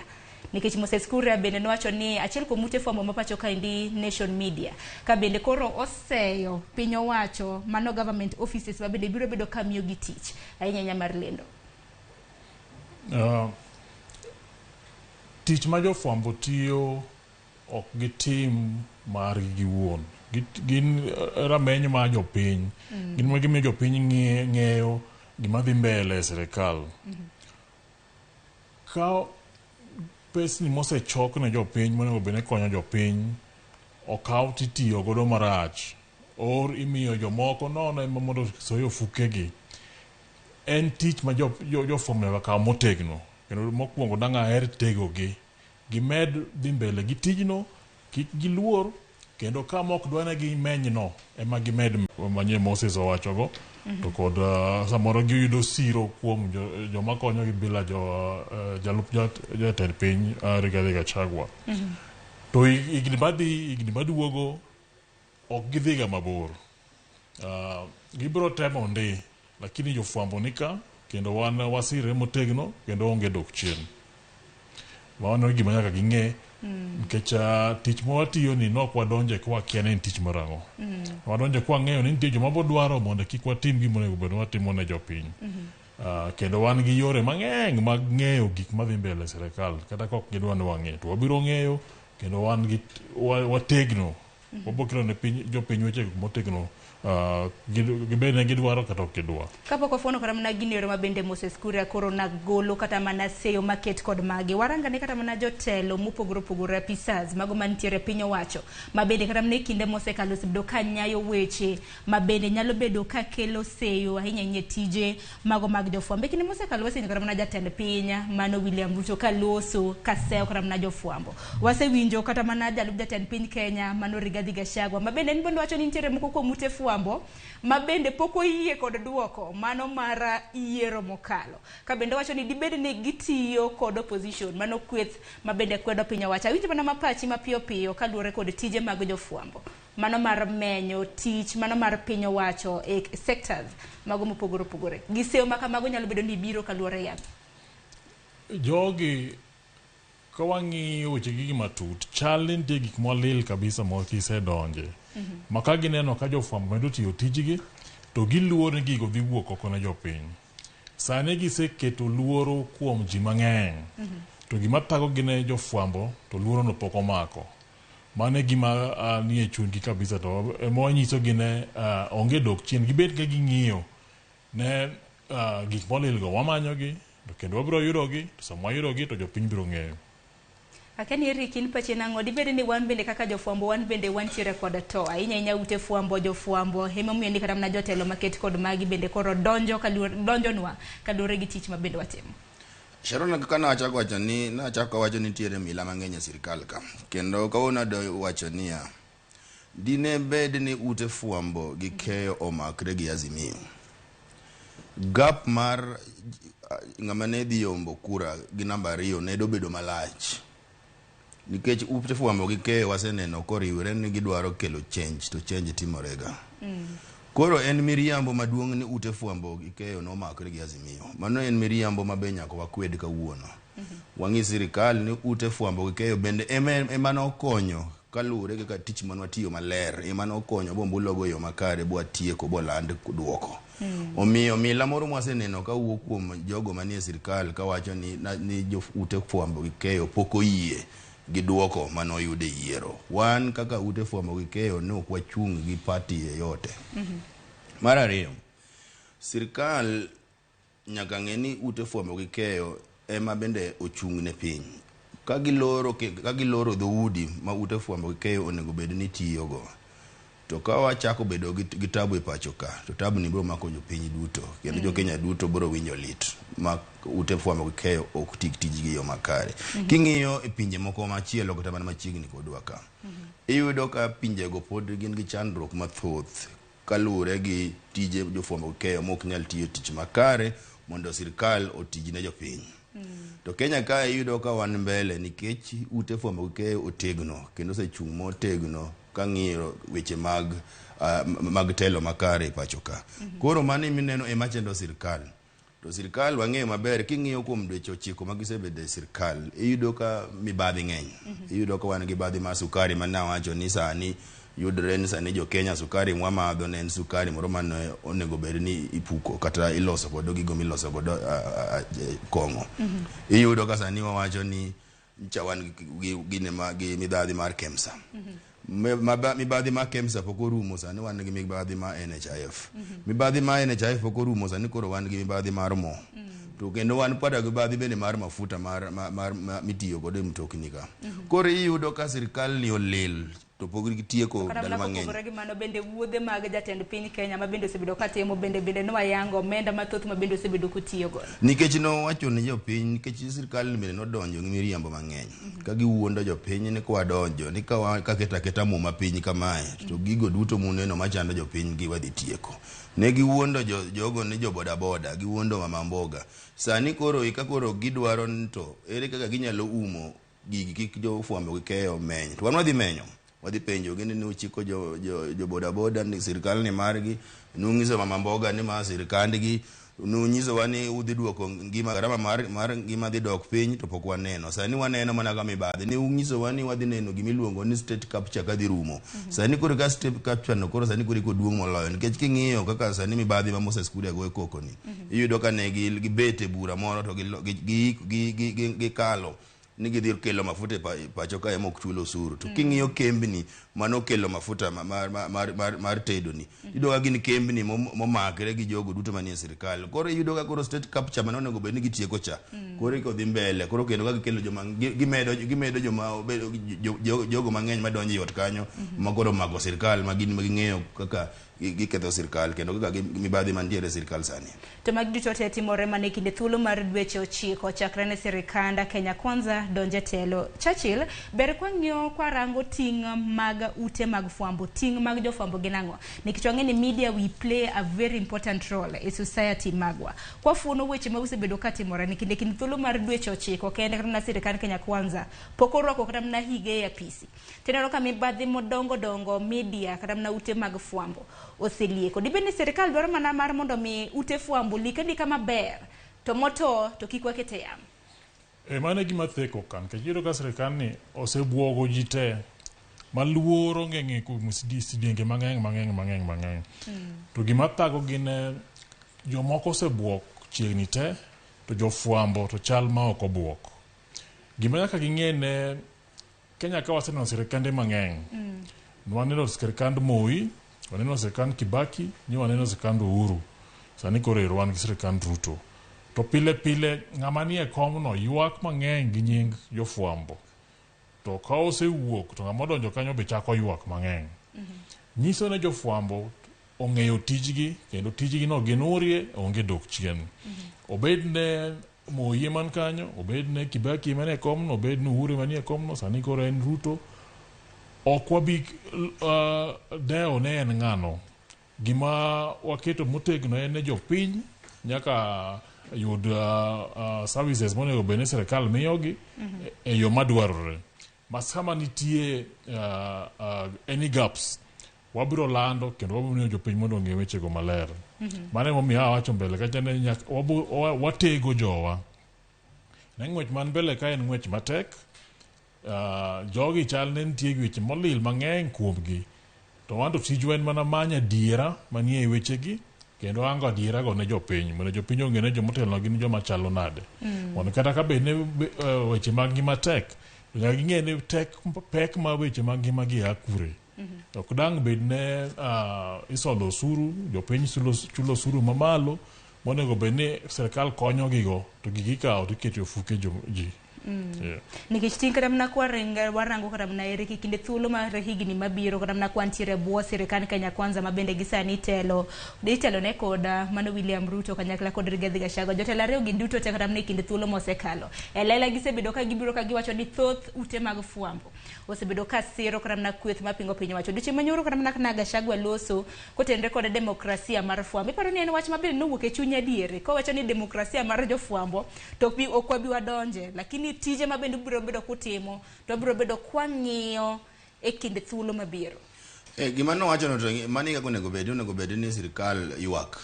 Nikech Moses Kuria bende nowacho ni achiel kuom ute fwambo ma pacho kaendi Nation Media ka bende koro oseyo piny owacho mano government offices ma bende biro bedo ka miyo gi tich ahinya ahinya mar lendo. Tich ma jofwambo tiyo ok gitim margi giwuon. Gin rameny mar jopiny. Gin ma gimiyo jopiny ng'eyo gima dhi mbele e sirikal. Ka pesni mosechok ne jopiny monego bed ni konyo jopiny okaw titiyo godo marach or imiyo jomoko nono ema mondo osoe ofukegi. En tich ma jofwambo nyaka kaw motegno kendo mokwongo dang' aher tegogi. Gimed dhi mbele gi tijno, kik giluor, kendo kama ok dwa ne gimenyno ema gimed manye Moses owachogo. To kod samoro giyudo siro kuom joma konyogi bila jalup jatend piny Rigathi Gachagua. To higni madhi higni maduogo ok gidhiga mabor. Gibiro temo ndi, lakini jofwambo nika kendo wan wasire motegno kendo onge dok chien. Mano gima nyaka ging'e nikech tich ma watiyo ni nok wadonje ka wakia ni en tich mar ang'o. Wadonje ka wang'eyo ni nitie joma bodwaro mondo kik watim gima onego bed ni watimo ne jopiny. Kendo wan gi yore mang'eny mag ng'eyo gik madhi mbele e sirikal kata ka ok gidwa ni wang'e to wabiro ng'eyo kendo wan gi wategno. Wabiro kelo ne piny jopiny weche motegno gibed ne gidwaro kata ok gidwar. Kapok wafuono kata mana gini ero ma bende Moses Kuria koro nagolo kata mana seyo maket kod magi. Warangane kata mana jotelo mopogore opogore apisas mago mantiere piny owacho ma bende kata mana e kinde mosekalo osebedo ka nyayo weche ma bende nyalo bedo ka kelo seyo ahinya ahinya e tije mago mag jofwambo. E kinde mosekalo wasewinjo kata mana jatend piny mano William Ruto ka loso ka seyo kata mana jofwambo. Wasewinjo kata mana jalup jatend piny Kenya mano Rigathi Gachagua ma bende en bende wacho ni nitiere moko kuom ute fwambo fwambo ma bende pok oyie kod duoko mano mar yiero mokalo. Ka bende wacho ni dibed ni gitiyo kod opposition mano kweth ma bende kwedo piny owacho. Awinjo mana mapachi mapiyo piyo kaluwore kod tije mag jofwambo. Mano mar menyo tich, mano mar piny owacho e sectors mago mopogore opogore. Gi seyo ma kamago nyalo bedo ni biro kaluwore yath. Jogi ka wang'iyo weche gigi matut, chal ni nitie gik molil kabisa ma gisedonje. Ma ka gineno ka jofwambo medo tiyo tijgi, to giluor ni gigo dhi wuok oko ne jopiny. Sani giseketo luoro kuom ji mang'eny. To gima thagogi ne jofwambo to luoro no pok omako. Mano e gima nie chunygi kabisa to ema wanyisogi ne onge dok chien. Gibed ka ging'iyo ne gik molilgo wamanyogi to kendo wabiro yudogi to sama wayudogi to jopiny biro ng'eyo. Akia ni Eric in pachi nang'o dibed ni wan bende kaka jofwambo wan bende wantiere kod to ahinya ahinya ute fwambo jofwambo emomiyo ni kata mana jotelo maket kod magi bende koro donjo donjonwa kaluwore gi tich ma bende watimo. Sharon kaka nachako wacho ni nachako wacho ni nitiere mila mang'eny e sirikal ka kendo kawuono adwa wacho niya dine bed ni ute fwambo gi keyo omakre gi Azimio gap mar ng'ama ne dhi yombo kura gi namba 2 ne dobedo malach nikech ute fwambo gi keyo waseneno koriwre ni gidwaro kelo change to change timorega. Koro en miriambo maduong' ni ute fwambo gi keyo nomakre gi Azimio. Mano en miriambo ma be nyaka wakwed kawuono. Wang'i sirikal ni ute fwambo gi keyo bende ema nokonyo kaluwore kaka tich mane watiyo maler, ema nokonyo bombulu ogo e yo makare bwatieko boland duoko. Omiyo mila moro mwaseneno kawuok kuom jogo manie sirikal kawacho ni jo ute fwambo gi keyo pok oyie gi duoko manoyud e yiero. Wan kaka ute fwambo gi keyo ne ok wachung' gi party yeyote. Mar ariyo, sirikal nyaka ng'e ni ute fwambo gi keyo ema bende ochung' ne piny. Ka giloro dhoudi ma ute fwambo gi keyo onego bed ni tiyogo, to ka wachako bedo gi tabu e pacho ka, to tabu ni biro mako jopiny duto kendo jo-Kenya duto biro winjo lit ma ute fwambo gi keyo ok ti tijgi e yo makare. King'iyo e pinje moko machielo kata mana machiegni kodwa ka, iyudo ka pinjego pod gin gi chandruok mathoth kaluwore gi tije jofwambo gi keyo mok nyal tiyo tich makare mondo sirikal otij ne jopiny. To Kenya ka iyudo ka wan mbele nikech ute fwambo gi keyo otegno kendo osechung' motegno kang'iyo weche mag telo makare e pacho ka. Koro mano mineno ema chando sirikal. To sirikal wang'eyo maber king'iyo kuom dweche 9 ma gisebedo e sirikal, iyudo ka mibadhi ng'eny. Iyudo ka wan gi badhi mar sukari ma nawacho ni sani yudore ni sani jo Kenya sukari mwamadho ne en sukari moro mane onego bed ni ipuko kata iloso godo gigo miloso godo kong'o. Iyudo ka sani wawacho ni ncha wan gi mibadhi mar KEMSA. Mibadhi mar KEMSA pok orumo, sani wan gi mibadhi mar NHIF. Mibadhi mar NHIF pok orumo, sani koro wan gi mibadhi mar mo. To kendo wan pada gi mibadhi bende mar mafuta mar mitiyo godo e mtokni ka. Koro iyudo ka sirikal ni olil to pok gitieko ndalo mang'eny. Kata gi mano bende wuodhe mag jatend piny Kenya ma bende osebedo katimo bende nowayango omenda mathoth ma bende osebedo kotiyo godo. Nikech nowacho ni jopiny, nikech sirikal bende nodonjo gi miriambo mang'eny. Ka giwuondo jopiny ni kwadonjo ni ka keto aketa muma piny kamae to gigo duto muneno machando jopiny gi wadhi tieko. Ne giwuondo jogo ni jo boda boda, giwuondo mama mboga. Sani koro ika koro gidwaro ni to ere kaka ginyalo umo gigi kik jofwambo gi keyo meny. To wan wadhi menyo. Wadhi penjo gi ni uchiko jo boda boda ni sirikal ni margi, nung'iso mama mboga ni ma sirikandgi, nunyisowa ni udhi duoko ngima garama mar ngima dhi dok piny to pok waneno. Sani waneno mana ka mibadhi ni unyisowa ni wadhi neno gimiluongo ni state capture kadhi rumo. Sani koro ka state capture no koro sani koro iko duong' moloyo nikech king'iyo kaka sani mibadhi ma Moses Kuria goyo koko ni, iyudo ka ne gibet e bura moro to gikalo ni gidhi kelo mafuta e pacho kae mok chulo osuru. To king'iyo kembni manokelo mafuta mar tedo ni, iyudo ka gin kembni momakre gi jogo duto manie sirikal. Koro iyudo ka koro state capture mane onego bed ni gitieko cha, koro iko dhi mbele. Koro kendo ka gikelo joma gimedo joma obedo jogo mang'eny madonjo e ot kanyo ma koro omako sirikal ma gin ma ging'eyo kaka giketho sirkal kendo kaka mibadhi mantiere e sirkal sani. To magi duto te timore mana e kinde thuolo mar dweche 9 chakre ne sirikand Kenya Kwanza donje telo. Churchill, ber kwang'iyo kwarango ting' mag ute mag fwambo, ting' mag jofwambo gin ang'o? Nikech wang'e ni media we play a very important role e society magwa. Kwafuono weche ma osebedo katimore ni kinde kind thuolo mar dweche 9 kende kata mana sirikand Kenya Kwanza pok orwako kata mana hige e apisi. Tineno ka mibadhi modongo dongo media kata mana ute mag fwambo oselieko. Dibed ni sirikal dwaro mana mar mondo mi ute fwambo lik alika maber to moto to kik waket e yamo. Mano e gima theko ka nikech iyudo ka sirikal ni osebuogo ji te maluoro ng'eng' kuom sidienge mang'eny mang'eny mang'eny mang'eny. To gima thago gin jomoko osebuok chiegni te to jofwambo to chal ma ok obuok. Gima nyaka ging'e ne Kenya ka waseneno sirikande mang'eny. Waneno sirikand Moi, waneno sirikand Kibaki, ni waneno sirikand Uhuru. Sani koro ero wan gi sirikand Ruto. To pile pile ng'ama nie komno ywak mang'eny gi nying jofwambo. To ka osewuok to ng'ama odonjo kanyo be chako ywak mang'eny. Nyiso ne jofwambo ong'eyo tijgi kendo tijgi no ginurie onge dok chien. Obed ne Moi man kanyo, obed ne Kibaki manie komno, obed ne Uhuru manie komno, sani koro en Ruto. Ok wabi dewo ne en ng'ano. Gima waketo motegno en ni jopiny nyaka yud services monego bed ni sirikal miyogi e yo madwarore. Ma sama nitie any gaps, wabiro lando kendo wabiro miyo jopiny mondo ong'e wechego maler. Mano emomiyo awacho mbele kacha ni nyaka watego jowa. Ne ng'wech man mbele ka en ng'wech matek. Jogi chal ne nitie gi weche molil mang'eny kuomgi. To wan to tijwa en mana manyo adiera manie wechegi kendo ango adiera go ne jopiny mondo jopiny ong'e ni jomotelo gin joma chalo nade. Mondo kata ka bed ni weche mag ngima tek, to nyaka ging'e ni tek pek ma weche mag ngima gi a kure. Ok dang' bed ne isolo osuru, jopiny chulo osuru mamalo, monego bed ni sirikal konyogigo to gigi ikawo to iketo e ofuke ji. Yeah. Nikech ting' kata mana kwaringo warango kata mana ere kinde thuolo mar higni mabiro kata mana kwantiere e bwo sirikand Kenya Kwanza ma bende gisani itelo ne kod mano William Ruto kanyakla kod Rigathi Gachagua. Jotelo ariyo gi duto te kata mana e kinde thuolo mosekalo. E lela gisebedo ka gibiro ka giwacho ni thoth ute mag fwambo osebedo ka siro kata mana kweth mapingo piny owacho. Odiochieng' manyoro kata mana na Gachagua loso kotenre kod demokrasia mar fwambo. Iparo ni en wach maber nowuok e chuny adieri kowacho ni demokrasia mar jofwambo to ok wabi wadonje, lakini tije ma bende ubiro bedo kutimo to wabiro bedo kwang'iyo e kinde thuolo mabiro. Gima nowacho no to mano kaka onego bed ni sirikal ywak.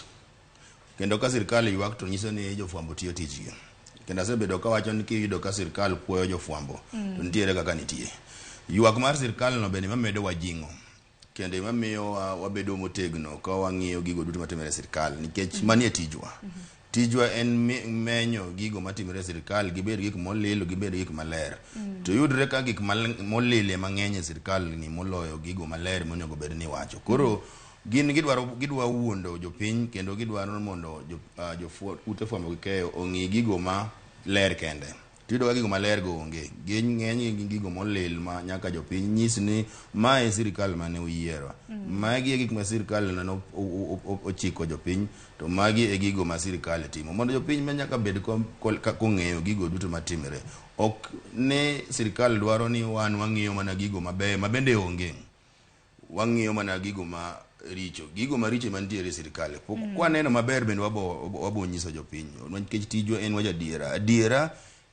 Kendo ka sirikal ywak to nyiso ni jofwambo tiyo tijgi. Kendo asebedo kawacho ni kiyudo ka sirikal puoyo jofwambo to nitiere kaka nitie. Ywak mar sirikal no bende mamedo wajing'o. Kendo ema miyo wabedo motegno ka wang'iyo gigo duto matimore e sirikal nikech mani e tijwa. Tijwa en menyo gigo matimore e sirikal, gibed gik molil, gibed gik maler. To yudre ka gik molil ema ng'eny e sirikal ni moloyo gigo maler monego bed ni iwacho. Koro gin gidwa wuondo jopiny kendo gidwaro mondo ute fwambo gi keyo ong'i gigo ma ler kende. Tiyudo ka gigo maler go onge. Gin ng'eny gi gigo molil ma nyaka jopiny nyis ni mae e sirikal mane uyiero. Magi e gik ma sirikal nene ochiko jopiny to magi e gigo ma sirikal timo. Mondo jopiny ma nyaka bed kong'eyo gigo duto matimore. Ok ne sirikal dwaro ni wan wang'iyo mana gigo mabeyo ma bende onge. Wang'iyo mana gigo ma richo. Gigo maricho mantiere e sirikal. Kwaneno maber bende wabo nyiso jopiny. Nikech tijwa en wacho adiera. Adiera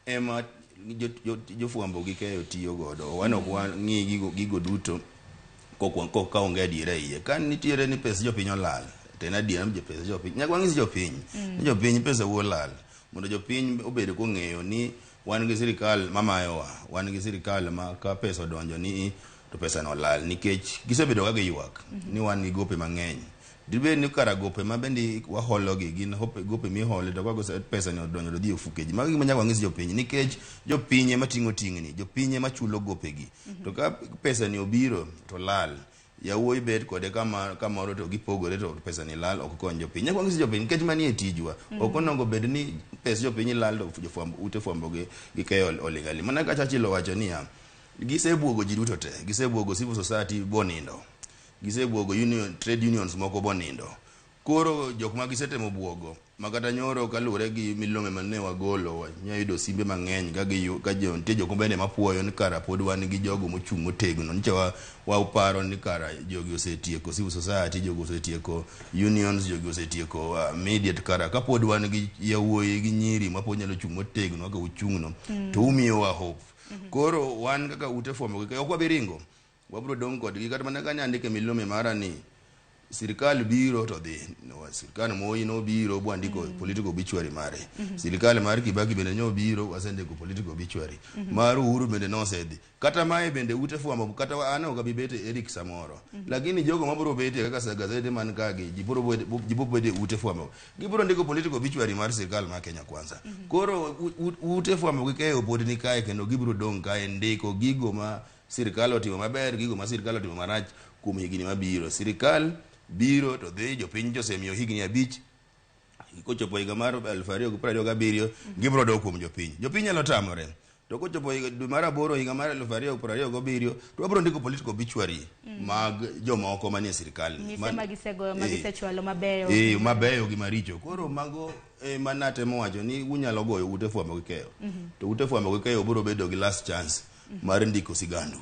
ema jofwambo gi keyo tiyo godo. Wan ok wang'i gigo duto ka onge adiera e iye. Ka nitiere ni pes jopiny olal, to en adiera ni pes jopiny. Nyaka wang'is jopiny ni jopiny pesa wu olal. Mondo jopiny obed kong'eyo ni wan gi sirikal mamayowa, wan gi sirikal ma ka pesa odonjo ni to pesa no olal nikech gisebedo ka giywak ni wan gi gope mang'eny. Dibed ni kara gope ma bende wahologi gin gope mihole to ka pesa ni odonjo to dhi e ofuke ji. Mago gima nyaka wang'is jopiny nikech jopiny ema ting'o ting'ni, jopiny ema chulo gopegi. To ka pesa ni obiro to lal, yawuoyi bet kode kamoro to gipogore to pesa ni lal ok kony jopiny. Nyaka wang'is jopiny nikech mani e tijwa. Ok onego bed ni pes jopiny lal to jofwambo ute fwambo gi keyo oling' aling'. Mana kaka Churchill owacho niya, gisebuogo ji duto te, gisebuogo civil society bonindo. Gisebuogo union, trade unions moko bonindo. Koro jok ma gisetemo buogo ma kata nyoro kaluwore gi milome mane wagolo wanya yudo simbe mang'eny ka gi ka jo nitie jok bende mapuoyo ni kara pod wan gi jogo mochung' motegno nyicha wa waparo ni kara jogi osetieko civil society jogi osetieko unions jogi osetieko media to kara kapod wan gi yawuoyi gi nyiri ma pod nyalo chung' motegno kaka uchung'no to umiyowa hope. Koro wan kaka ute fwambo gi keyo ok wabi ringo wabiro dong' kodgi kata mana ka andike milome mara ni sirikal biro to dhi no, sirikal Moi nobiro bwandiko political obituary mare. Sirikal mar Kibaki bende nyobiro wasendiko political obituary. Mar Uhuru bende nosedhi kata mae bende ute fwambo kata an ok abi bet e Eric samoro. Lakini jogo mabiro betie kaka sa gazete man kagi ji biro bede ute fwambo gibiro ndiko political obituary mar sirikal mar Kenya Kwanza. Koro ute fwambo gi keyo pod ni kae kendo gibiro dong' kae ndiko gigo ma sirikal otimo maber gigo ma sirikal otimo marach kuom higni mabiro. Sirikal biro to dhi jopiny josemiyo higni 5 kochopo higa mar 2027 gibiro dok kuom jopiny. Jopiny nyalo tamore to kochopo higa dwe mar 8 higa mar 2027 to wabiro ndiko political obituary mag jomoko manie sirikal Nyise magisegoyo magisechwalo mabeyo. Mabeyo gi maricho. Koro mago ema natemo wacho ni unyalo goyo ute fwambo gi keyo. To ute fwambo gi keyo biro bedo gi last chance mar ndiko sigandu.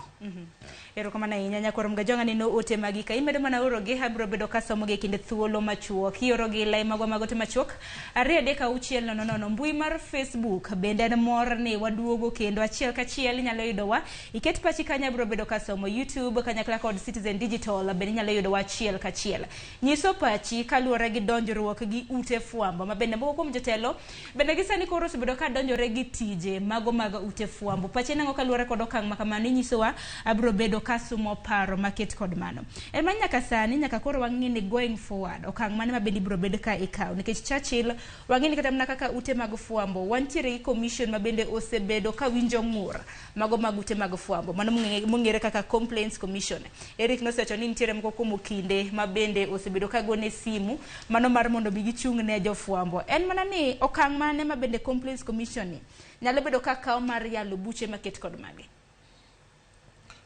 Erokamano ahinya nyakwar Mgajonga neno ote magi ka imedo mana orogi abiro bedo kasomogi e kinde thuolo machuok. Iorogi lai magwa mag ote machuok 2 3 6 0 0. Mbui mar Facebook bende en mor ni waduogo kendo achiel kachiel inyalo yudowa. Iket pachi kanyo abiro bedo kasomo. YouTube kanyakla kod Citizen Digital bende inyalo yudowa achiel kachiel. Nyiso pachi kaluwore gi donjruok gi ute fwambo ma bende moko kuom jotelo bende gi sani koro osebedo ka donjore gi tije mago mag ute fwambo. Pachi nang'o kaluwore kod okang' ma kamano inyisowa abiro bedo kasumo paro maket kod mano. En ma nyaka sani nyaka koro wang'i ni going forward okang' mane ma bende ibiro bed ka ikawo nikech Churchill wang'i ni kata mana kaka ute mag fwambo wantiere gi commission ma bende osebedo ka winjo ng'ur mago mag ute mag fwambo mano mong'ere kaka Complaints Commission. Eric nosewacho ni nitiere moko kuom okinde ma bende osebedo ka gone simu mano mar mondo mi gichung' ne jofwambo. En mana ni okang' mane ma bende Complaints Commission ni nyalo bedo ka kawo mar yalo buche maket kod magi.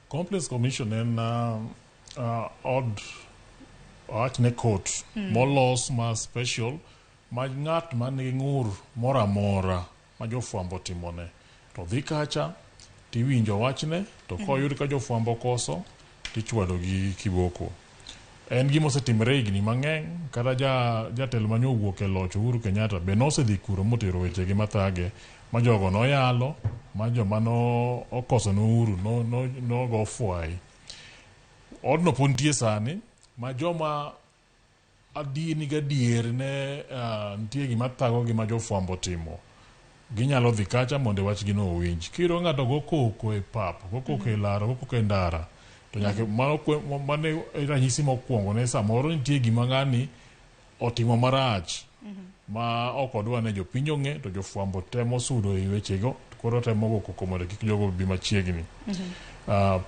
Complaints Commission en od wach ne court molos ma special ma ng'at man nigi ng'ur moro amora ma jofwambo timone to dhi kacha tiwinjo wachne to koyud ka jofwambo koso tichwado gi kiboko. En gima osetimore higni mang'eny kata jatelo mane owuok e loch Uhuru Kenyatta be nosedhi kuro motero wechegi mathage ma jogo noyalo ma joma no okoso ne Uhuru nogo fwai. Odno pod nitie sani ma joma ni gadier ne nitie gima thagogi ma jofwambo timo ginyalo dhi kacha mondo wachgi no owinj. Kiyudo ng'ato go koko e pap, go koko e laro, go koko e ndara to nyaka mano e ranyisi mokwongo ne samoro nitie gima ng'ani otimo marach ma ok odwa ne jopiny ong'e to jofwambo temo sudo e wechego koro temo go koko mondo kik jogo bi machiegni.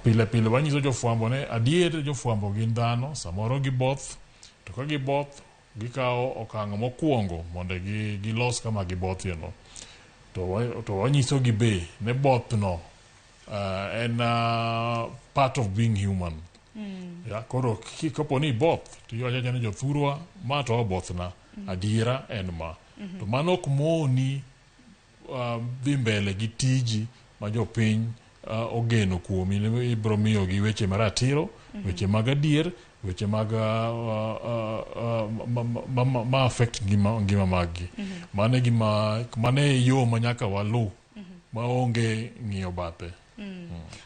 Pile pile wanyiso jofwambo ne adier jofwambo gin dhano samoro giboth to ka giboth gikawo okang' mokwongo mondo gilos kama gibothie no. To wanyisogi be ne both no en part of being human. Ya, koro kapo ni iboth to iwacho ni jothurwa ma to obothna adiera en ma. To mano ok moni dhi mbele gi tiji ma jopiny ogeno kuomi ibiro miyogi weche maratiro, weche mag adier, weche mag ma affect ngima maggi. Mano gima mano e yo ma nyaka walu maonge ng'iyo bathe.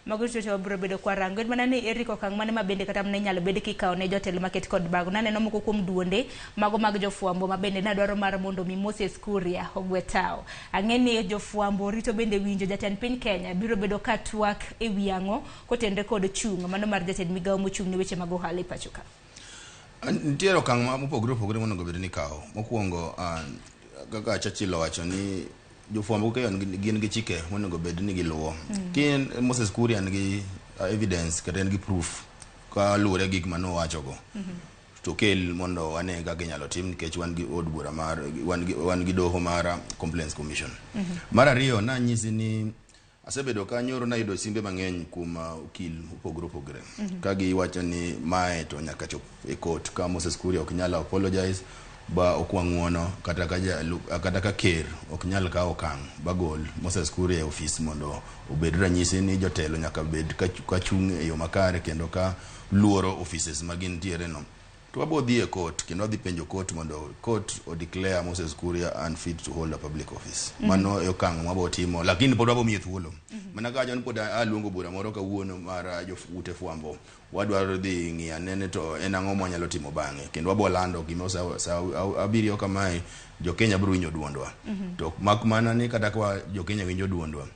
Mago duto wabiro bedo kwa rango. En mana ni Eric okang' mane ma bende kata mana inyalo bed kikawo ne jotelo maket kod bago. Naneno moko kuom duonde mago mag jofwambo ma bende nadwaro mar mondo mi Moses Kuria ogwe tao. Ang'e ni jofwambo rito bende winjo jatend piny Kenya biro bedo ka twak e wi ang'o kotenre kod chung' mano mar jatend migawo mochung' ne weche mag ohala e pacho ka. Nitiere okang' ma mopogore opogore monego bed ni ikawo. Mokwongo kaka Churchill owacho ni jofwambo keyo gin gi chike monego bed ni giluwo. Kin Moses Kuria nigi evidence kata en gi proof kaluwore gi gik mane owachogo. To kel mondo wane kaka inyalo tim nikech wan gi od bura mar wan gi doho mar Complaints Commission. Mar ariyo nanyisi ni Asebedo ka nyoro nayudo simbe mang'eny kuom okil mopogore opogore ka giwacho ni mae to nyaka chop e court ka Moses Kuria ok nyal apologize ba okwa ng'uono kata ka kata ka ker ok nyal kawo okang' bagol Moses Kuria e ofis mondo obed ranyisi ni jotelo nyaka bed ka chung' e yo makare kendo ka luoro offices ma gintiere no. To wabo dhi e court kendo wadhi penjo court mondo court o declare Moses Kuria unfit to hold a public office. Mano e okang' mwabo timo, lakini pod wabo miye thuolo. Mana kawacho ni pod aluongo bura moro kawuono mar jo ute fwambo. Wadwaro dhi ng'iyo anene to en ang'o mwanyalo timo bang'e. Kendo wabo lando gima sa 7 kamae, jo Kenya biro winjo duondwa. To mak mana ni kata ka jo Kenya winjo duondwa,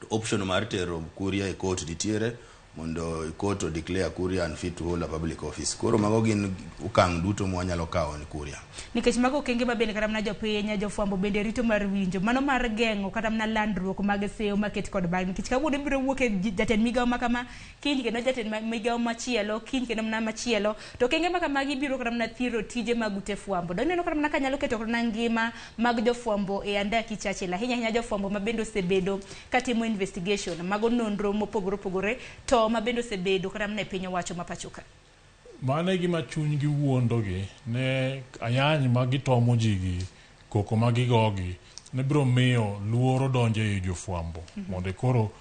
to option mar tero Kuria e court nitiere mondo court o declare Kuria unfit to hold a public office. Koro mago gin okang' duto mwanyalo kawo ni Kuria. Nikech mago okenge ma bende kata mana jopiny, jofwambo bende rito mar winjo mano mar geng'o kata mana landruok mag seyo maket kod bang'e, nikech kawuono biro wuok e jatend migawo ma kama, kiny kendo jatend migawo machielo, kiny kendo mana machielo, to okenge ma kamagi biro kata mana thiro tije mag ute fwambo. Doneno kata mana kanyalo keto kata mana ngima mag jofwambo e andaki Churchill, ahinya ahinya jofwambo ma bende osebedo katimo investigation mago nonro mopogore opogore to ma bende osebedo kata mana e piny owacho ma pacho ka. Mano e gima chunygi wuondogi ne ayany ma gitomo ji gi koko ma gigogi ne biro miyo luoro donjo ei jofwambo mondo koro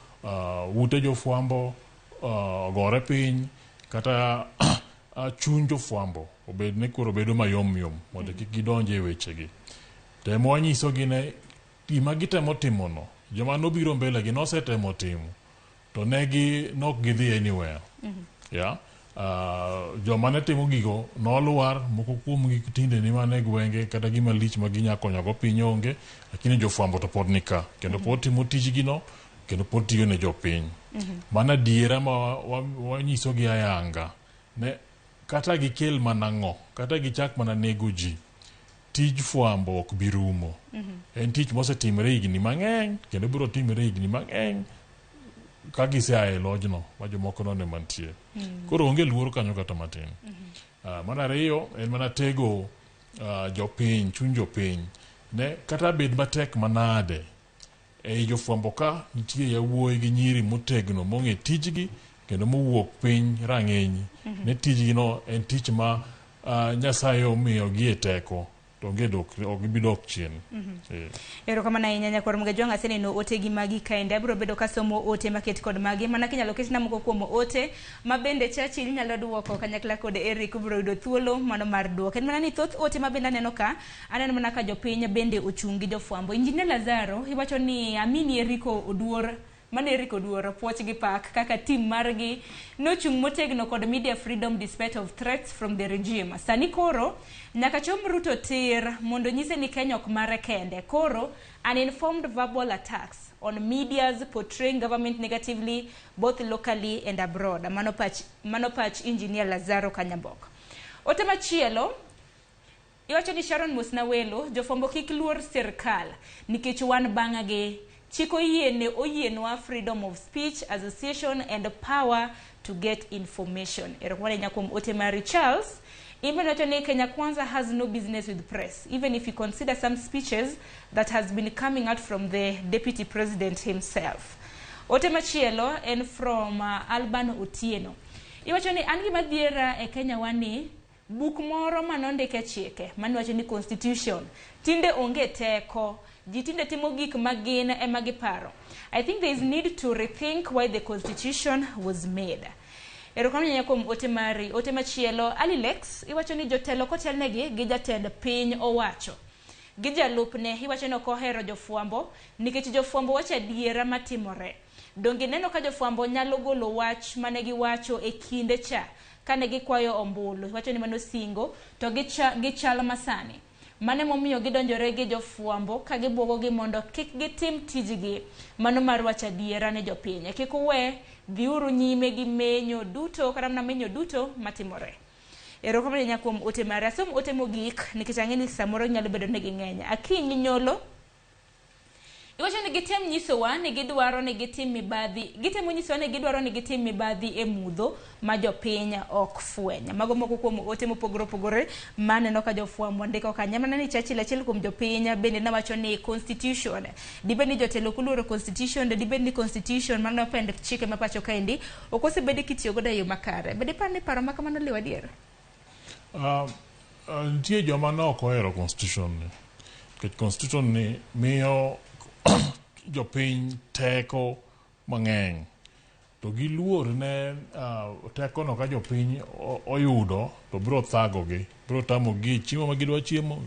ute jofwambo ogore piny kata chuny jofwambo obed ni koro bedo mayom yom mondo kik gidonj e wechegi. Temo wanyisogi ne gima gitemo timono, joma nobiro mbele gi nosetemo timo to negi nok gidhi anywhere. Yeah. Joma ne timo gigo nolwar, moko kuomgi tinde ni mana e gwenge kata gima lich ma ginya konyogo piny onge, lakini jofwambo to pod nika kendo pod timo tijgi no kendo pod tiyo ne jopiny. Mano adiera ma wanyisogi ayanga ne kata gikel mana ng'o, kata gichak mana nego ji, tij fwambo ok bi rumo. En tich mosetimore higni mang'eny kendo biro timore higni mang'eny ka gisea e lojno ma jomoko none mantie. Koro onge luoro kanyo kata matin. Mar ariyo en mana tego jopiny, chuny jopiny ne kata bed matek manade ei jofwambo ka nitie yawuoyi gi nyiri motegno mong'e tijgi kendo mowuok piny rang'iny. Ne tijgi no en tich ma Nyasaye omiyogi e teko to onge dok, ok gibi dok chien. Erokamano ahinya nyakwar Mgajwang', aseneno ote gi magi kaende. Abiro bedo kasomo ote maket kod magi mana kinyalo ketna moko kuom ote ma bende Churchill nyalo duoko kanyakla kod Eric ubiro yudo thuolo mano mar duoko. En mana ni thoth ote ma bende aneno ka, aneno mana ka jopiny bende ochung' gi jofwambo. Injinia Lazaro iwacho ni Amini Eriko Oduor, mano Eric Oduor, puoch gi pak kaka team margi nochung' motegno kod media freedom despite of threats from the regime. Sani koro nyaka chom Ruto tir mondo nyise ni Kenya ok mare kende. Koro uninformed verbal attacks on medias portraying government negatively both locally and abroad. Mano pach Engineer Lazaro Kanyambok. Ote machielo iwacho ni Sharon Musnawelo, jofwambo kik luor sirkal nikech wan bang'agi. Chik oyiene oyienwa freedom of speech, association and power to get information. Erokamano ahinya kuom ote mari Charles. Imbe wacho ni Kenya Kwanza has no business with press, even if you consider some speeches that has been coming out from the deputy president himself. Ote machielo en from Alban Otieno. Iwacho ni an gima dhiera e Kenya wani buk moro manondike chike maniwacho ni constitution tinde onge teko, ji tinde timo gik ma gin ema giparo. I think there is need to rethink why the constitution was made. Erokamano ahinya kuom ote mari. Ote machielo Alilex iwacho ni jotelo kotelnegi gi jatend piny owacho gi jalupne iwacho ni ok ohero jofwambo nikech jofwambo wacho adiera matimore. Donge ineno ka jofwambo nyalo golo wach mane giwacho e kinde cha kane gikwayo ombulu, iwacho ni mano singo to gichal masani. Mane momiyo gidonjore gi jofwambo ka gibuogogi mondo kik gitim tijgi mano mar wacho adiera ne jopiny. Kik uwe, dhiuru nyime gi menyo duto kata mana menyo duto matimore. Erokamano ahinya kuom ote mari. Asom ote mogik nikech ang'e ni samoro nyalo bedo ni ging'eny. Akinyi Nyolo Iwacho ni gitem nyisowa ni gidwaro ni gitim mibadhi, gitemo nyisowa ni gidwaro ni gitim mibadhi e mudho ma jopiny ok fweny. Mago moko kuom ote mopogore opogore maneno ka jofwambo ndiko kanyo. Mana ni Churchill achiel kuom jopiny bende nawacho ni constitution dibed ni jotelo ok oluoro constitution, dibed ni constitution mano pend chike ma pacho kaendi ok osebed kitiyo godo e yo makare. Bende iparo ni paro ma kamano liw adier? Nitie joma ne ok ohero constitution ni nikech constitution ni miyo jopiny teko mang'eny to giluor ne teko no ka jopiny oyudo to biro thagogi, biro tamogi e chiemo ma gidwa chiemo,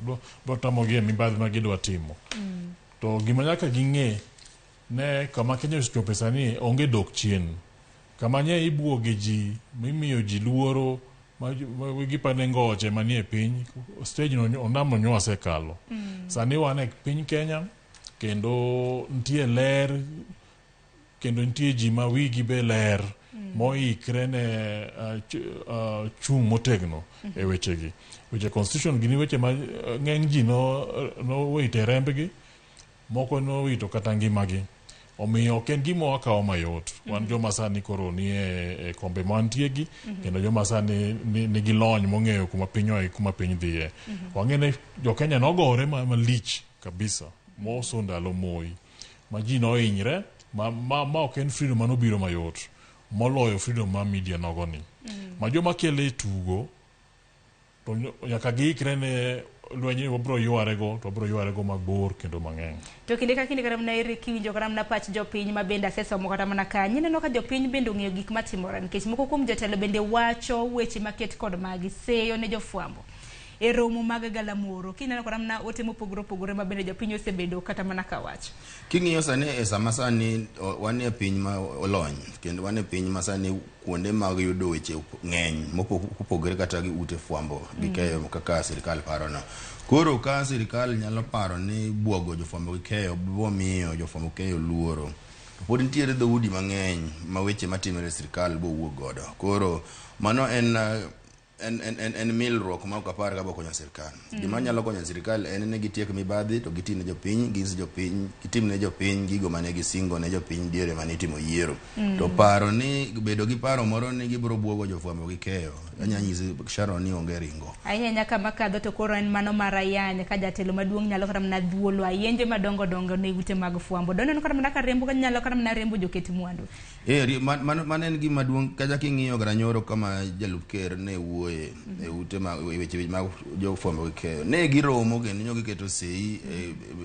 biro tamogi e mibadhi ma gidwa timo. To gima nyaka ging'e ne kama Kenya osechope sani onge dok chien. Kama nye ibuoge ji, mimiyo ji luoro, ma gipane ngoche manie piny, stage no ondamo nyo wasekalo. Sani wan e piny Kenya kendo nitie ler kendo nitie ji ma wigi be ler moikre ne chung' motegno e wechegi. Weche constitution gin weche ma ng'eny ji nowito e rembgi, moko nowito kata ngimagi. Omiyo ok en gima wakawo mayot. Wan joma sani koro nie e kombe mantie gi, kendo joma sani nigi lony mong'eyo kuma piny oaye kuma piny dhiye. Wang'e ni jo-Kenya nogore malich kabisa moso ndalo Moi ma ji nohinyre ma ok en freedom manobiro mayot moloyo freedom ma media nogo ni. Ma joma kele e tugo to nyaka giikre ne lweny ni wabiro yware go to wabiro yware go mabor kendo mang'eny. To kinde ka kinde kata mana ere kiwinjo kata mana pach jopiny ma bende asesomo kata mana kanyo, ineno ka jopiny bende ong'eyo gik matimore nikech moko kuom jotelo bende wacho weche maket kod magi seyo ne jofwambo e romo mag galamoro. Kineno kata mana ote mopogore opogore ma bende jopiny osebedo kata mana kawacho. King'iyo sani e sama sani wan e piny ma olony kendo wan e piny ma sani kuonde mag yudo weche ng'eny mopogore kata gi ute fwambo gi keyo kaka sirikal paro no. Koro ka sirikal nyalo paro ni buogo jofwambo gi keyo biro miyo jofwambo keyo luoro. To pod nitiere dhoudi mang'eny ma weche matimore e sirikal bowuok godo. Koro mano en milruok ma ok apar ka bokonyo sirikal. Gima nyalo konyo sirikal en ni gitiek mibadhi to gitim ne jopiny, ginyis jopiny, gitim ne jopiny gigo mane gisingo ne jopiny diere mane itimo yiero. To paro ni bedo gi paro moro ni gibiro buogo jofwambo gi keyo, anya nyisi Sharon ni onge ringo. Ahinya ahinya kama kadho to koro en mano mar ayany ka jatelo maduong' nyalo kata mana dhuolo ayenje madongo dongo ne ute mag fwambo. Doneno kata mana ka riembo nyalo kata mana riembo joket mwandu. Mano en gima duong' kata king'iyo kata nyoro kama jalup ker ne wuoye e ute mag e weche mag jofwambo gi keyo. Ne giromo kendo nyo giketo sei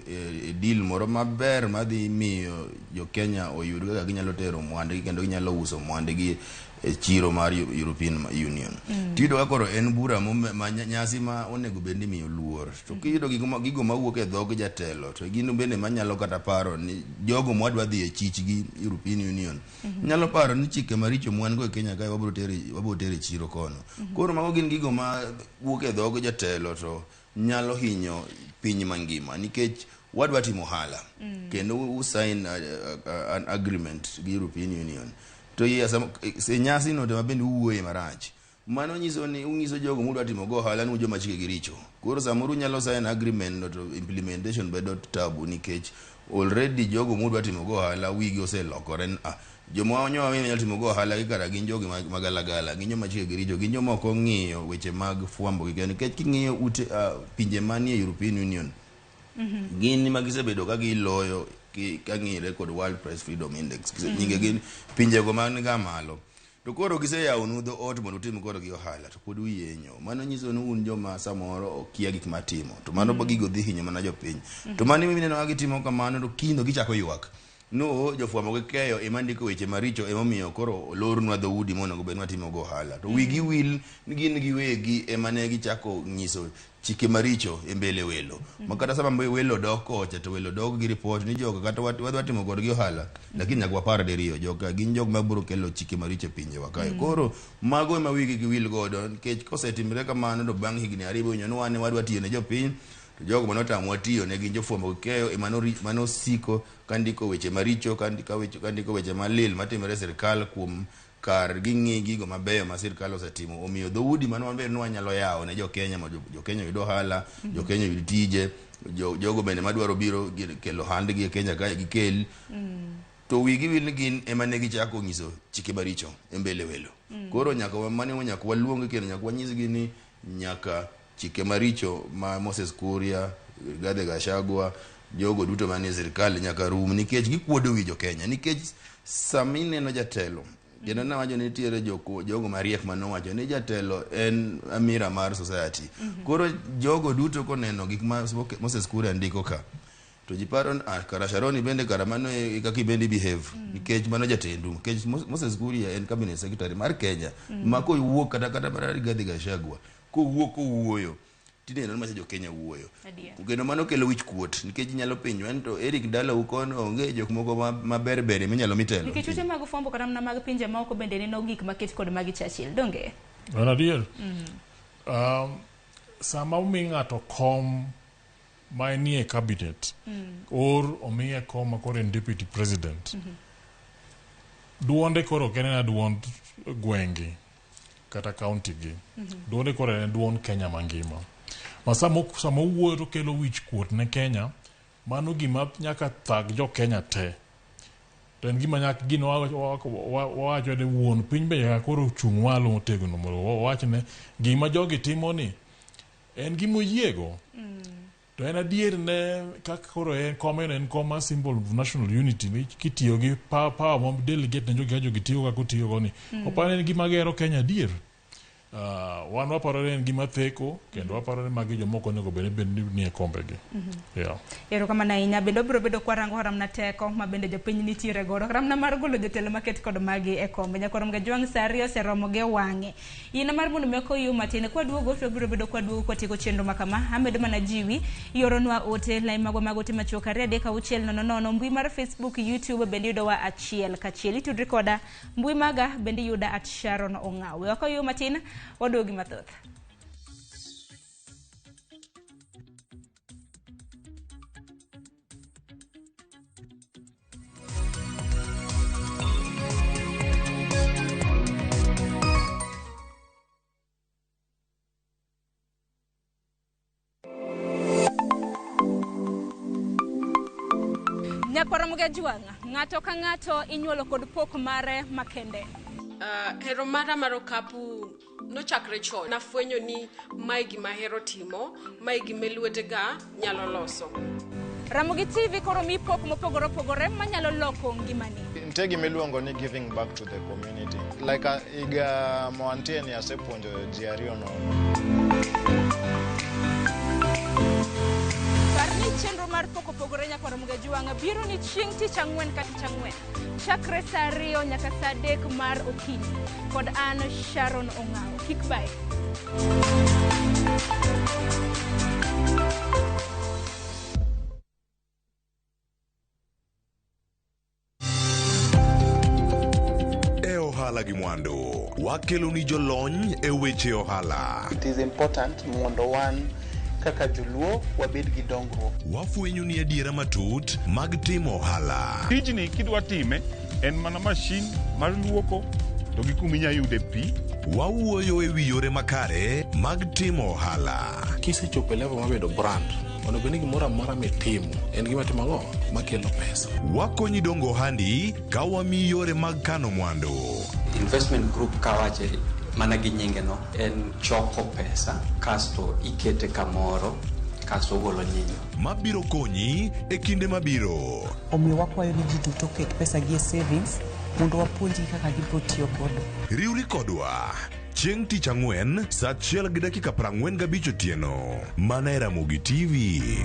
e deal moro maber madhi miyo jo Kenya oyud kaka ginyalo tero mwandgi kendo ginyalo uso mwandgi e chiro mar European Union. Tiyudo ka koro en bura ma nyasi ma onego bed ni imiyo luor. To kiyudo gigo mawuok e dhog jatelo to gin bende manyalo kata paro ni jogo mwadwa dhi e chich gi European Union nyalo paro ni chike maricho mwan go e Kenya kae wabiro tero e chiro kono. Koro mago gin gigo ma wuok e dhog jatelo to nyalo hinyo piny mangima nikech wadwa timo ohala kendo u sign an agreement gi European Union to e nyasi no to bende uwuoye marach. Mano nyiso ni unyiso jogo mudwa timo go ohala ni un joma chikegi richo. Koro samoro unyalo sign agreement no to implementation bedo tabu nikech already jogo mudwa timo go ohala wigi oselokore ni joma nyo nyalo timo go ohala gi kara gin jogi magalagala, gin joma chikegi richo, gin joma ok ong'iyo weche mag fwambo gi keyo nikech king'iyo ute pinje manie European Union gin ma gisebedo ka giloyo ka ng'ire kod World Press Freedom Index. Nyinge gin pinjego man ga malo. To koro giseyawonu dho ot mondo utim kodgi ohala to pod uyenyo. Mano nyiso ni un joma samoro okia gik matimo. To mano gigo dhi hinyo mana jopiny. To mano mineno ka gitimo kamano to kiny to gichako ywak. No jofwambo gi keyo ema ndiko weche maricho emomiyo koro olornwa dhoudi monego bed ni watimo go ohala. To wigi wil ni gin giwegi ema ne gichako nyiso chike maricho e mbele welo. Ma kata sama welo dok kocha to welo dok gi report ni joka kata wadwa timo kodgi ohala lakini nyaka wapar diriyo joka gin jok mabiro kelo chike maricho e pinjewa kae. Koro mago ema wigi gi wil godo nikech kosetimre kamano to bang' higni 2 iwinjo ni wan wadwa tiyo ne jopiny. To jogo manotamwa tiyo ne gin jofwambo gi keyo ema manosiko ka ndiko weche maricho, ka ndiko weche malil matimore e sirikal kuom kar ging'i gigo mabeyo ma sirikal osetimo. Omiyo dhoudi mano maber ni wanyalo yawo ne jokenya mondo jokenya oyud ohala, jokenya oyud tije, jogo bende madwaro biro kelo ohandgi e Kenya kae gikel. To wigi wil ni gin ema ne gichako nyiso chike maricho e mbele welo. Koro nyaka mano nyaka waluong kendo nyaka wanyisgi ni nyaka chike maricho ma Moses Kuria, Rigathi Gachagua, jogo duto manie sirikal nyaka rum nikech gikuodo wi jokenya. Nikech sama ineno jatelo, kendo nawacho ni nitiere jogo mariek manowacho ni jatelo en amira mar society. Koro jogo duto koneno gik ma Moses Kuria ndiko ka, to ji paro ni kara Sharon bende kara mano e kaka ibende behave nikech mano jatendu. Nikech Moses Kuria en cabinet secretary mar Kenya ma kowuok kata mana Rigathi Gachagua kowuok kowuoyo tineno ni macha jo Kenya wuoyo. Kendo mano kelo wich kuot nikech inyalo penjo en to Eric dalau kono onge jok moko maber bere minyalo mitelo. Nikech ute mag fwambo kata mana mag pinje maoko bende neno gik maket kod magi Churchill, donge? En adier. Sama omi ng'ato kom ma enie cabinet or omiye kom ma koro en deputy president, duonde koro ok en ena duond gwenge kata county gi. Duonde koro en duond Kenya mangima. Ma sama owuoyo to kelo wich kuot ne Kenya, mano gima nyaka thag jo Kenya te. To en gima nyaka gino wawacho ni wuon piny be nyaka koro chung' malo motegno mondo wawach ne gima jogi timo ni en gima oyiego. To en adier ne kaka koro en komeno en kom mar symbol of national unity ni kitiyo gi power ma delegate ne jogi ka jogi tiyo kaka otiyogo ni. Oparo ni en gima gero Kenya adier. Wan waparo ni en gima theko kendo waparo ni magi jomoko onego bed ni e kombegi. Yeah. Erokamano ahinya. Bende wabiro bedo kwarango haramna teko ma bende jopiny nitiere godo. Haramna mar golo jotelo maket kod magi e kombe. Nyakwar Mgajwang' sa 2 oseromo gi wang'e. Yien mar mondo mi okoyu matin kwaduogo to wabiro bedo kwaduogo kwatieko chenro ma kama. Amedo mana jiwi ioronwa ote lai magwa mag ote machuok 2 3 6 0 0 mbui mar Facebook, YouTube bende yudowa achiel kachiel. Itudri koda mbui maga bende yuda at Sharon Ong'aw. Wakoyu matin waduogi mathoth. Nyakwar Mgajwang', ng'ato ka ng'ato inyuolo kod pok mare makende. Hero mara mar okapu nochakre chon. Nafwenyo ni mae gima ahero timo, mae gima lwetega nyalo loso. Ramogi TV koro mi pok mopogore opogore manyalo loko ngimani. Nitie gima iluongo ni giving back to the community. Like higa moantie ni asepuonjo ji ariyo nono. Par ni chenro mar pok opogore Nyakwar Mgajwang' biro ni chieng' tich ang'wen ka tich ang'wen. Chakre sa 2 nyaka sa 3 mar okinyi. Kod an Sharon Ong'aw. Kik bae. E ohala gi mwandu, wakelo ni jolony e weche ohala. It is important mondo wan kaka joluo wabed gi dongruok. Wafwenyo ni adiera matut mag timo ohala. Tijni kidwa time en mana mashin mar luoko to gi kuma inyalo yude pi. Wawuoyo e wi yore makare mag timo ohala. Kisechopo e level mar bedo brand, onego bed ni gimoro amora mitimo en gima timo ang'o makelo pesa. Wakonyi dongo ohandi ka wamiyi yore mag kano mwandu. Investment group kawache mana gi nyinge no en choko pesa kasto ikete kamoro kasto ogolo nyinyo. Mabiro konyi e kinde mabiro. Omiyo wakwayo ni ji duto oket pesa gi e savings mondo wapuonjgi kaka gibiro tiyo godo. Riwri kodwa chieng' tich ang'wen sa 1:45 otieno mana e Ramogi TV.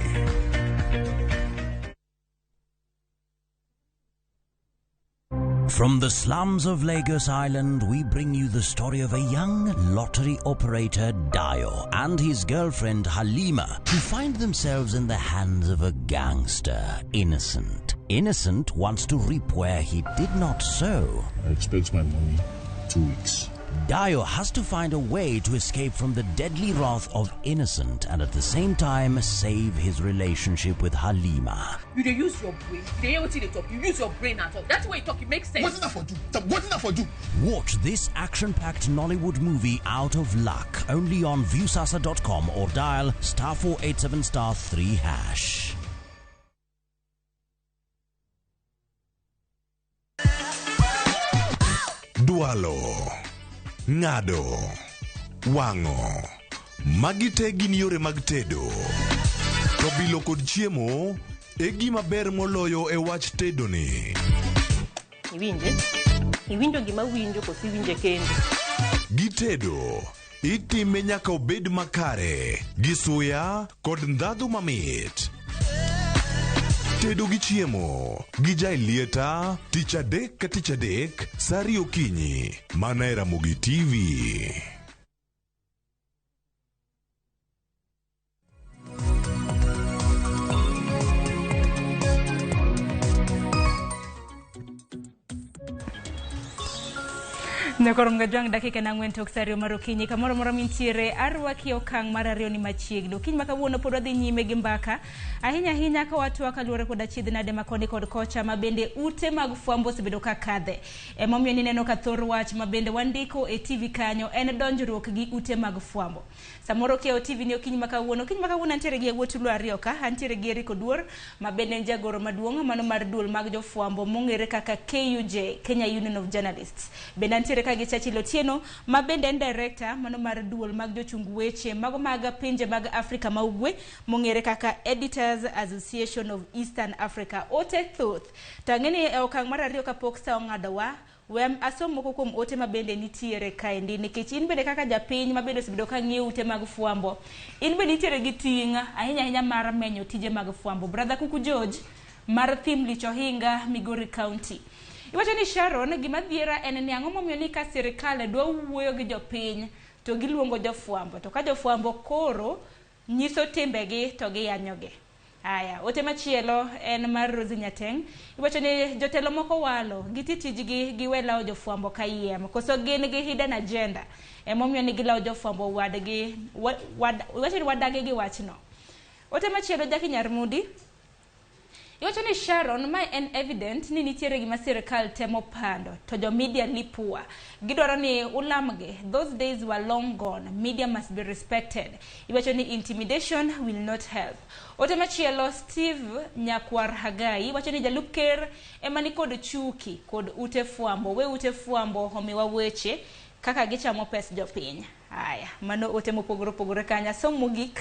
From the slums of Lagos Island, we bring you the story of a young lottery operator, Dio, and his girlfriend, Halima, who find themselves in the hands of a gangster, Innocent. Innocent wants to reap where he did not sow. I expect my money 2 weeks. Dayo has to find a way to escape from the deadly wrath of Innocent and at the same time save his relationship with Halima. You dey use your brain. You dey hear wetin you dey talk. You use your brain and talk. That's way you talk, it makes sense. Wetin I for do? Wetin I for do? Watch this action-packed Nollywood movie Out of Luck only on Viusasa.com or dial *487 *3#. Dwalo, ng'ado, wang'o. Magi te gin yore mag tedo. To bilo kod chiemo e gima ber moloyo e wach tedo ni. Iwinje? Iwinjo gima winjo koso iwinje kendo? Gitedo, itime nyaka obed makare, gi suya kod ndhadhu mamit. Tedo gi chiemo gi Jailieta tich adek ka tich adek sa ariyo okinyi mana e Ramogi TV. Nyakoro Mgajwang' dakika na 4 tok sa 2 mar okinyi kamoro amora mintiere arwaki okang' mar ariyo ni machiegni. Okinyi ma kawuono pod wadhi nyime gi mbaka ahinya ahinya ka watwak kaluwore kod achiedh nade ma koni kod kocha ma bende ute mag fwambo osebedo ka kadhe. Emomiyo nineno ka thor wach ma bende wandiko e TV kanyo en donjruok gi ute mag fwambo. Samoro kiewo TV ni okinyi ma kawuono. Okinyi ma kawuono antiere gi yawuot Luo ariyo ka, antiere gi Eric Oduor ma bende en jagoro maduong' mano mar duol mag jofwambo mong'ere kaka KUJ, Kenya Union of Journalists. Bende antiere ka gi Churchill Otieno ma bende en director mano mar duol mag jochung weche mago mag pinje mag Afrika ma Ugwe mong'ere kaka Editors Association of Eastern Africa. Ote thoth. To ang'e ni e okang' mar ariyo kapok sa ong'adowa, we asom moko kuom ote ma bende nitiere kaendi nikech in bende kaka japiny ma bende osebedo ka ng'iyo ute mag fwambo, in bende nitiere gi ting' ahinya ahinya mar menyo tije mag fwambo. Brother Kuku George mar Thim Lich Ohinga, Migori County. Iwacho ni Sharon, gima dhiera en ni ang'o momiyo ni ka sirikal dwa wuoyo gi jopiny to giluongo jofwambo, to ka jofwambo koro nyiso timbegi to giyanyogi. Aya, ote machielo en mar Rosie Nyateng. Iwacho ni jotelo moko walo, giti tijgi giwe lawo jofwambo kayiem, koso gin gi hidden agenda. Emomiyo ni gilawo jofwambo wadgi, iwacho ni wadagi gi wachno. Ote machielo Jackie Nyarmudi. Iwacho ni Sharon, mae en evident ni nitiere gima sirikal temo pando, to jo media lipua. Gidwaro ni ulamgi. Those days were long gone. Media must be respected. Iwacho ni intimidation will not help. Ote machielo Steve Nyakwar Hagai. Iwacho ni jalup ker ema ni kod chuki kod ute fwambo. We ute fwambo omiwa weche kaka gichamo pes jopiny. Aya, mano ote mopogore opogore kanya. Som mogik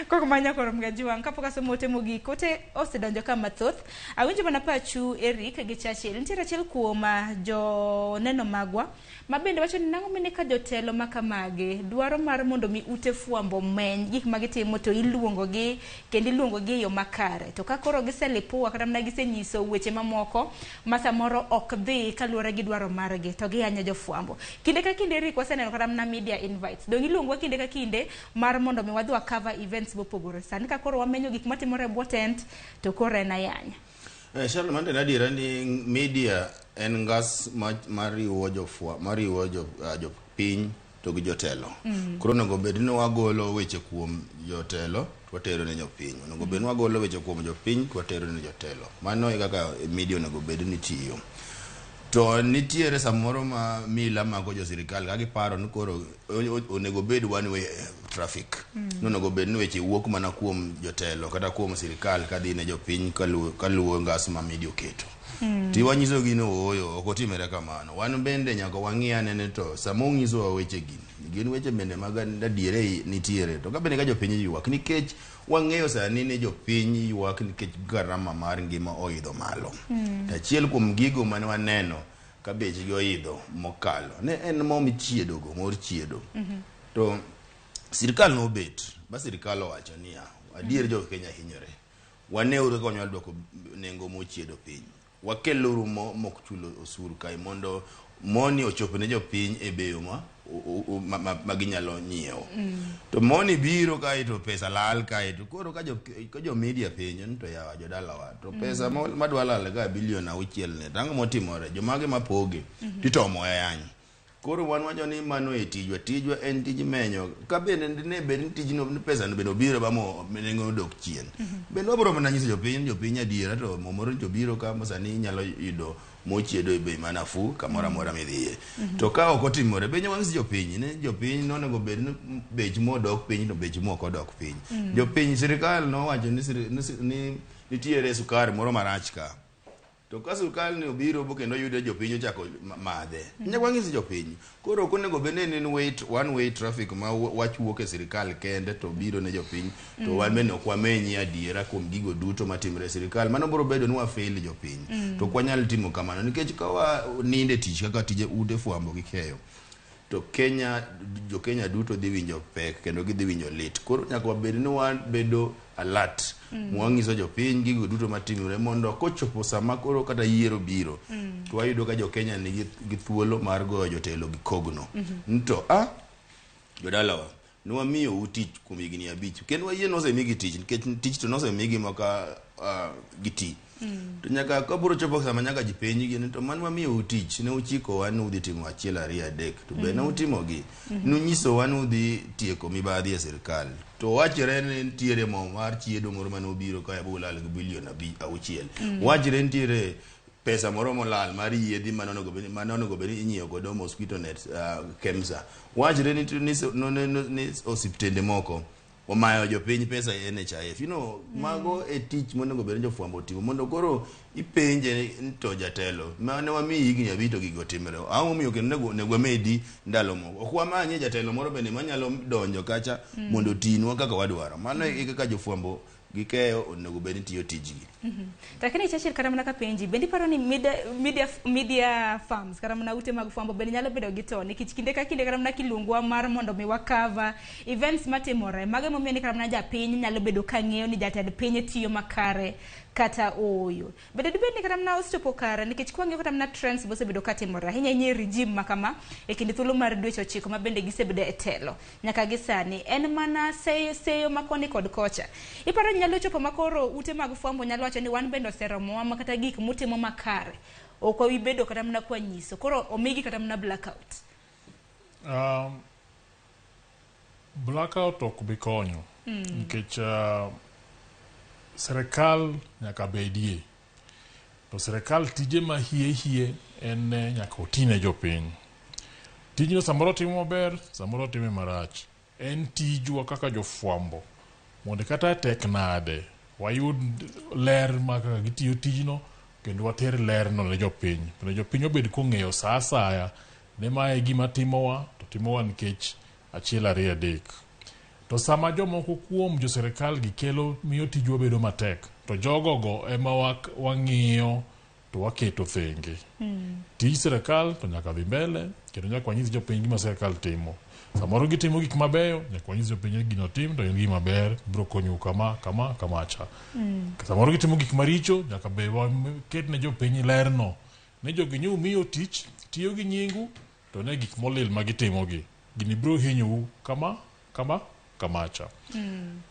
kok manya koro Mgajuang' kapok asomo ote mogik, ote osedonjo ka mathoth. Awinjo mana pachu Eric gi Churchill. Nitiere achiel kuom joneno magwa ma bende wacho ni nang'o mine ka jotelo ma kamagi dwaro mar mondo mi ute fwambo meny gik ma gitimo to iluongo gi kendo iluongo gi e yo makare. To ka koro giselipua kata mana gisenyiso weche mamoko ma samoro ok dhi kaluwore gi dwaro margi to giyanyo jofwambo. Kinde ka kinde Eric waseneno kata mana media invite. Dong iluongwa kinde ka kinde mar mondo mi wadhi wa cover events mopogore. Sani ka koro wamenyo gik matimore e bwo tent to koro en ayany. Sharon, mano en adiera ni media en ngas mariwo mariwo jopiny to gi jotelo. Koro onego bed ni wagolo weche kuom jotelo to watero ne jopiny. Onego bed ni wagolo weche kuom jopiny to watero ne jotelo. Mano e kaka media onego bed ni tiyo. To nitiere samoro ma mila mago jo sirikal ka giparo ni koro onego bed one way traffic. Onego bed ni weche wuok mana kuom jotelo kata kuom sirikal kadhi ne jopiny kaluwo ngas ma media oketo. Ti wanyiso gi ni ooyo ok otimore kamano. Wan bende nyaka wang'i anene to sama ong'isowa weche gi gin weche bende mag adiere nitiere. To ka bende ka jopiny ywak nikech wang'eyo sani ni jopiny ywak nikech garama mar ngima oidho malo. To achiel kuom gigo mane waneno ka bechgi oidho mokalo ne en mo michiedogo, mor chiedo. To sirikal nobet ba sirikal owacho niya, adier jo Kenya hinyore. Waneuru kaka wanyalo duoko nengo mochiedo piny. Wakeluru mo mok chulo osuru kae mondo moni ochop ne jopiny e bei ma ginyalo nyiewo. To moni biro kae to pesa lal kae to koro ka jo media penjo ni to yawa jodalawa to pesa madwa lal ka bilion 6 ne tang'o motimore jomage mapoge titomo e yany. Koro wan wacho ni mano e tijwa. Tijwa en tij menyo. Ka bende ne bed ni tijno ni pesa no bende obiro ba mo nengo odok chien. Bende wabiro mana nyiso jopiny, jopiny adiera to mo moro nyocha obiro ka ma sani inyalo yudo mo chiedo e bei manafuu kamoro amora midhiye. To ka ok otimore, be wang'is jopiny ni jopiny nonego bed ni bech mo dok piny to bech mo ok odok piny. Jopiny sirikal nowacho ni, ni, ni nitiere sukari moro marach ka. To ka sirkal ni obiro bo kendo yudo jopiny ochako madhe. Nyaka wang'is jopiny. Koro ok onego bed ni en wait one way traffic ma wach wuok e sirkal kende to biro ne jopiny to wan bende ok wamenyi adiera kuom gigo duto matimore e sirkal. Mano biro bedo ni wafail jopiny. To ok wanyal timo kamano nikech ka waninde tich kaka tije ute fwambo gi keyo to Kenya jo Kenya duto dhi winjo pek kendo gidhi winjo lit. Koro nyaka wabed ni wabedo alert mwang'iso jopiny gigo duto matimore mondo kochopo sama koro kata yiero biro to wayudo ka jo Kenya nigi gi thuolo mar goyo jotelo gi kogno. To a jodalawa nwamiyou tich kuom higni 5 kendo wayie nosemigi tich nikech tich to nosemigi maka giti. To nyaka kabiro chopo sama nyaka ji penjgi ni to mane wamiyou tich ne uchikowa ni udhi timo 1 2 3 to be ne utimogi. Nunyisowa ni udhi tieko mibadhi e sirkal to wachre ni nitiere mo mar chiedo moro mane obiro kae bolal gi bilion 6. Wachre nitiere pesa moro molal mar yiedhi mane onego bed ni inyiewo godo mosquito net KEMSA. Wachre ni, ni, ni, ni, ni osiptende moko omayo jopiny pesa e NHIF. You know, mago e tich monego bed ni jofwambo timo mondo koro ipenje ni to jatelo mane wamiyi higni 5 to gigo otimre. Ang'o momiyo kendo onego wamedi ndalo moko. Ok wamanye jatelo moro bende manyalo donjo kacha mondo otinwa kaka wadwaro. Mano e kaka jofwambo gi keyo onego bed ni tiyo tijgi. Lakini Churchill, kata mana kapenji, bende iparo ni media firms kata mana ute mag fwambo bende nyalo bedo gi to nikech kinde ka kinde kata mana kiluongwa mar mondo mi wakava events matimore mago emomiyo ni kata mana japiny nyalo bedo ka ng'eyo ni jatend piny tiyo makare kata ooyo. Bende dibed ni kata mana osechopo kare nikech kwang'iyo kata mana trends mosebedo katimore ahinya ahinya e regime ma kama e kind thuolo mar dweche 9 ma bende gisebedo e telo nyaka gi sani en mana seyo ma koni kod kocha. Iparo ni nyalo chopo makoro ute mag fwambo nyalo wacho ni wan bende oseromowa ma kata gik mutimo makare ok wabi bedo kata mana kwa nyiso koro omigi kata mana blackout. Blackout ok bi konyo nikech sirikal nyaka bedie to sirikal tije ma hie hie en ne nyaka otine jopiny. Tijno samoro timo maber, samoro time marach. En tijwa kaka jofwambo mondo kata tek nade wayud ler ma kaka gitiyo tijno kendo water lerno ne jopiny. Mondo jopiny obed kong'eyo sa asaya ni mae gima timowa to timowa nikech 1 2 3. To sama jomoko kuom jo sirikal gi kelo miyo tijwa bedo matek to jogo go ema wang'iyo to waketo thenge. Tij sirikal to nyaka dhi mbele kendo nyaka wanyis jopiny gima sirikal timo. Samoro gitimo gik mabeyo, nyaka wanyis jopiny ni gino tim to en gima ber, biro konyou kama, kama, kamacha. Samoro gitimo gik maricho, nyaka be waket ne jopiny lerno. Ni jogi nyo miyo tich, tiyo gi nyingu, to ne gik molil ma gitimogi. Gini biro hinyou kama, kama, kamacha.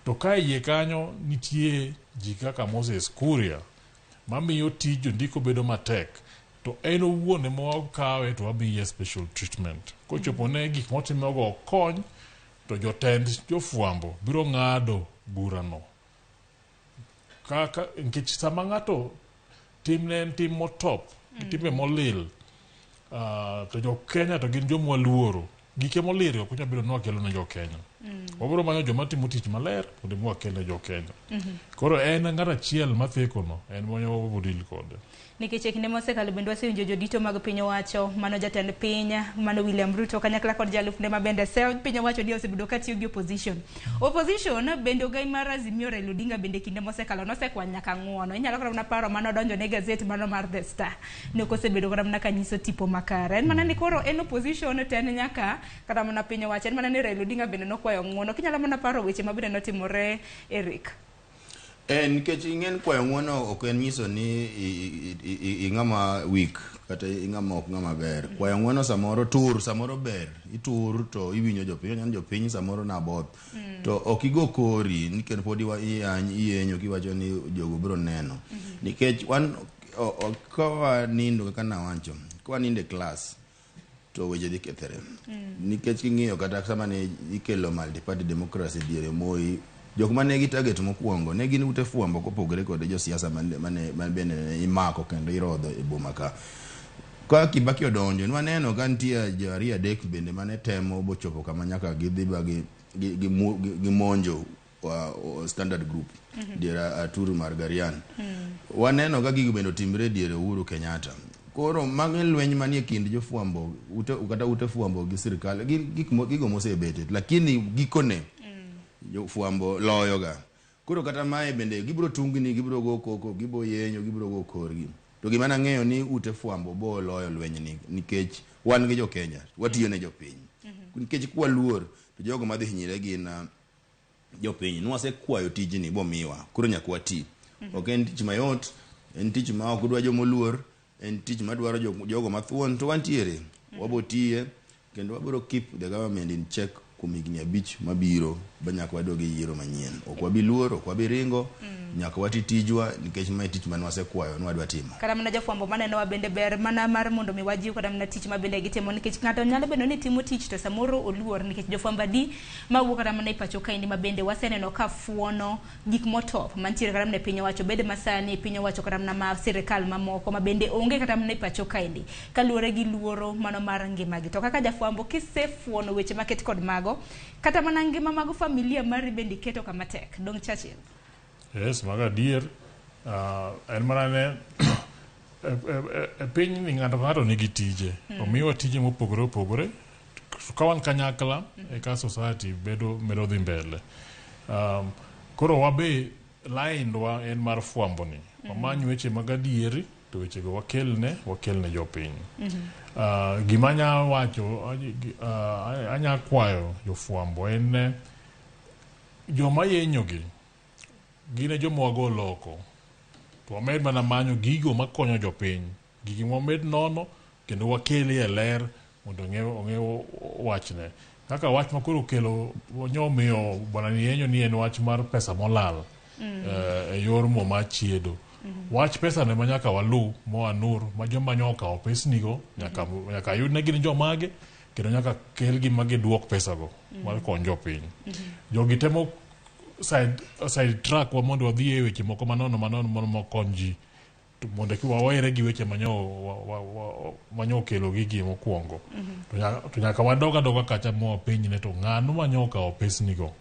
To ka iye kanyo nitie ji kaka Moses Kuria mamiyo tij jondiko bedo matek to en owuon ema wakawe to wamiye special treatment. Kochopo ne gik motimogo ok kony to jotend jofwambo biro ng'ado burano. Kaka nikech sama ng'ato timne en tim motop, gi timbe molil, to jo Kenya to gin joma waluoro. Gike molil ok nyal bedo ni wakelo ne jo Kenya. Wabiro manyo joma timo tich maler mondo ema wakel ne jo Kenya. Koro en ng'at achiel mathekono, en ema deal kode. Nikech e kinde mosekalo bende wasewinjo jodito mag piny owacho, mano jatend piny, mano William Ruto kanyakla kod jalupne ma bende piny owacho ni osebedo katiyo gi opposition. Opposition bende ogai mar Azimio Raila Odinga bende kinde mosekalo nosekwany nyaka ng'uono. Inyalo kata mana paro mano donjo ne gazet mano mar The Star. Ne ok osebedo kata mana kanyiso tipo makare. En mana ni koro en opposition to en nyaka kata mana piny owacho. En mana ni Raila Odinga bende nokwayo ng'uono. Kinyalo mana paro weche ma bende notimore Eric. Nikech ing'en kwayo ng'uono ok en nyiso ni ing'ama weak kata ing'ama ok ng'ama ber. Kwayo ng'uono samoro tur, samoro ber. Itur to iwinjo jopiny, oneno jopiny samoro naboth. To ok igo kori nikech pod iyenyo kiwacho ni jogo biro neno. Nikech wan ka wanindo kaka nawacho, ka wanindo e klas, to weche dhi kethore. Nikech king'iyo kata sama ne ikelo multi-party democracy diere Moi, jok mane gi target mokwongo ne gin ute fwambo kopogore kod josiasa mane bende ne imako kendo irodho e boma ka. Ka Kibaki odonjo, nwaneno ka nitie jo ariyo adek bende mane temo bochopo kama nyaka gidhi ba gimonjo Standard Group diere Aturu Margarian. Waneno ka gigo bende otimre diere Uhuru Kenyatta. Koro magi lweny manie kind jofwambo ute, kata ute fwambo gi sirikal gin gigo mosebete, lakini gikone jofwambo loyoga. Koro kata mae bende gibiro tungni, gibiro go koko, gibiro yenyo, gibiro go korgi. To gima nang'eyo ni ute fwambo bo loyo lwenyni nikech wan gi jo Kenya, watiyo ne jopiny. Nikech kwaluor to jogo madhi hinyre gin jopiny. Nwasekwayo tijni bomiwa, koro nyaka wati. Ok en tich mayot, en tich ma ok dwa jomoluor, en tich madwaro jogo mathuon, to wantiere. Wabo tiye kendo wabiro keep the government in check kuom higni 5 mabiro ba nyaka wadog e yiero manyien. Ok wabi luor, ok wabi ringo, nyaka wati tijwa nikech mae tich mane wasekwayo ni wadwa timo. Kata mana jofwambo manenowa bende ber mana mar mondo mi wajiw kata mana tich ma bende gitimo, nikech ng'ato nyalo bedo ni timo tich to samoro oluor, nikech jofwambo adi mawuok kata mana e pacho kaendi ma bende waseneno ka fuono gik motop mantiere kata mana e piny owacho, bed masani piny owacho kata mana ma sirikal mamoko ma bende onge kata mana e pacho kaendi kaluwore gi luoro mano mar ngimagi. To kaka jafwambo kisefuono weche maket kod mago, kata mana ngima mag familia mari bende iketo kama tek. Dong Churchill? Yes, mago adier. En mana ne e piny ni ng'ato ka ng'ato nigi tije. Omiwa tije mopogore opogore. Ka wan kanyakla eka society bedo medo dhi mbele. Koro wabe laindwa en mar fwambo ni. Wamany weche mag adieri to wechego wakelne jopiny. Gima anya wacho, anya kwayo jofwambo en joma yenyogi gin e joma wagolo oko. To wamed mana manyo gigo makonyo jopiny. Gigi wamed nono kendo wakelie e ler mondo ong'e wachne. Kaka wach ma koro kelo nyomiyo bwana ni yenyo ni en wach mar pesa molal e yor mo mar chiedo. Wach pesa ne manyaka walu moanur ma joma nyo okawo pesnigo nyaka yud ne gin jomage kendo nyaka kelgi ma giduok pesago mar kony jopiny. Jogi temo side track wa mondo wadhi e weche moko manono manono mokony ji mondo wawere gi weche manyo kelo gigi mokwongo. To nyaka wadog adoga kacha mwapenjne to ng'ano manyo okawo pesnigo,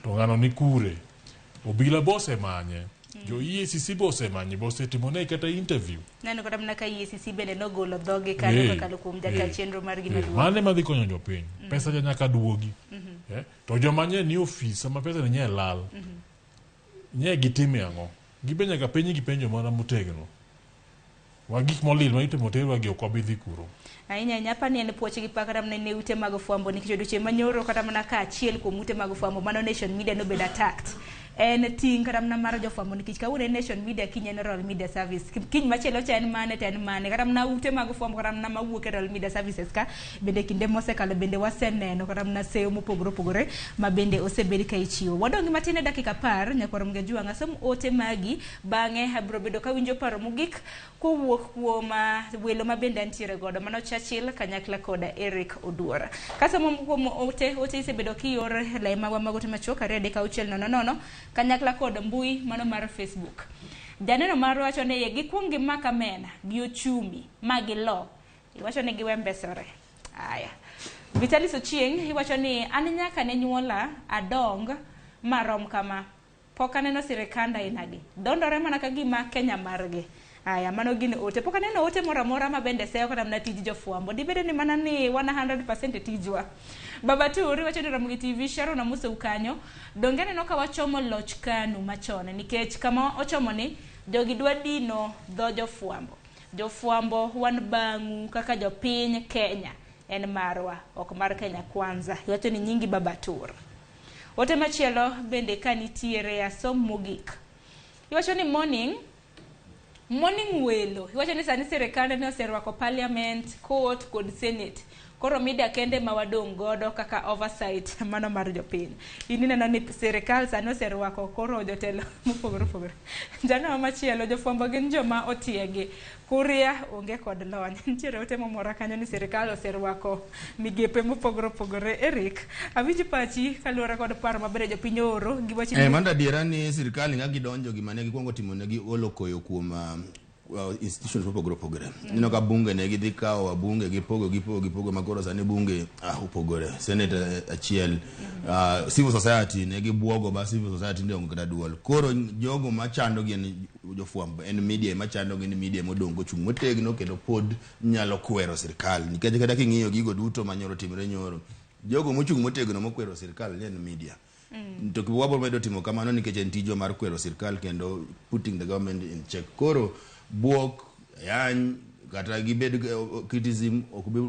to ng'ano ni kure, obila bosemanye, jo EACC bosemanye, bosetimone kata interview. Neno kata mana ka EACC bende nogolo dhogi kanyo kokalo kuom jata chenro margi maduong'. Mano ema dhi konyo jopiny. Pesa ja nyaka duogi. To joma nye ni ofis sama pesa ni nye lal, nye gitime ang'o? Gibe nyaka penj gi penjo mana motegno. Wa gik molil ma itimo terwa gi ok wabi dhi kuro. Ahinya ahinya apani en puoch gi pak kata mana ne ute mag fwambo, nikech odiochieng' manyoro kata mana ka achiel kuom ute mag fwambo mano Nation Media nobedo attacked. En ting' kata mana mar jofwambo, nikech kawuono en Nation Media, kiny en Royal Media Service, kiny machielo cha en mane to en mane. Kata mana ute mag fwambo kata mana mawuok e Royal Media Services ka bende kinde mosekalo bende waseneno kata mana seyo mopogore opogore ma bende osebed ka ichiwo. Wadong' gi matin e dakika 10 nyakwar Mgajwang', asom ote magi, bang'e abiro bedo kawinjo paro mogik kowuok kuom welo ma bende antiere godo, mano Churchill kanyakla koda Eric Oduor. Kasomo kuom ote isebedo kior lai magwa mag ote machuok 2 3 6 0 0 kanyakla kod mbui mano mar Facebook. Janeno mar wacho ni gikuong gimaka mena gi ochumi ma gilo, iwacho ni giwembesore. Aya, Vitalis Ochieng' iwacho ni an nyaka ne nyuola adong marom kama, pok aneno sirikanda ainagi, dondore mana ka gima Kenya margi. Aya, mano gin ote. Pok aneno ote moro amora ma bende seyo kata mana tij jofwambo. Dibede ni mana ni 100% e tijwa. Baba Tur iwacho ni Ramogi TV, Sharon Amosou kanyo. Donge aneno ka wachomo loch KANU machon, nikech kama ochomo ni jogi dwa dino dho jofwambo. Jofwambo wan bang'u kaka jopiny Kenya en marwa, ok mar Kenya Kwanza. Iwacho ni nyingi Baba Tur. Ote machielo bende ka nitiere asom mogik. Iwacho ni morning welo. Iwacho ni sani sirikal ne oserwako parliament, court kod senate. Koro media kende ma wadong' godo kaka oversight mano mar jopiny. In ineno ni sirikal sani oserwako koro jotelo mopogore opogore. Jano machielo jofwambo gin joma otiegi. Kuria onge kod lony. Nitiere ote momora kanyo ni sirikal oserwako migepe mopogore opogore. Eric, awinj pachi kaluwore kod paro maber jopiny ooro giwacho ni Mano adiera ni sirikal nga gidonjo gima ne gikwongo timo ne giolo koyo kuom institutions mopogore opogore. Ineno ka bunge ne gidhi kawo wabunge gipogo gipogo gipogo makoro sani bunge opogore. Senate achiel, civil society ne gibuogo ba civil society ne onge kata duol. Koro jogo machando gi en jofwambo, en media machando gi en media modong' kochung' motegno kendo pod nyalo kwero sirikal. Nikech kata king'iyo gigo duto manyoro timore nyoro, jogo mochung' motegno mokwero sirikal ne en media. To wabro medo timo kamano nikech en tijwa mar kwero sirikal kendo putting the government in check. Koro buok, yany, kata gibed criticism ok bi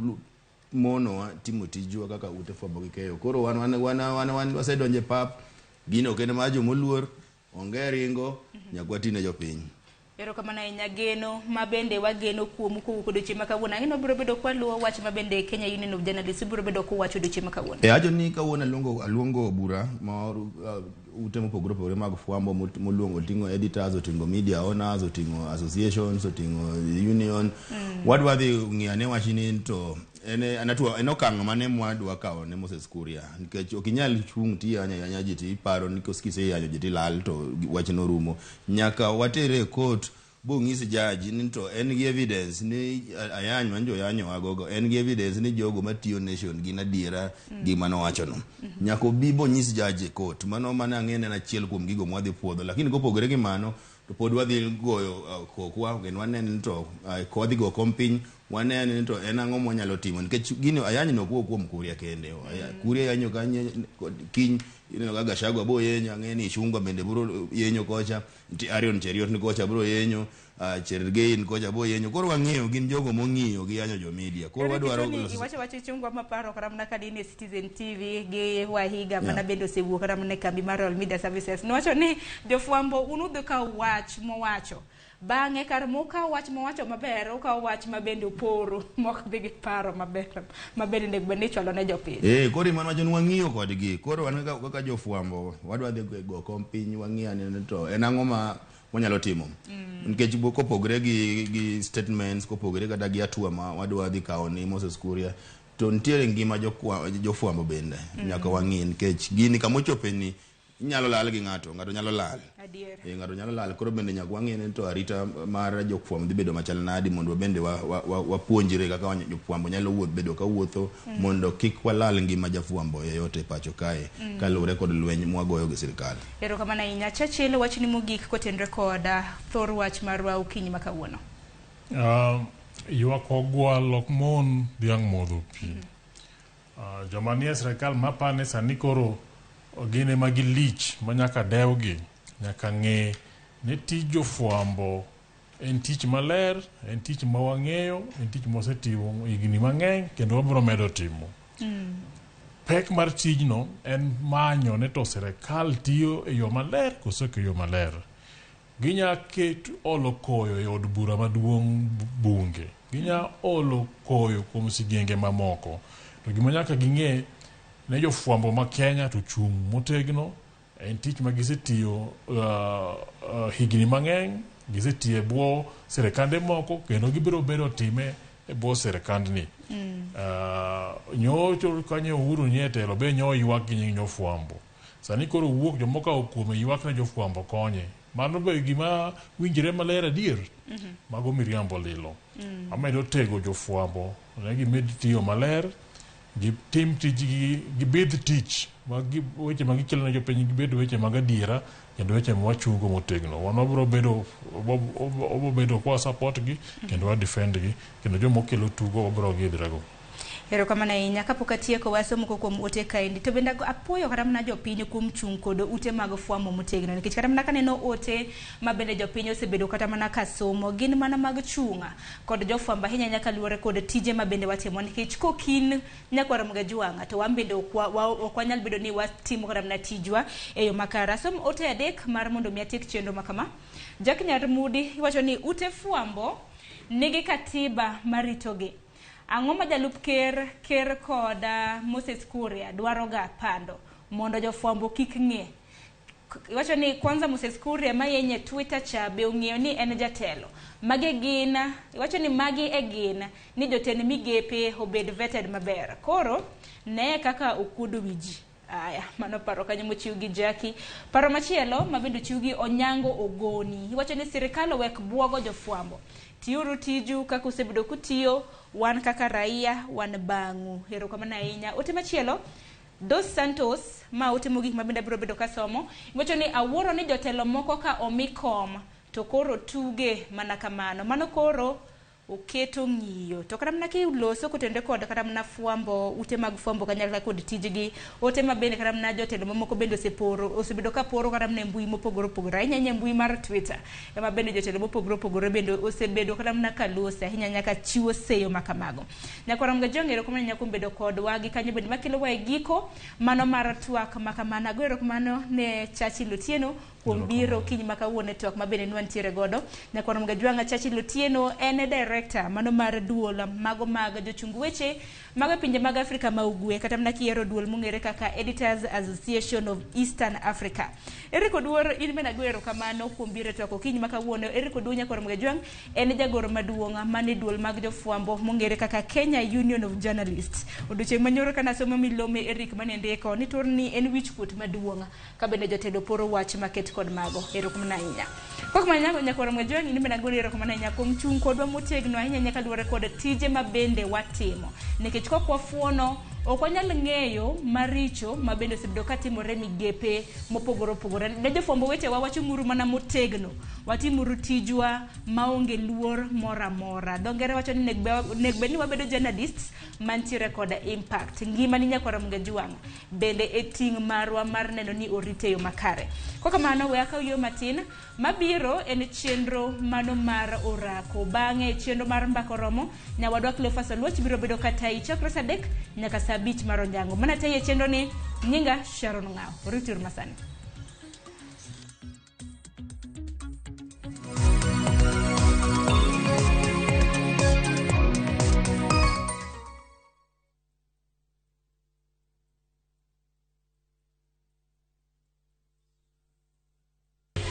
monowa timo tijwa kaka ute fwambo gi keyo. Koro wan wan wan wan wan wasedonjo e pap, gino ok en mar jomoluor, onge ringo, nyaka wati ne jopiny. Erokamano ahinya geno ma bende wageno kuomu kowuok odiochieng' ma kawuono. Ang'e ni wabiro bedo kwaluwo wach ma bende Kenya Union of Journalists biro bedo kuwacho odiochieng' ma kawuono. Awacho ni kawuono aluongo bura mar ute mopogore opogore mag fwambo moluongo oting'o editors, oting'o media owners, oting'o associations, oting'o union. Wadwa dhi ng'iyo ane wachni to en en okang' mane mwadwa kawo ne Moses Kuria nikech ok inyal chung' tiyanyo ayanya ji tiparo ni kiseyanyo ji tilal to wachno rumo. Nyaka watere e court bong'is judge ni to en gi evidence ni ayany man joyanyowa gogo en gi evidence ni jogo matiyo nation gin adiera gima nowachono. Nyaka obi bonyis judge e court. Mano mano ang'e ni en achiel kuom gigo mwadhi puodho. Lakini kopogore gi mano to pod wadhi goyo kokwa kendo waneno ni to wadhi go kom piny waneno ni to en ang'o mwanyalo timo nikech gino ayany no ok wuog kuom Kuria kende. Kuria yanyo kanye kiny ineno ka Gachagua bo yenyo ang'e ni Ichung'wa bende biro yenyo kocha nitie Arion Cheruiyot ni kocha biro yenyo Cherargei ni kocha biro yenyo. Koro wang'eyo gin jogo mong'iyo gi yanyo jo media. Koro wadwaro loso iwacho wach Ichung'wa maparo kata mana ka dine Citizen TV gi Wahiga mana bende osewuok kata mana e kambi mar Royal Media Services. Nowacho ni jofwambo un udhi kawo wach mowacho. Bang'e kar mukawo wach mowacho maber, ukawo wach ma bende oporo mok dhi gi paro maber ma bende onego bed ni ichwalo ne jopiny. Koro ema wacho ni wang'iyo kodgi. Koro wan kaka jofwambo wadwa dhi go kom piny wang'i ane to en ang'o ma wanyalo timo. Nikech kopogore gi statements, kopogore kata gi hatua ma wadwa dhi kawo ni Moses Kuria, to nitiere ngima jofwambo bende nyaka wang'i nikech gini kamochope ni inyalo lal gi ng'ato, ng'ato nyalo lal. Adier. Ng'ato nyalo lal, koro bende nyaka wang'e ni to arita mar jofwambo dhi bedo machal nadi mondo bende wapuonjre kaka jofwambo nyalo wuoth bedo ka wuotho mondo kik walal ngima jafwambo yeyote e pacho kae kaluwore kod lweny mwagoyo gi sirikal. Erokamano ahinya. Churchill, wachni mogik kotenore kod thor wach marwa okinyi ma kawuono. Ywak ogwal ok mon dhiang' modho pi. Joma nie sirikal mapani sani koro gin ema gilich ma nyaka dewgi, nyaka ng'e ni tij jofwambo en tich maler, en tich ma wang'eyo, en tich mwasetimo higni mang'eny kendo wabiro medo timo. Pek mar tijno en manyo ni to sirikal tiyo e yo maler koso ok e yo maler. Ginya ket olo koyo e od bura maduong' bunge. Ginya olo koyo kuom sigenge mamoko. To gima nyaka ging'e ne jofwambo ma Kenya to chung' motegno en tich ma gisetiyo higni mang'eny, gisetiyo e bwo sirikande moko kendo gibiro bedo time e bwo sirikandni. Nyocho kanyo Uhuru nie telo be nyo ywak gi nying jofwambo. Sani koro wuok jomoko kuome ywak ne jofwambo konye. Mano be gima winjre maler adier. Mago miriambo lilo. Amedo tego jofwambo ne gimed tiyo maler, gitim tijgi, gibidh tich weche ma gikelo ne jopiny gibed weche mag adiera kendo weche ma wachungo motegno. Wan wabiro bedo wabiro bedo kwa support gi kendo wa defend gi kendo joma okelo tugo wabiro gidhrego. Erokamano ahinya. Kapok atieko wasomo moko kuom ote kaendi to bende apuoyo kata mana jopiny kuom chung' kod ute mag fwambo motegno nikech kata mana kaneno ote ma bende jopiny osebedo kata mana ka somo gin mana mag chung' kod jofwambo ahinya ahinya kaluwore kod tije ma bende watimo nikech kokin nyakwar Mgajwang'a to wan bende ok wanyal bedo ni watimo kata mana tijwa e yo makare. Asom ote adek mar mondo mi atiek chenro ma kama. Jack Nyarmudi iwacho ni ute fwambo nigi katiba maritogi. Ang'o ma jalup ker ker kod Moses Kuria dwaroga pando mondo jofwambo kik ng'e? Iwacho ni kwanza Moses Kuria mayenye Twitter cha be ong'eyo ni en jatelo. Magi gin, iwacho ni magi e gin ni jotend migepe obed vetted maber. Koro ne kaka okuodo wi ji. Aya, mano paro kanyo mochiw gi Jackie. Paro machielo ma bende ochiw gi Onyango Ogoni. Iwacho ni sirikal owek buogo jofwambo. Tiuru tiju kaka usebedo kutiyo, wan kaka raia, wan bang'u. Erokamano ahinya. Ote machielo, Dos Santos, ma ote mogik ma bende abiro bedo kasomo, iwacho ni awuoro ni jotelo moko ka omi kom to koro tuge mana kamano. Mano koro oketo ng'iyo. To kata mana kiloso kotenore kod kata mana fwambo, ute mag fwambo kanyakla kod tijgi, ote ma bende kata mana jotelo mamoko bende oseporo, osebedo ka poro kata mana e mbui mopogore opogore, ahinya ahinya e mbui mar Twitter, ema bende jotelo mopogore opogore bende osebedo kata mana ka lose, ahinya ahinya ka chiwo seyo ma kamago. Nyakwar Ramogi Ajwang' erokamano ahinya kuom bedo kodwa gi kanyo bende makelo wa e giko mano mar twak ma kamano. Ago erokamano ne Churchill Otieno kuom biro kiny ma kawuono e twak ma bende nwantiere godo. Nyakwar Ramogi Ajwang' Churchill Otieno en e director mano mar duol mago mag jochung weche mago e pinje mag Afrika ma Ugwe, kata mana kiyiero duol mong'ere kaka Editors Association of Eastern Africa. Eric Oduor, in bende ago erokamano kuom biro e twak okinyi ma kawuono. Eric Oduor Nyakwar Ramogi Ajwang' en jagoro maduong' man e duol mag jofwambo mong'ere kaka Kenya Union of Journalists. Odiochieng' manyoro kana somo milome Eric mane ndiko ni tur ni en wichkuot maduong' ka bende jotelo poro wach maket kod mago. Erokamano ahinya. Kok mana Nyakwar Ramogi Ajwang', in bende agoni erokamano ahinya kuom chung' kodwa motegno ahinya ahinya kaluwore kod tije ma bende watimo. Nikech kok wafuono, ok wanyal ng'eyo maricho ma bende osebedo katimore migepe mopogore opogore. Ne jofwambo wetewa, wachung'uru mana motegno. Watimuru tijwa maonge luor moro amora. Dho ngere wacho ni nego bed ni wabedo journalists mantiere kod impact. Ngima ni Nyakwar Ramogi Ajwang' bende e ting' marwa mar neno ni orite e yo makare. Kokamano, we akaw yo matin mabiro en chenro mano mar orako. Bang'e chenro mar mbaka oromo, nyawadwa Cleophas Oluoch biro bedo katayi chakre saa 3 nyaka saa 5 mar onyango. Mana tayi e chenro ni, nyinga Sharon Ng'ao. Orituru masani.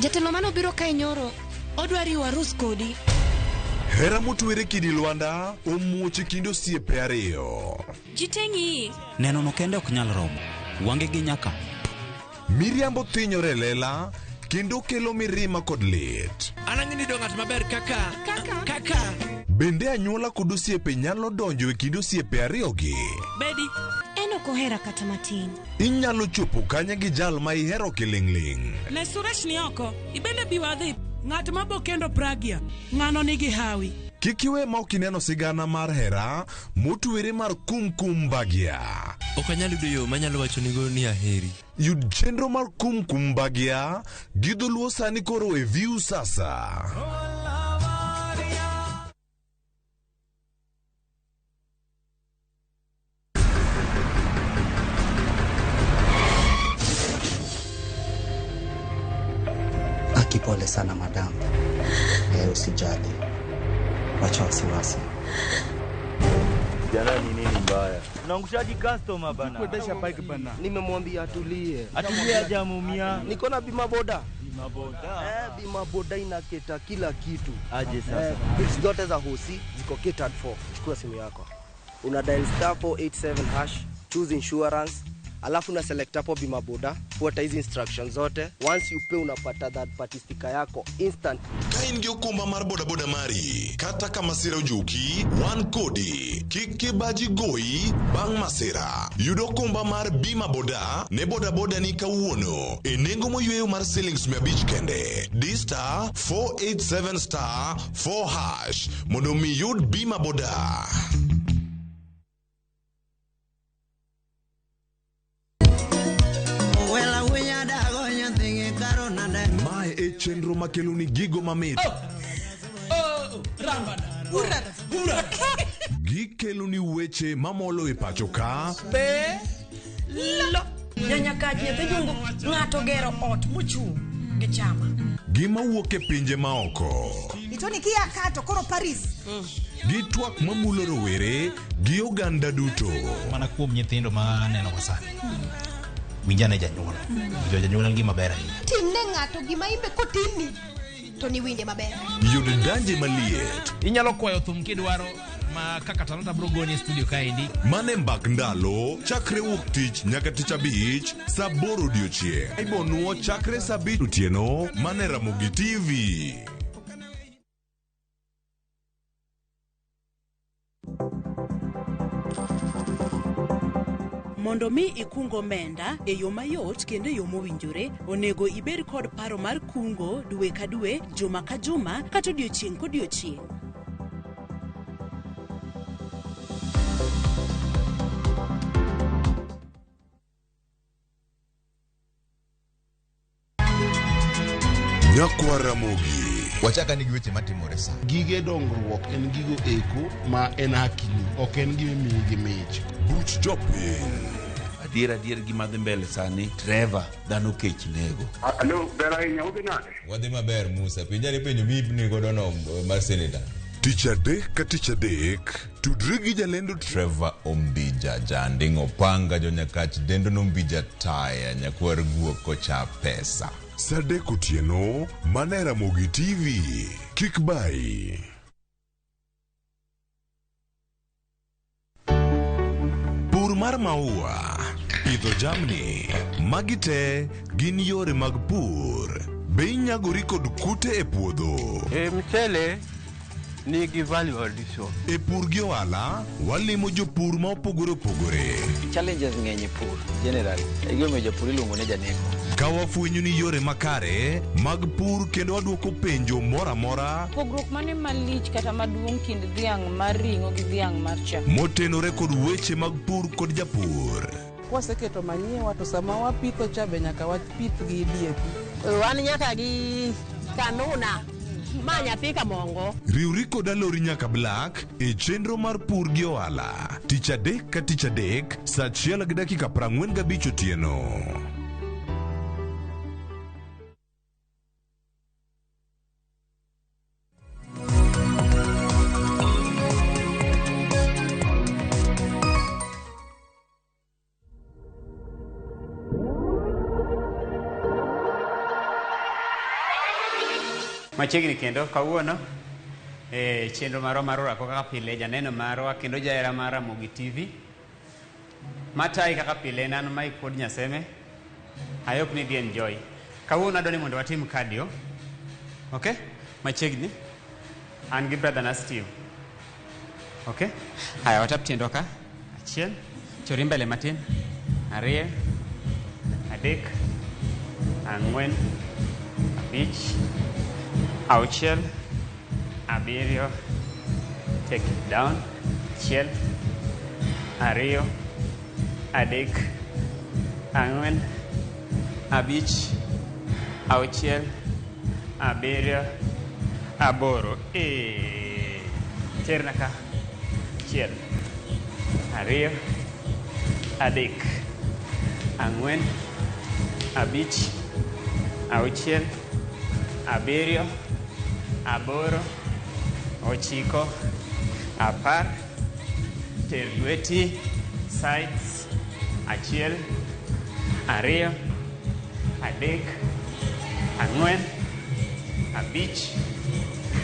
Jatelo manobiro kae nyoro odwa riwo arus kodi. Hera motwere kidi lwanda omuoch e kind osiepe ariyo. Ji te ng'iyi. Neno no kende ok nyal romo. Wange gi nyaka. Miriambo thinyore e lela kendo kelo mirima kod lit. An ang'e ni do ng'at maber kaka kaka Bende anyuola kod osiepe nyalo donjo e kind osiepe ariyogi? Bedi. En ok ohera kata matin. Inyalo chopo kanye gi jal ma ihero kiling'ling'? Ne Suresh ni oko, ibende bi wadhi. Ng'at ma bo kendo Pragya, ng'ano nigi hawi. Kik iwe ma ok ineno sigana mar hera motwere mar Kum Kum Bhagya. Ok anyal yudo yo manyalo wachonigo ni aheri. Yud chenro mar Kum Kum Bhagya gi dholuo sani koro e View Sasa. Aki, pole sana madam. Usijali, wacha wasiwasi. Jana ni nini mbaya? Unaangushaji customer bana. Kuendesha bike bana. Nimemwambia atulie. Atulie hajamuumia. Niko na bima boda. Bima boda. Bima boda inaketa kila kitu. Aje sasa. Bills zote za hosi ziko catered for. Chukua simu yako. Una dial star 487 hash, choose insurance, alafu una select hapo bima boda, fuata hizi instructions zote. Once you pay unapata third party sticker yako instant. Ka in gi okumba mar bodaboda mari, kata ka masira ojuki, wan kodi. Kik kibaji goyi bang' masira. Yud okumba mar bima boda ne bodaboda ni kawuono e nengo moyweyo mar silings 500 kende. Di star 487 star 4 hash mondo mi yud bima boda. Mae e chenro makeloni gigo mamit. Gikeloni weche mamolo e pacho ka. Be lo nyanyakach nyathi jungu ng'ato gero ot mochung' gi chama. Gima wuok e pinje maoko. Itoni kia ka to koro Paris. Gi twak mamulo rowere gi oganda duto. Mana kuom nyithindo ma aneno go sani. Winjane janyuol. Winjo janyuol en gima ber ahinya. Timne ng'ato gima imbe kotimni to niwinje maber. Yud danje maliet. Inyalo kwayo thum kidwaro ma kaka Talanta bro goni e studio kaendi. Mane mbak ndalo chakre wuok tich nyaka tich abich saa aboro odiochieng'. Ibonuo chakre saa abich otieno mane Ramogi TV. Mondo mi ikung omenda e yo mayot kendo e yo mowinjore, onego ibed kod paro mar kungo dwe ka dwe, juma ka juma, kata odiochieng' kodiochieng'. Nyakwa Ramogi. Wachaka ni gi weche matimore sa. Gige dongruok en gigo eko ma en hakini, ok en gima imiyi gi mich. Buch jopiny. Adier adier gima dhi mbele sani, Trevor, dhano kech nego. Alo, ber ahinya, udhi nade? Wadhi maber Musa, penjani penjo miipni godo no mar seneta. Tich adek ka tich adek, tudri gi jalendo Trevor Ombija, janding' opanga jonyakach dendo nombija taya nyakwar guok kocha pesa. Saa adek otieno, mana e Ramogi TV. Kik bayi. Pur mar maua, pidho jamni, magi te gin yore mag pur. Be inyagori kod kute e puodho? E mchele nigi value addition. E pur gi ohala, walimo jopur ma opogore opogore. Challenges ng'eny e pur generally. E gimomiyo japur iluongo ni janeko. Ka wafwenyo ni yore makare mag pur kendo wadwoko penjo moro amora Pogruok mane malich kata maduong' kind dhiang' mar ring'o gi dhiang' mar chak? motenore kod weche mag pur kod japur. Kwaseketo manyiwa to sama wapitho cha be nyaka wapith gi DAP. Wan nyaka gi kanuna ma nyathi kamongo. Riwri kod Alori nyaka Black e chenro mar pur gi ohala. Tich adek ka tich adek saa achiel gi dakika 45 otieno. Machiegni kendo kawuono e chenro marwa mar orako kaka pile janeno marwa kendo jahera mar Ramogi TV matayi kaka pile en an Mike Wuod Nyaseme. I hope ni idhi enjoy. Kawuono adwa ni mondo watim cardio. Okay? Machiegni. An gi brother na Steve. Okay? Haya, watap tiendwa ka. Achiel. Chori mbele matin. Ariyo. Adek. Ang'wen. Abich. Auchiel. Abiriyo. Take it down. Achiel. Ariyo. Adek. Ang'wen. Abich. Auchiel. Abiriyo. Aboro. Terna ka. Achiel. Ariyo. Adek. Ang'wen. Abich. Auchiel. Abiriyo. Aboro. Ochiko. Apar. Ter lweti. Sides. Achiel. Ariyo. Adek. Ang'wen. Abich.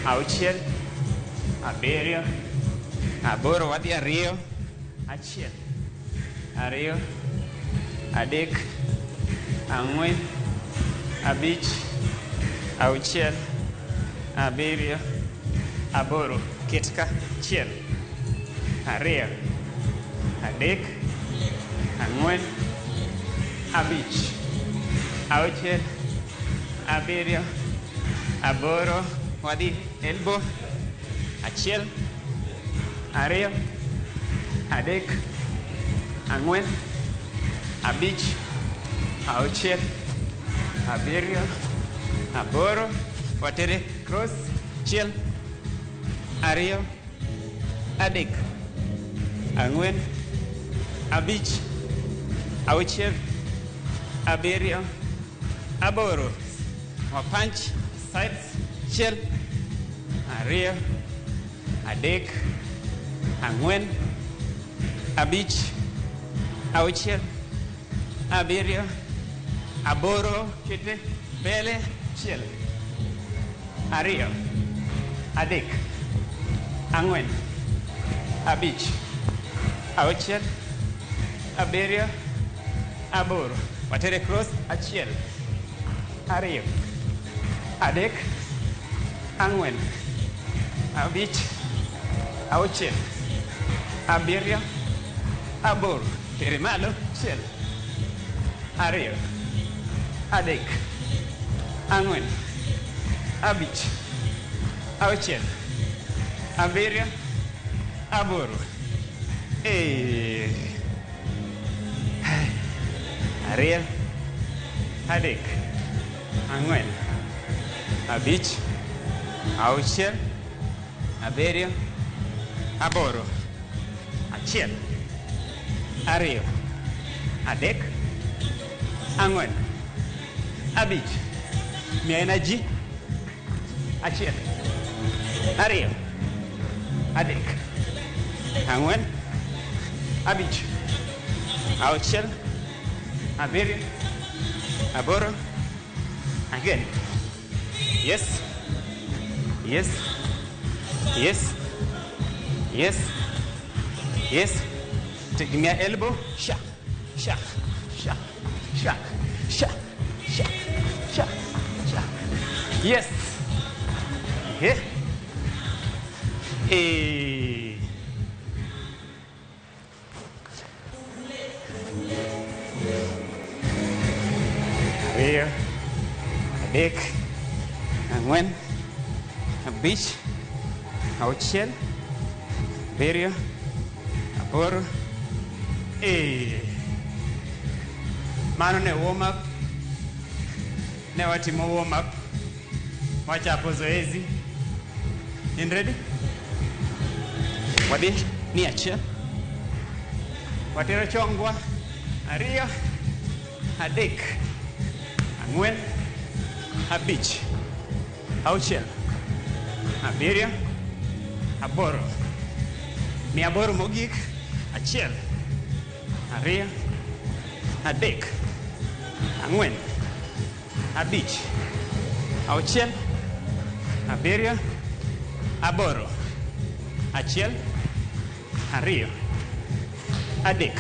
Auchiel. Abiriyo. Aboro. Wadhi ariyo. Achiel. Ariyo. Adek. Ang'wen. Abich. Auchiel. Abiriyo. Aboro. Ket ka. Achiel. Ariyo. Adek. Ang'wen. Abich. Auchiel. Abiriyo. Aboro. Wadhi elbow. Achiel. Ariyo. Adek. Ang'wen. Abich. Auchiel. Abiriyo. Aboro. Watere cross. Achiel. Ariyo. Adek. Ang'wen. Abich. Auchiel. Abiriyo. Aboro. Wapunch. Sides. Achiel. Ariyo, adek, ang'wen, abich, auchiel, abiriyo, aboro, kete mbele, achiel, ariyo, adek, ang'wen, abich, auchiel, abiriyo, aboro. Watere cross, achiel, ariyo, adek, ang'wen, abich, auchiel, abiriyo, aboro. Tere malo, achiel, ariyo, adek, ang'wen, abich, auchiel, abiriyo, aboro. Eh. Ariyo, adek, ang'wen, abich, auchiel, abiriyo, aboro. Achiel, ariyo, adek, ang'wen, abich. Miya energy. Achiel, ariyo, adek, ang'wen, abich, auchiel, abiriyo, aboro. Again. Yes. Yes. Yes. Yes. Yes. Take me elbow. Sha. Sha. Sha. Sha. Sha. Sha. Sha. Sha. Yes. Yeah. Eh. Ariyo, adek, ang'wen, abich, auchiel, abiriyo, aboro. Eh. Mano ne warm up. Ne watimo warm up. Wachapo zoezi. In ready? Wadhi ni achiel. Watero chongwa. Ariyo, adek, ang'wen, abich, auchiel, abiriyo, aboro. Mia aboro mogik. Achiel, ariyo, adek, ang'wen, abich, auchiel, abiriyo, aboro. Achiel, ariyo, adek,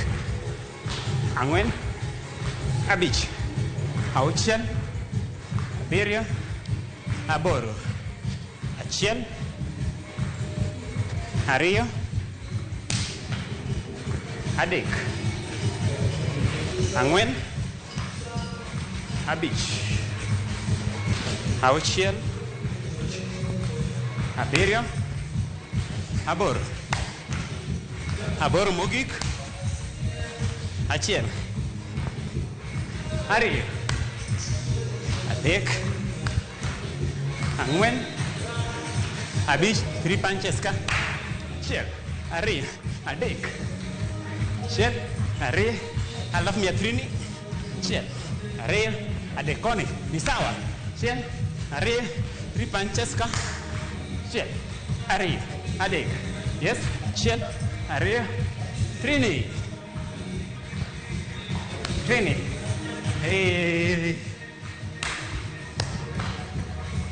ang'wen, abich, auchiel, abiriyo, aboro. Achiel, ariyo, adek, ang'wen, abich, auchiel, abiriyo, aboro. Aboro mogik. Achiel, ariyo, adek, ang'wen, abich. Three punches ka. Achiel, ariyo, adek, achiel, ariyo, alafu mia trini. Achiel, ariyo, adek koni. Ni sawa. Achiel, ariyo, three punches ka. Achiel, ariyo, adek. Yes, achiel, ariyo, trini. Trini. Hey.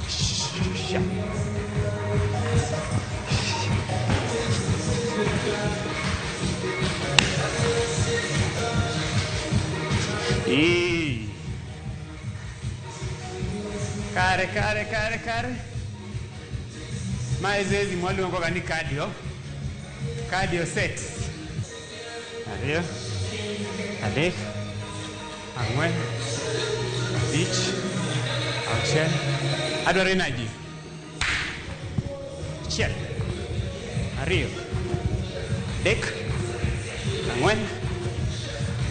Sha. E. Kare, kare, kare, kare. Mae zoezi mwaluongo ga ni cardio. Cardio set. Ariyo, adek, ang'wen, abich, auchiel. Adwaro energy. Achiel, ariyo, adek, ang'wen,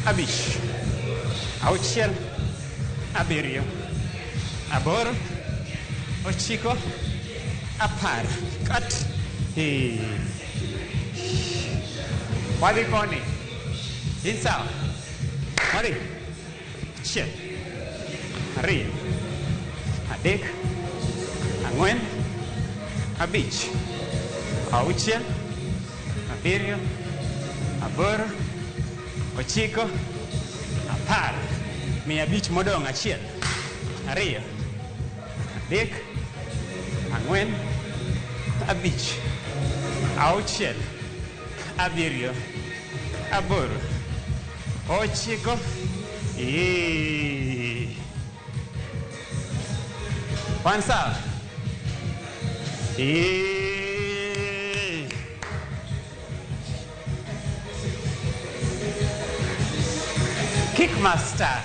abich, auchiel, abiriyo, aboro, ochiko, apar. Kat. Hey. Wadhi koni. In sawa? Wadhi. Achiel, ariyo, adek, ang'wen, 5, 6, 7, 8, 9, 10. 500 modong'. 1, 2, 3, 4, 5, 6, 7, 8, 9. Wan sawa? Kickmaster.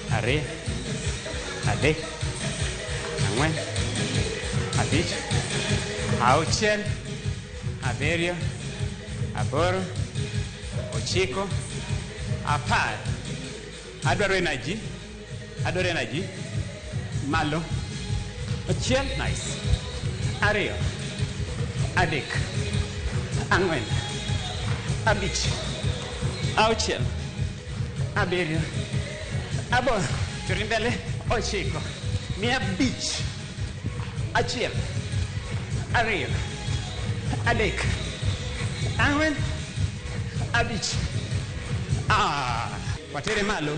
2, 3, 4, 5, 6, 7, 8, 9, 10. Adwaro energy. Adwaro energy. Malo. 1, nice. 2, 3, 4, 5, 6, 7, 8, chori mbele, 9, 500. 1, 2, 3, 4, 5. Watere malo.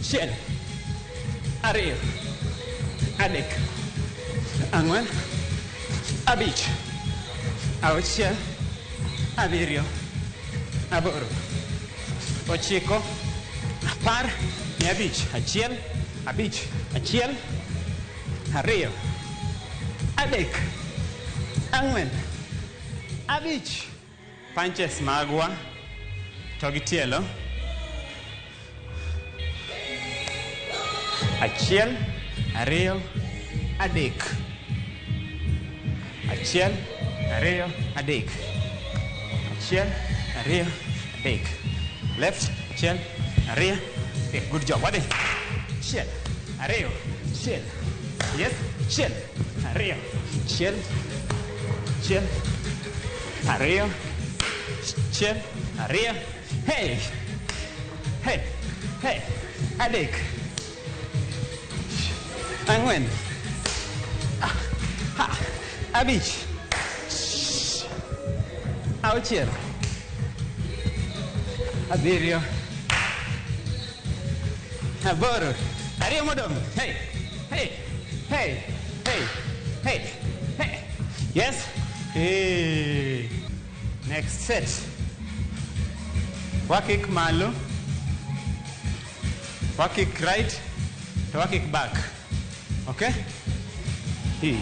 1, 2, 3, 4, 5, 6, 7, 8, 9, 10. 500. 1, 5, 1, 2, 3, 4, 5. Punches magwa to gi tielo. 1, 2, 3. 1, 2, 3. 1, 2, 3. Left. 1, 2, 3. Good job. Wadhi. 1, 2, 1. Yes. 1, 2, 1, 1, 2, 1, 2. Hey. Hey. Hey. 3, 4, 5, 6, 7, 8. 2 modong. Hey. Hey. Hey. Hey. Hey. Hey. Yes. Hey. Next set. Wakik malo. Wakik right. Wakik back. Okay? Hey.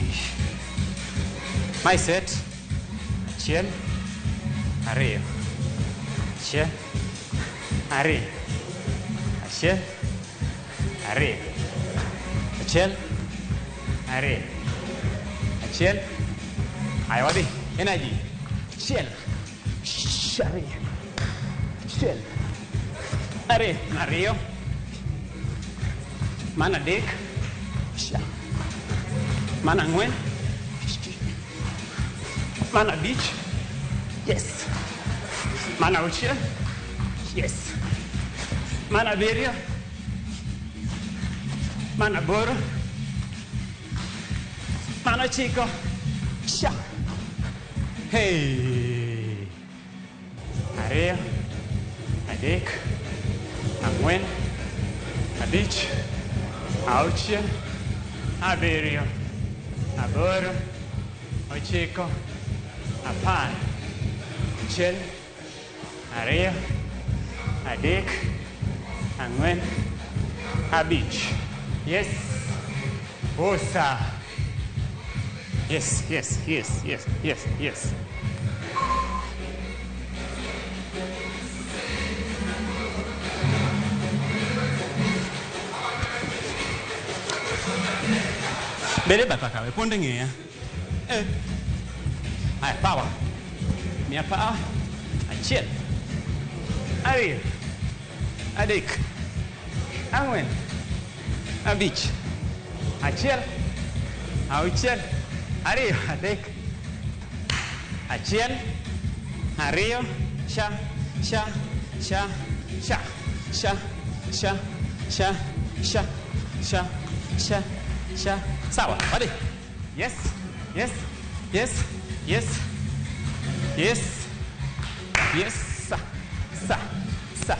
My set. 1, 2, 1, 2, 1, 2, 1, 2, 1. Aya, wadhi. Energy. 1, 2, 1, 2, 2, mana 3, mana 4, mana 5. Yes. Mana 6. Yes. Mana 7, mana 8, mana 9. Sha. Hey. 2, 3, 4, 5, 6, 7, 8, 9, 10. 1, 2, 3, 4, 5. Yes. Osa. Yes, yes, yes, yes, yes, yes. Bede batha kawe, ponde ng'iya. Eh. Aya, power. Miya power. 1, 2, 3, 4, 5, 1, 6, 2, 3, 1, 2, sha, sha, sha, sha, sha, sha, sha, sha, sha, sha, sha. Sawa, wadhi. Yes, yes, yes, yes, yes, yes, sa, sa, sa,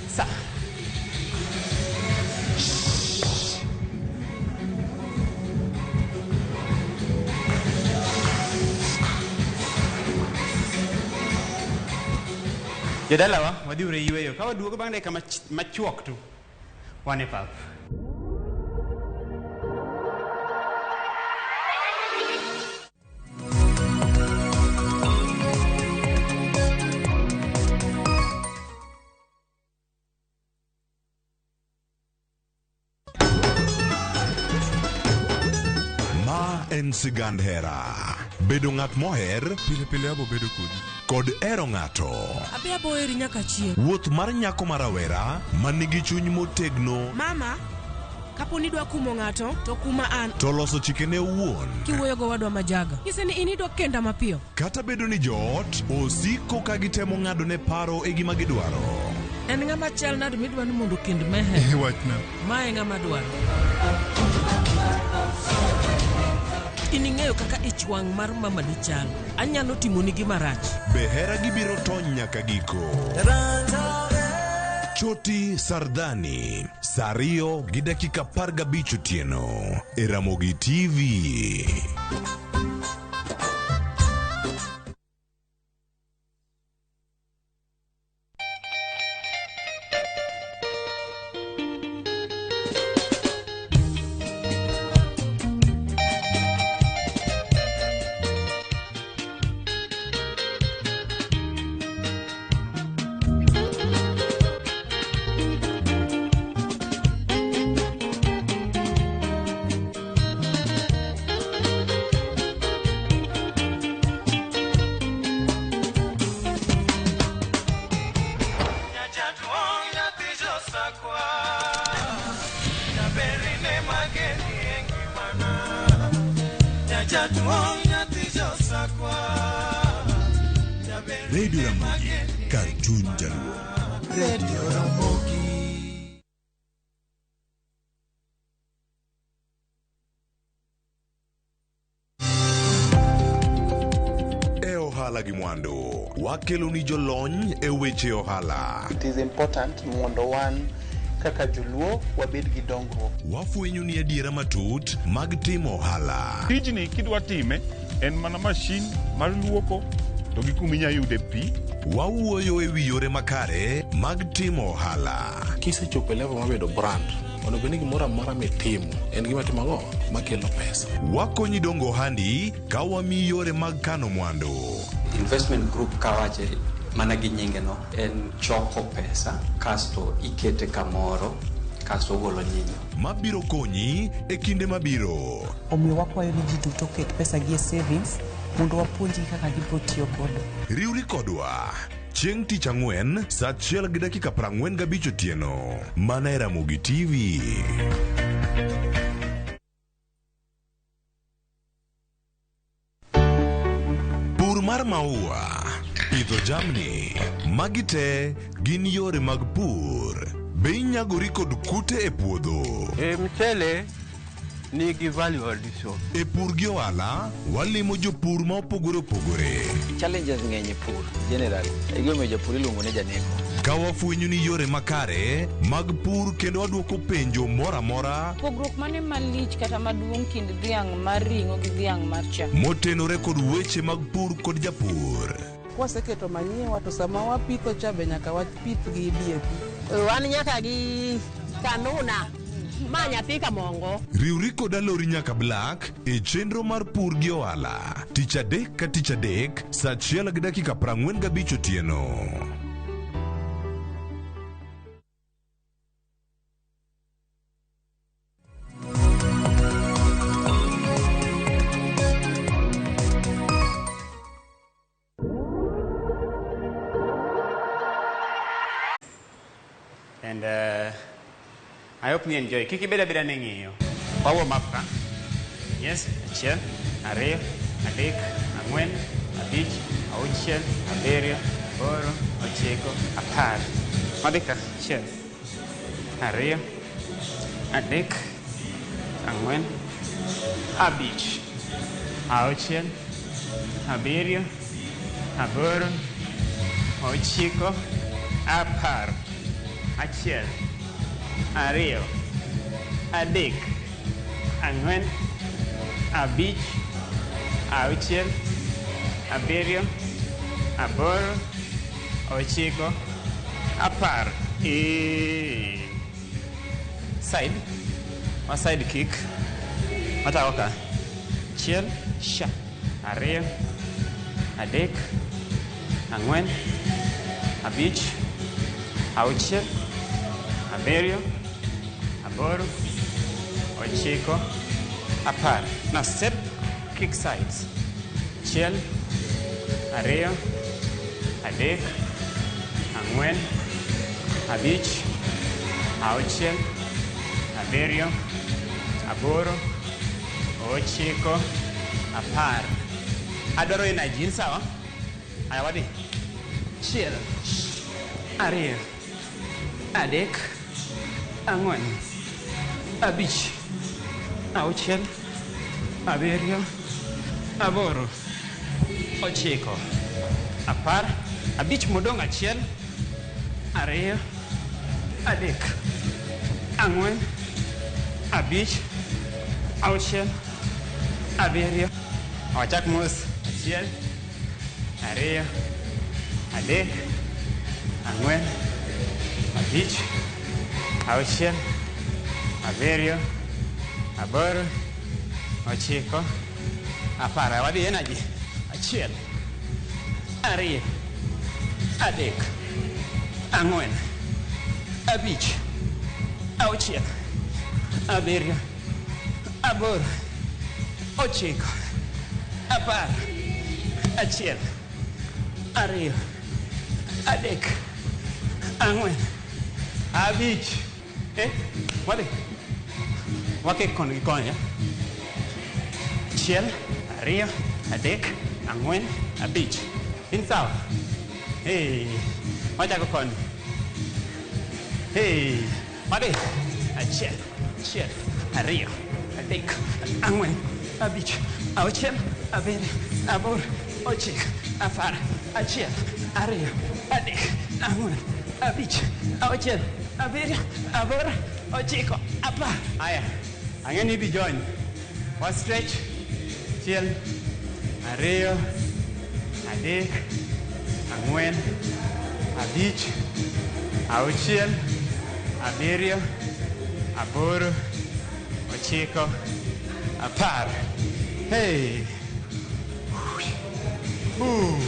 sa. Jodalawa, wadhi uru e yweyo. Ka waduogo bang' dakika machuok to wan e pap. Ma en sigand hera. Bedo ng'at moher Pile pile abo bedo kodi. kod hero ng'ato. Abe abo heri nyaka chieng'. Wuoth mar nyako ma rawera ma nigi chuny motegno Mama, kapo ni idwa kumo ng'ato, to kuma an. to loso chikene owuon. Kiwuoyo gowadwa majaga. Nyise ni in idwa kenda mapiyo. Kata bedo ni joot osiko ka gitemo ng'adone paro e gima gidwaro. En ng'ama chal nade midwa ni mondo okend Meher? Wachna. Ma e ng'ama dwaro. In ing'eyo kaka ich wang' mar mamani chal. Anyalo timoni gima rach. Be hera gibiro tony nyaka giko? Choti Sardani, saa 2:15 otieno e Ramogi TV. Radio Ramogi, kar chuny Jaluo. Radio Ramogi. E ohala gi mwandu, wakelo ni jolony e weche ohala. It is important mondo wan kaka joluo wabed gi dongruok. Wafwenyo ni adiera matut mag timo ohala. Tijni kidwa time en mana mashin mar luoko to gi kuma inya yude pi. Wawuoyo e wi yore makare mag timo ohala. Kisechopo e level mar bedo brand, onego bed ni gimoro amora mitimo en gima timo ang'o makelo pesa. Wakonyi dongo ohandi ka wamiyi yore mag kano mwandu. Investment group kawache mana gi nyinge no en choko pesa kasto ikete kamoro kasto ogolo nyinyo. Mabiro konyi e kinde mabiro. Omiyo wakwayo ni ji duto oket pesa gi e savings mondo wapuonjgi kaka gibiro tiyo godo. Riwri kodwa chieng' tich ang'wen saa 1:45 otieno mana e Ramogi TV. Pur mar maua, pidho jamni, magi te gin yore mag pur. Be inyagori kod kute e puodho? E mchele nigi value addition. E pur gi ohala, walimo jopur ma opogore opogore. Challenges ng'eny e pur generally. E gimomiyo japur iluongo ni janeko. Ka wafwenyo ni yore makare mag pur kendo wadwoko penjo moro amora Pogruok mane malich kata maduong' kind dhiang' mar ring'o gi dhiang' mar chak? motenore kod weche mag pur kod japur. Kwaseketo manyiwa to sama wapitho cha be nyaka wapith gi DAP. Wan nyaka gi kanuna ma nyathi kamongo. Riwri kod Alori nyaka Black e chenro mar pur gi ohala tich adek ka tich adek saa 1:45 otieno. And I hope you enjoy. Kik ibed abeda ni ng'iyo. Wa warm up ka. Yes, achiel, ariyo, adek, ang'wen, abich, auchiel, abiriyo, aboro, ochiko, apar. Wadhi ka. Achiel, ariyo, adek, ang'wen, abich. auchiel, abiriyo, aboro, ochiko, apar. Achiel, ariyo, adek, ang'wen, abich, auchiel, abiriyo, aboro, ochiko, apar. Side, wa side kick. Wachako ka. Achiel, sha, ariyo, adek, ang'wen, abich, auchiel, abiriyo, aboro, ochiko, apar. Now step, kick sides. Achiel, ariyo, adek, ang'wen, abich, auchiel, abiriyo, aboro, ochiko, apar. Adwaro energy, in sawa? Aya wadhi. Achiel, ariyo, adek, ang'wen, abich, auchiel, abiriyo, aboro, ochiko, apar, abich modong' achiel, ariyo, adek, ang'wen, abich, auchiel, abiriyo. Wachak mos. Achiel, ariyo, adek, ang'wen, abich, auchiel, abiriyo, aboro, ochiko, apar. Wadhi energy. Achiel, ariyo, adek, ang'wen, abich, auchiel, abiriyo, aboro, ochiko, apar, achiel, ariyo, adek, ang'wen, abich. Wadhi. Wakik koni gi koni. Achiel, ariyo, adek, ang'wen, abich. In sawa? Hey, wachako koni. Hey, wadhi. Achiel, achiel, ariyo, adek, ang'wen, abich, auchiel, abiriyo, aboro, ochiko, apar, achiel, ariyo, adek, ang'wen, abich, auchiel, abiriyo, aboro, ochiko, apar. Aya, ang'e ni idhi join. Wa stretch. Achiel, ariyo, adek, ang'wen, abich, auchiel, abiriyo, aboro, ochiko, apar. Hey. Ooh.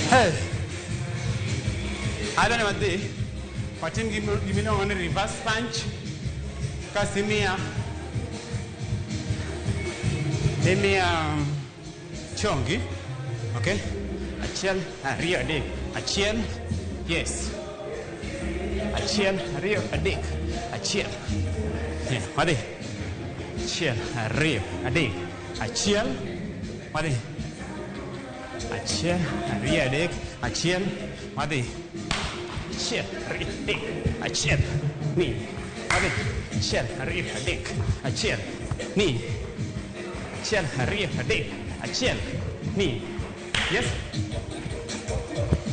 Hey. Adwa ni wadhi watim gimiluongo ni reverse punch. Kasto imiya chongi. Okay? Achiel, ariyo, adek. Achiel, yes. Achiel, ariyo, adek. Achiel. Yeah, wadhi. Achiel, ariyo, adek. Achiel, wadhi. Achiel, ariyo, adek. Achiel, wadhi. Achiel, ariyo, adek. Achiel, ni. Wadhi. Achiel, ariyo, adek. Achiel, ni. Achiel, ariyo, adek. Achiel, ni. Yes?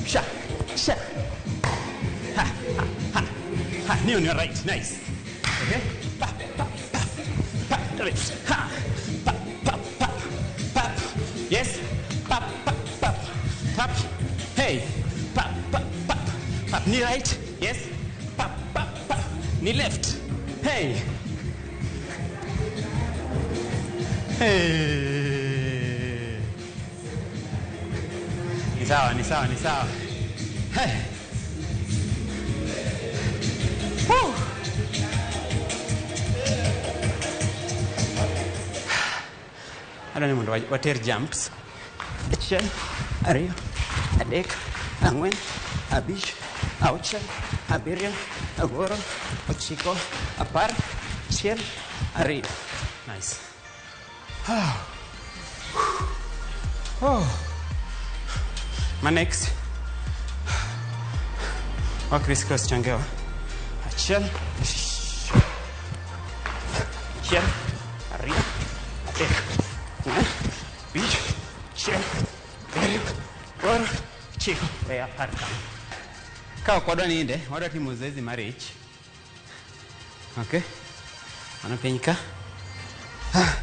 Sha, sha. Ha, ha, ha. Ha, knee on your right. Nice. Okay? Pa, pa, pa. Pa, left. Ha. Pa, pa, pa. Pa. Yes? Pa, pa, pa. Tap. Hey. Pa, pa, pa. Pa. Knee right. Yes? Pa, pa, pa. Knee left. Hey. Hey. Ni sawa, ni sawa, ni sawa. Hey. Woo. Adwa ni mondo water jumps. Achiel, ariyo, adek, ang'wen, abich, auchiel, abiriyo, aboro, ochiko, apar, achiel, ariyo. Nice. Oh. Ma next. Wa criss cross changewa. Achiel. Achiel. Ariyo. Adek. Ang'wen. Abich. Auchiel. Abiriyo. Aboro. Ochiko. We apar kama. Ka ok wadwa ninde, wadwa timo zoezi mar ich. Okay. Mano piny ka. Ah.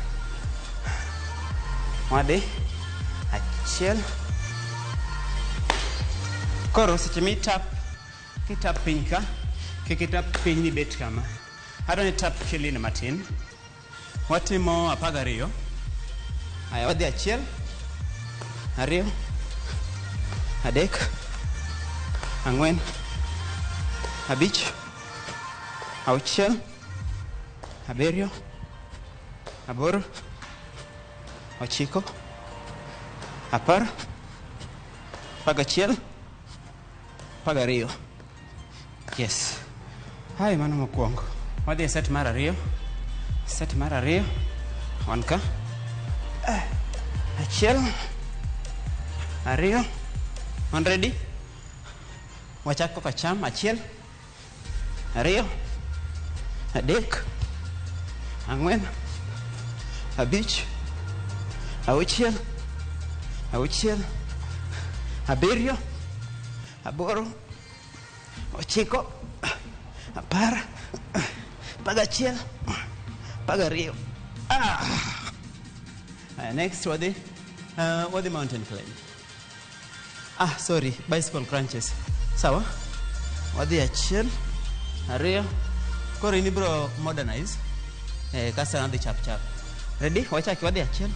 Wadhi. Achiel. Koro seche mitap, kitap piny ka, kik itap piny ni bet kama. Adwa ni tap kilin matin. Watimo 12. Aya, wadhi achiel, ariyo, adek, ang'wen, abich, auchiel, abiriyo, aboro, ochiko, 10, 11, 12. Yes. Hai, mano mokwongo. Wadhi e set mar ariyo. Set mar ariyo. Wan ka. Achiel. Ariyo. Wan ready? Wachak koka cham. Achiel. Ariyo. Adek. Ang'wen. Abich. Auchiel. Auchiel. Abiriyo. Aboro. Ochiko. 10. 11. 12. Ah. Next wadhi wadhi mountain climb. Ah, sorry, bicycle crunches. Sawa? Wadhi achiel, ariyo. Koro in ibro modernize. Kasto nadhi chap chap. Ready? Wachaki wadhi achiel.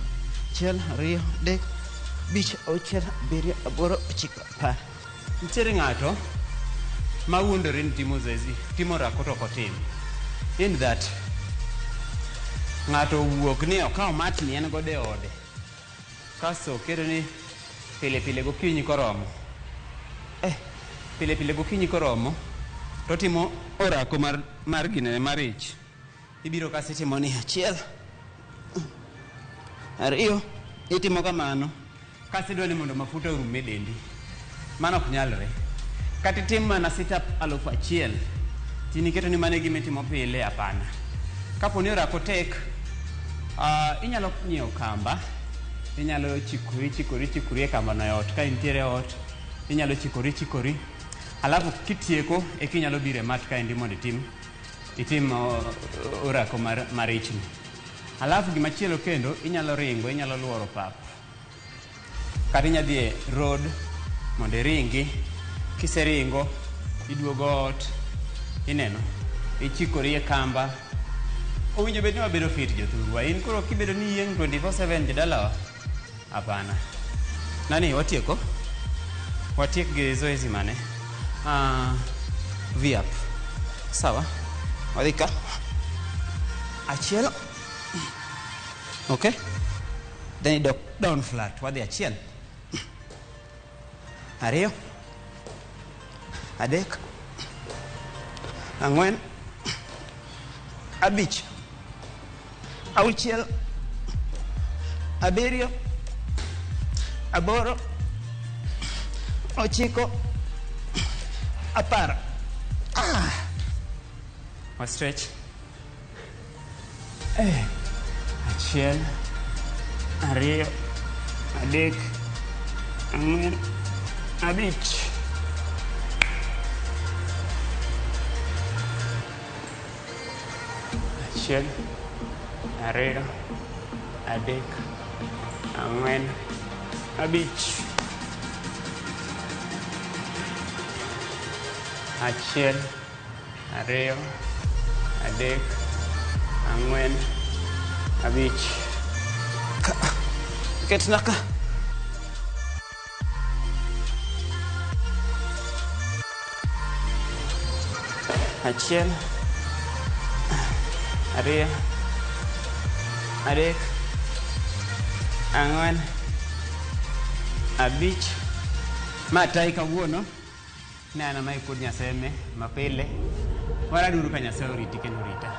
Achiel, ariyo, adek, abich, auchiel, abiriyo, aboro, ochiko, 10. Nitiere ng'ato ma wuondore ni timo zoezi, timo orako to ok otim. In that, ng'ato owuok ni okawo matni en godo e ode. Kasto oketo ni pile pile gokinyi koromo. Pile pile gokinyi koromo, to otimo orako mar ginene mar ich. Ibiro kasto itimo ni achiel, ariyo, itimo kamano. Kasto idwa ni mondo mafuta orum e dendi. Mano ok nyalre. Kata itim mana sit up 1000, tiniketo ni mano e gima itimo pile, hapana. Kapo ni orako tek, inyalo nyiewo kamba, inyalo chikori, chikori, chikori e kamba no e ot. Ka intiere e ot, inyalo chikori, chikori. Alafu kitieko, eka inyalo biro e mat kaendi mondo itim orako mar ichni. Alafu gimachielo kendo, inyalo ringo, inyalo luoro pap. Kata inyalo dhi e road mondo iringi. Kiseringo, iduogo ot, ineno, ichikori e kamba. Owinjo bed ni wabedo fit jothurwa. In koro kibedo ni iyieng' 24/7 jodalawa? Hapana. Nani, watieko? Watiek gi zoezi mane? V-up. Sawa. Wadhi ka. Achiel. Okay. Then idok down flat. Wadhi achiel. Ariyo. Adek. Ang'wen. Abich. Auchiel. Abiriyo. Aboro. Ochiko. 10. Ah. Wa stretch. Achiel. Ariyo. Adek. Ang'wen. Abich. Achiel. Ariyo. Adek. Ang'wen. Abich. Achiel. Ariyo. Adek. Ang'wen. Abich. Ketna ka. Achiel. Ariyo. Adek. Ang'wen. Abich. Ma tai kawuono. Ne an Mike wuod Nyaseme mapile. Waraduru ka Nyasaye oriti kendo orita.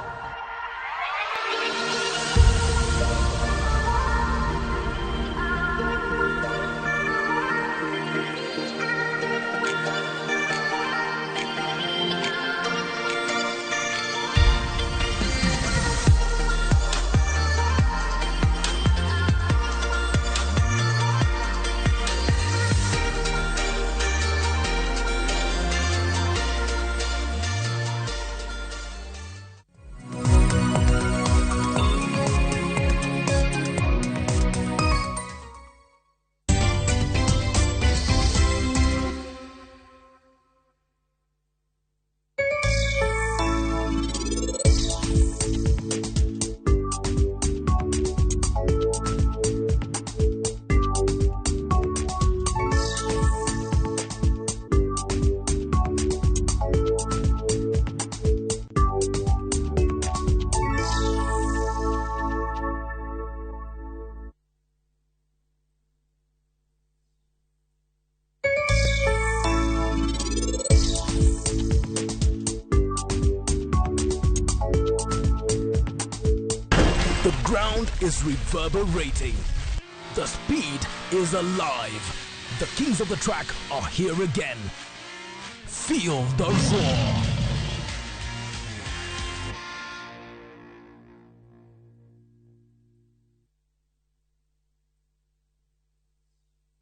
ground is reverberating. The speed is alive. The kings of the track are here again. Feel the roar.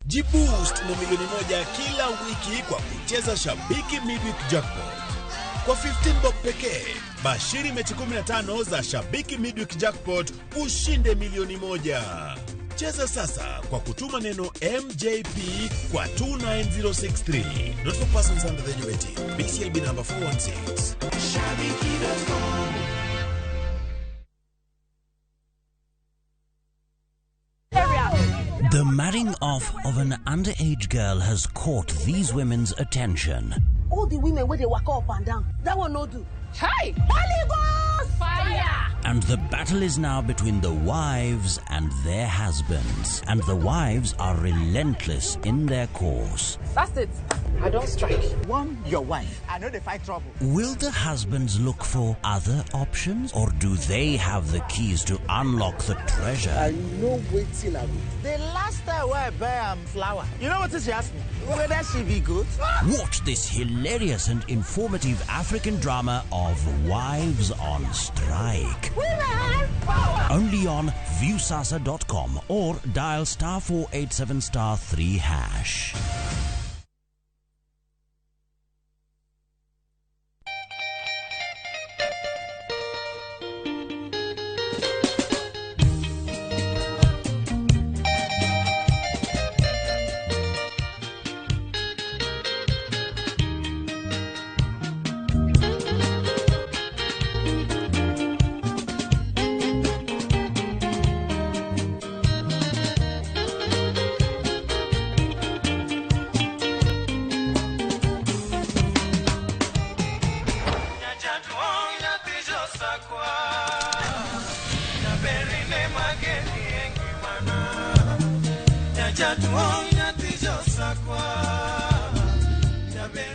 Jiboost na milioni moja kila wiki kwa kucheza Shabiki Midweek Jackpot. Kwa 15 bob pekee, bashiri mechi 15 za Shabiki Midweek Jackpot ushinde milioni moja. Cheza sasa kwa kutuma neno MJP kwa 29063. Not for persons under the age of 18. BCLB number 416. Shabiki.com. The marrying off of an underage girl has caught these women's attention. All the women where they walk up and down, that one no do. Hey! Holy Ghost! Fire! And the battle is now between the wives and their husbands. And the wives are relentless in their course. That's it. I don't strike. One, your wife. I know they fight trouble. Will the husbands look for other options, or do they have the keys to unlock the treasure? I know waiting I will. The last time where I buy flour, you know what she asked me? Whether she be good? Watch this hilarious and informative African drama of Wives on Strike. Women power! Only on viewsasa.com or dial *487 *3#.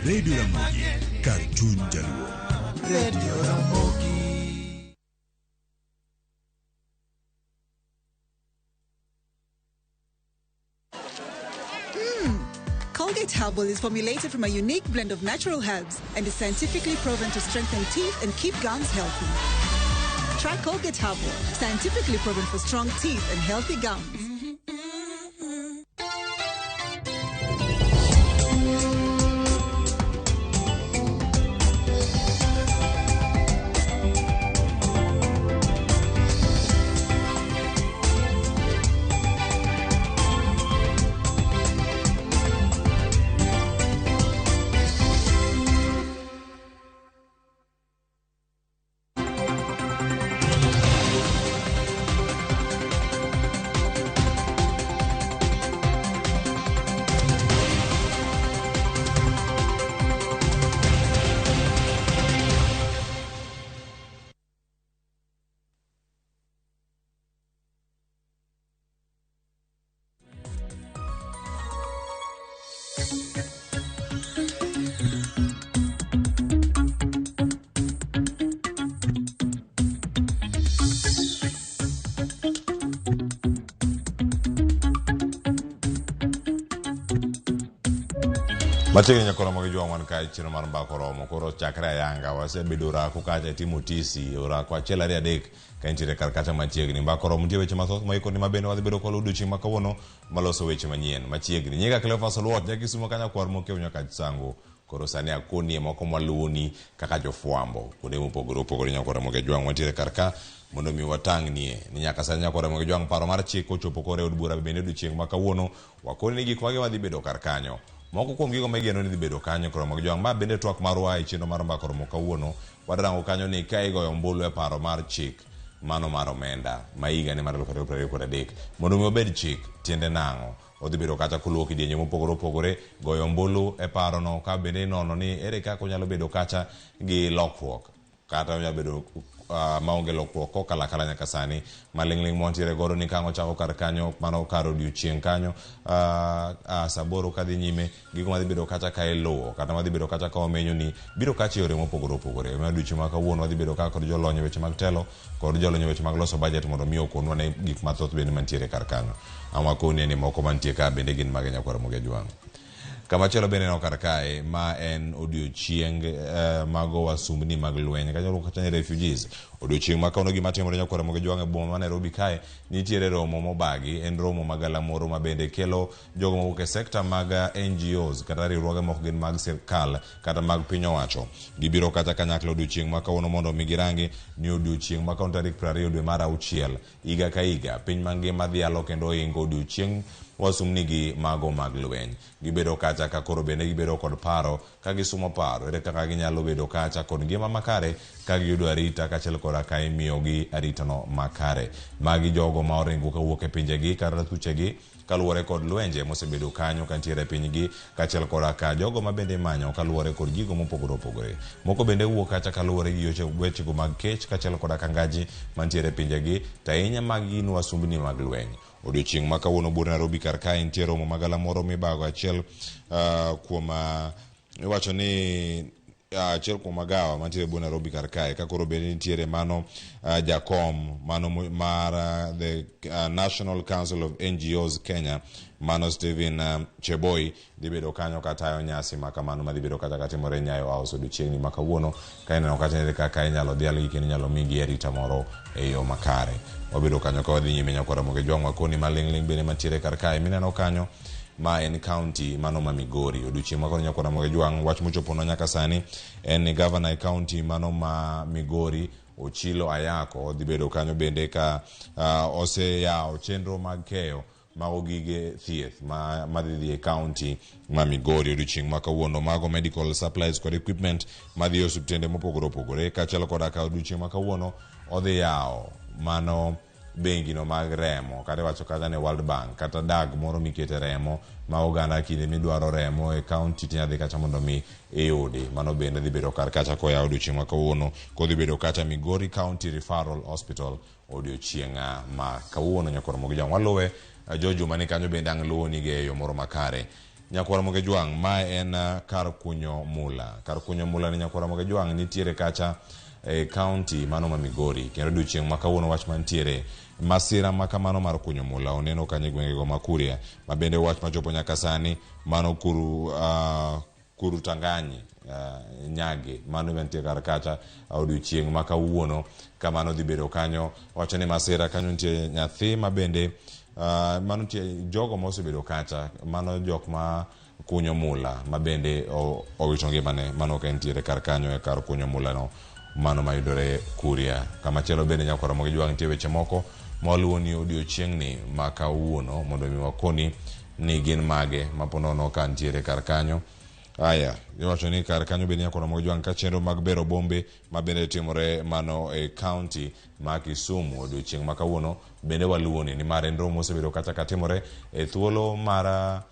Radio Ramogi, kar chuny Jaluo. Radio Ramogi. Colgate Herbal is formulated from a unique blend of natural herbs and is scientifically proven to strengthen teeth and keep gums healthy. Try Colgate Herbal, scientifically proven for strong teeth and healthy gums. Machiegni nyakoro mag jwang' wan kae chenro mar mbaka oromo koro chakre ayanga wasebedo orako kacha itimo tisi orako achiel ariyo adek ka intiere kar kacha machiegni mbaka oromo nitie weche mathoth maikoni ma bende wadhi bedo kod odiochieng' ma kawuono maloso weche manyien machiegni nyinga Cleophas Oluoch ja Kisumo kanya kwar mokiewo nyaka Sango koro sani akonie moko maluwoni kaka jofwambo kuonde mopogore opogore nyakwara mag jwang' wantiere kar ka mondo mi watang'nie ni nyaka sani nyakwara mag jwang' paro mar chik ochopo kore od bura bende odiochieng' ma kawuono wakoni ni gik mage madhi bedo kar kanyo. Moko kuom gigo ma igeno ni dhi bedo kanyo koro mag jwang' ma bende twak marwa e chenro mar mbaka oromo kawuono wadarango kanyo ni ka igoyo ombulu e paro mar chik mano mar omenda ma higa ni mar 2023 mondo mi obed chik tiende nang'o odhi bedo kacha koluwo kidienje mopogore opogore goyo ombulu e parono ka bende inono ni ere kaka onyalo bedo kacha gi lokruok kata onyalo bedo maonge lokruok kokalo akala nyaka sani. Maling'ling' mwantiere godo ni kang' ochako kar kanyo mano kar odiochieng' kanyo saa aboro kadhi nyime gigo madhi bedo kacha ka iluwo kata madhi bedo kacha ka omenyo ni biro kacha e yore mopogore opogore. Omiyo odiochieng' ma kawuono wadhi bedo ka kod jolony e weche mag telo kod jolony e weche mag loso budget mondo mi okonwa ne gik mathoth bende mantiere kar kanyo. Ang' wakoni ni moko mantie ka bende gin mage nyakwar Ramogi Ajwang'. Kamachielo bende neno kar kae ma en odiochieng mago wasumbni mag lweny kanyo kata ni refugees. Odiochieng' ma kawuono gima timore nyakwar Ramogi Ajwang' e boma ma Nairobi kae nitiere romo mobagi, en romo magalamoro ma bende kelo jogo mowuok e sekta mag NGOs kata riwruoge moko gin mag sirkal kata mag piny owacho. Gibiro kata kanyakla odiochieng' ma kawuono mondo mi girangi ni odiochieng' ma kawuono tarik 20 dwe mar auchiel higa ka higa piny mangima dhialo kendo ohingo odiochieng' wasumbnigi mago mag lweny. Gibedo kacha ka koro bende gibedo kod paro ka gisumo paro ere kaka ginyalo bedo kacha kod ngima makare ka giyudo arita kaachiel koda ka imiyogi aritano makare. Magi jogo ma oringo kawuok e pinjegi kata thuchegi kaluwore kod lwenje mosebedo kanyo kantiere e pinygi kaachiel koda ka jogo ma bende imanyo kaluwore kod gigo mopogore opogore. Moko bende wuok kacha kaluwore gi wechego mag kech kaachiel koda ka ngaji mantiere e pinjegi to ahinya magi gin wasumbni mag lweny. Odiochieng' ma kawuono buore Nairobi kar kae nitie romo magalamoro mibago achiel kuom iwacho ni achiel kuom magawa mantiere buore Nairobi kar kae ka koro bende nitiere mano jakom mano mar the National Council of NGOs Kenya mano Stephen Cheboi dhi bedo kanyo katayo nyasi ma kamano madhi bedo kata katimore Nyayo House odiochieng'ni ma kawuono ka ineno kacha nere kaka inyalo dhialgi kendo inyalo migi arita moro e yo makare. Wabedo kanyo ka wadhi nyime nyakwar Ramogi Ajwang' wakoni maling'ling' bende mantiere kar kae mineno kanyo ma en county mano ma Migori. Odiochieng' ma koro nyakwar Ramogi Ajwang' wach mochoponwa nyaka sani en ni gavana e county mano ma Migori Ochilo Ayako dhi bedo kanyo bende ka oseyawo chenro mag keyo mago gige thieth madhi dhi e county ma Migori odiochieng' ma kawuono. Mago medical supplies kod equipment madhi e osiptende mopogore opogore kaachiel koda ka odiochieng' ma kawuono odhi yawo mano bengi no mag remo kata iwacho kata ni World Bank kata dag moro mikete remo ma oganda kinde midwaro remo e county tinya dhi kacha mondo mi iyudi. Mano bende dhi bedo kar kacha koyaw odiochieng' ma kawuono kodhi bedo kacha Migori County Referral Hospital odiochieng' ma kawuono. Nyakwar Ramogi Ajwang' waluwe George Juma ni kanyo bende ang' luwo nige e yo moro makare. Nyakwar Ramogi Ajwang' mae en kar kunyo mula. Kar kunyo mula ni nyakwar Ramogi Ajwang' nitiere kacha e county mano ma Migori kendo odiochieng' ma kawuono wach mantiere masira ma kamano mar kunyo mula oneno kanyo e gwengego ma Kuria ma bende wach machopo nyaka sani mano Kuru Tanganyi Nyage mano mantie kar kacha odiochieng' ma kawuono kamano dhi bedo kanyo. Wacho ni masira kanyo nitie nyathi ma bende mano nitie jogo ma osebedo kacha mano jok ma kunyo mula ma bende owito ngimane mano ka entiere kar kanyo e kar kunyo mula no mano mayudore Kuria. Kamachielo bende nyakwar Ramogi Ajwang' nitie weche moko ma waluwo ni odiochieng'ni ma kawuono mondo mi wakoni ni gin mage ma ponono ka ntiere kar kanyo. Aya, iwacho ni kar kanyo bende nyakwar Ramogi Ajwang' ka chenro mag bero bombe ma bende timore mano e county ma Kisumu odiochieng' ma kawuono bende waluwo ni nimar en romo mosebedo kata katimore e thuolo mar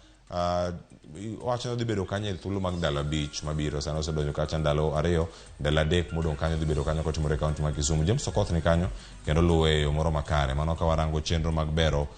wacho ni dhi bedo kanyo e thuolo mag ndalo 5 mabiro. Sani osedonjo kacha ndalo 2, ndalo 3 modong' kanyo dhi bedo kanyo kotimore e county ma Kisumu. James Okoth ni kanyo kendo luwe e yo moro makare. Mano ka warango chenro mag bero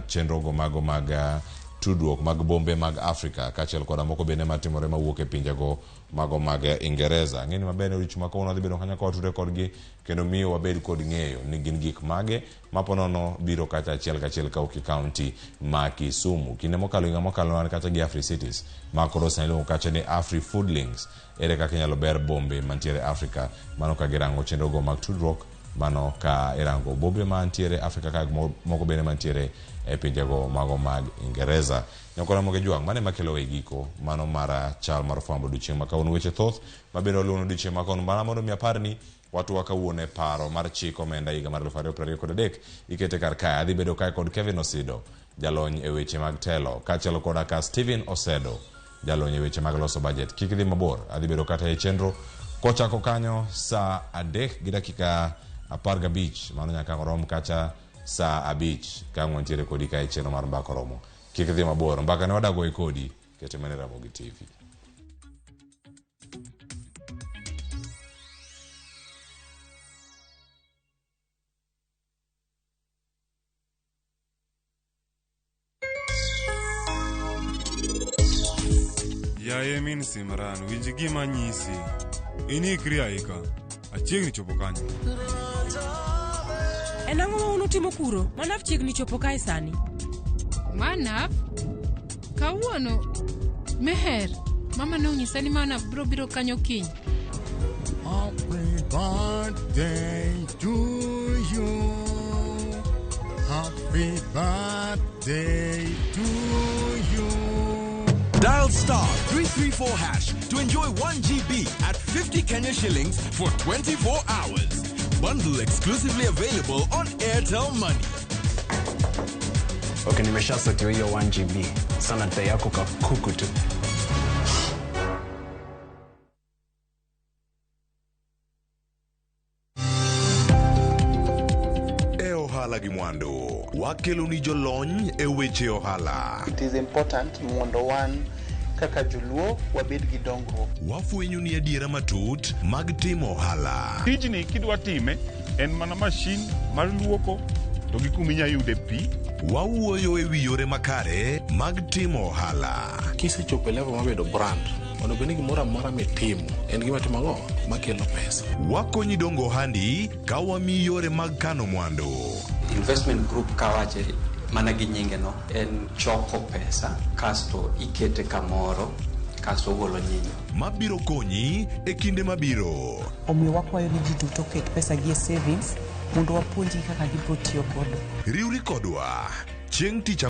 chenro go mago mag tudruok mag bombe mag Afrika kaachiel koda moko bende matimore mawuok e pinjego mago mag Ingereza. Ng'eni maber ni odiochieng' ma kawuono wadhi bedo kanyo ka watudre kodgi kendo miyo wabed kod ng'eyo ni gin gik mage ma ponono biro kacha achiel kachiel kawuok e county ma Kisumu. Kinde mokalo higa mokalo wan kacha gi Afri Cities ma koro sani iluongo kacha ni Afri Food Links. Ere kaka inyalo ber bombe mantiere Afrika? Mano ka girango chenro go mag tudruok, mano ka irango bombe mantiere Afrika ka moko bende mantiere e pinjego mago mag Ingereza. Nyakwar Ramogi Ajwang' mane makelo e giko mano mar chal mar fwambo odiochieng' ma kawuono. Weche thoth mabende waluwo odiochieng' ma kawuono. Mana mondo mi aparni watwa kawuono e paro mar chik omenda higa mar 2023 ikete kar kae. Adhi bedo kae kod Kevin Osido, jalony e weche mag telo, kaachiel koda ka Stephen Osedo, jalony e weche mag loso budget. Kik idhi mabor, adhi bedo kata e chenro kochako kanyo saa 3:15, mano nyaka rom kacha saa 5 ka ang' wantiere kodi ka e chenro mar Mbaka Oromo. Kik idhi mabor, mbaka ne wadago e kodi, kete mana e Ramogi TV. Yaye min Simran, winj gima anyisi. In ikri aika. Achiegni chopo kanyo. En ang'o ma un utimo kuro? Manaf chiegni chopo kae sani. Manaf? Kawuono? Meher, mama ne onyisa ni Manaf biro biro kanyo kiny. Happy birthday to you. Happy birthday to you. Dial star 334 hash to enjoy 1 GB at 50 Kenya shillings for 24 hours. Bundle exclusively available on Airtel Money. Okay, nimeshasotiwa hiyo 1 GB. Sana dai yako kakuku tu. E ohala gi mwandu, wakeloni jolony e weche ohala. It is important mondo wan kaka joluo wabed gi dongruok. Wafwenyo ni adiera matut mag timo ohala. Tijni kidwa time en mana mashin mar luoko to gi kuma inya yude pi. Wawuoyo e wi yore makare mag timo ohala. Kisechopo e level mar bedo brand, onego bed ni gimoro amora mitimo en gima timo ang'o makelo pesa. Wakonyi dongo ohandi ka wamiyi yore mag kano mwandu. Investment group kawache mana gi nyinge no en choko pesa kasto ikete kamoro kasto ogolo nyinyo. Mabiro konyi e kinde mabiro. Omiyo wakwayo ni ji duto oket pesa gi e savings mondo wapuonjgi kaka gibiro tiyo godo. Riwri kodwa chieng' tich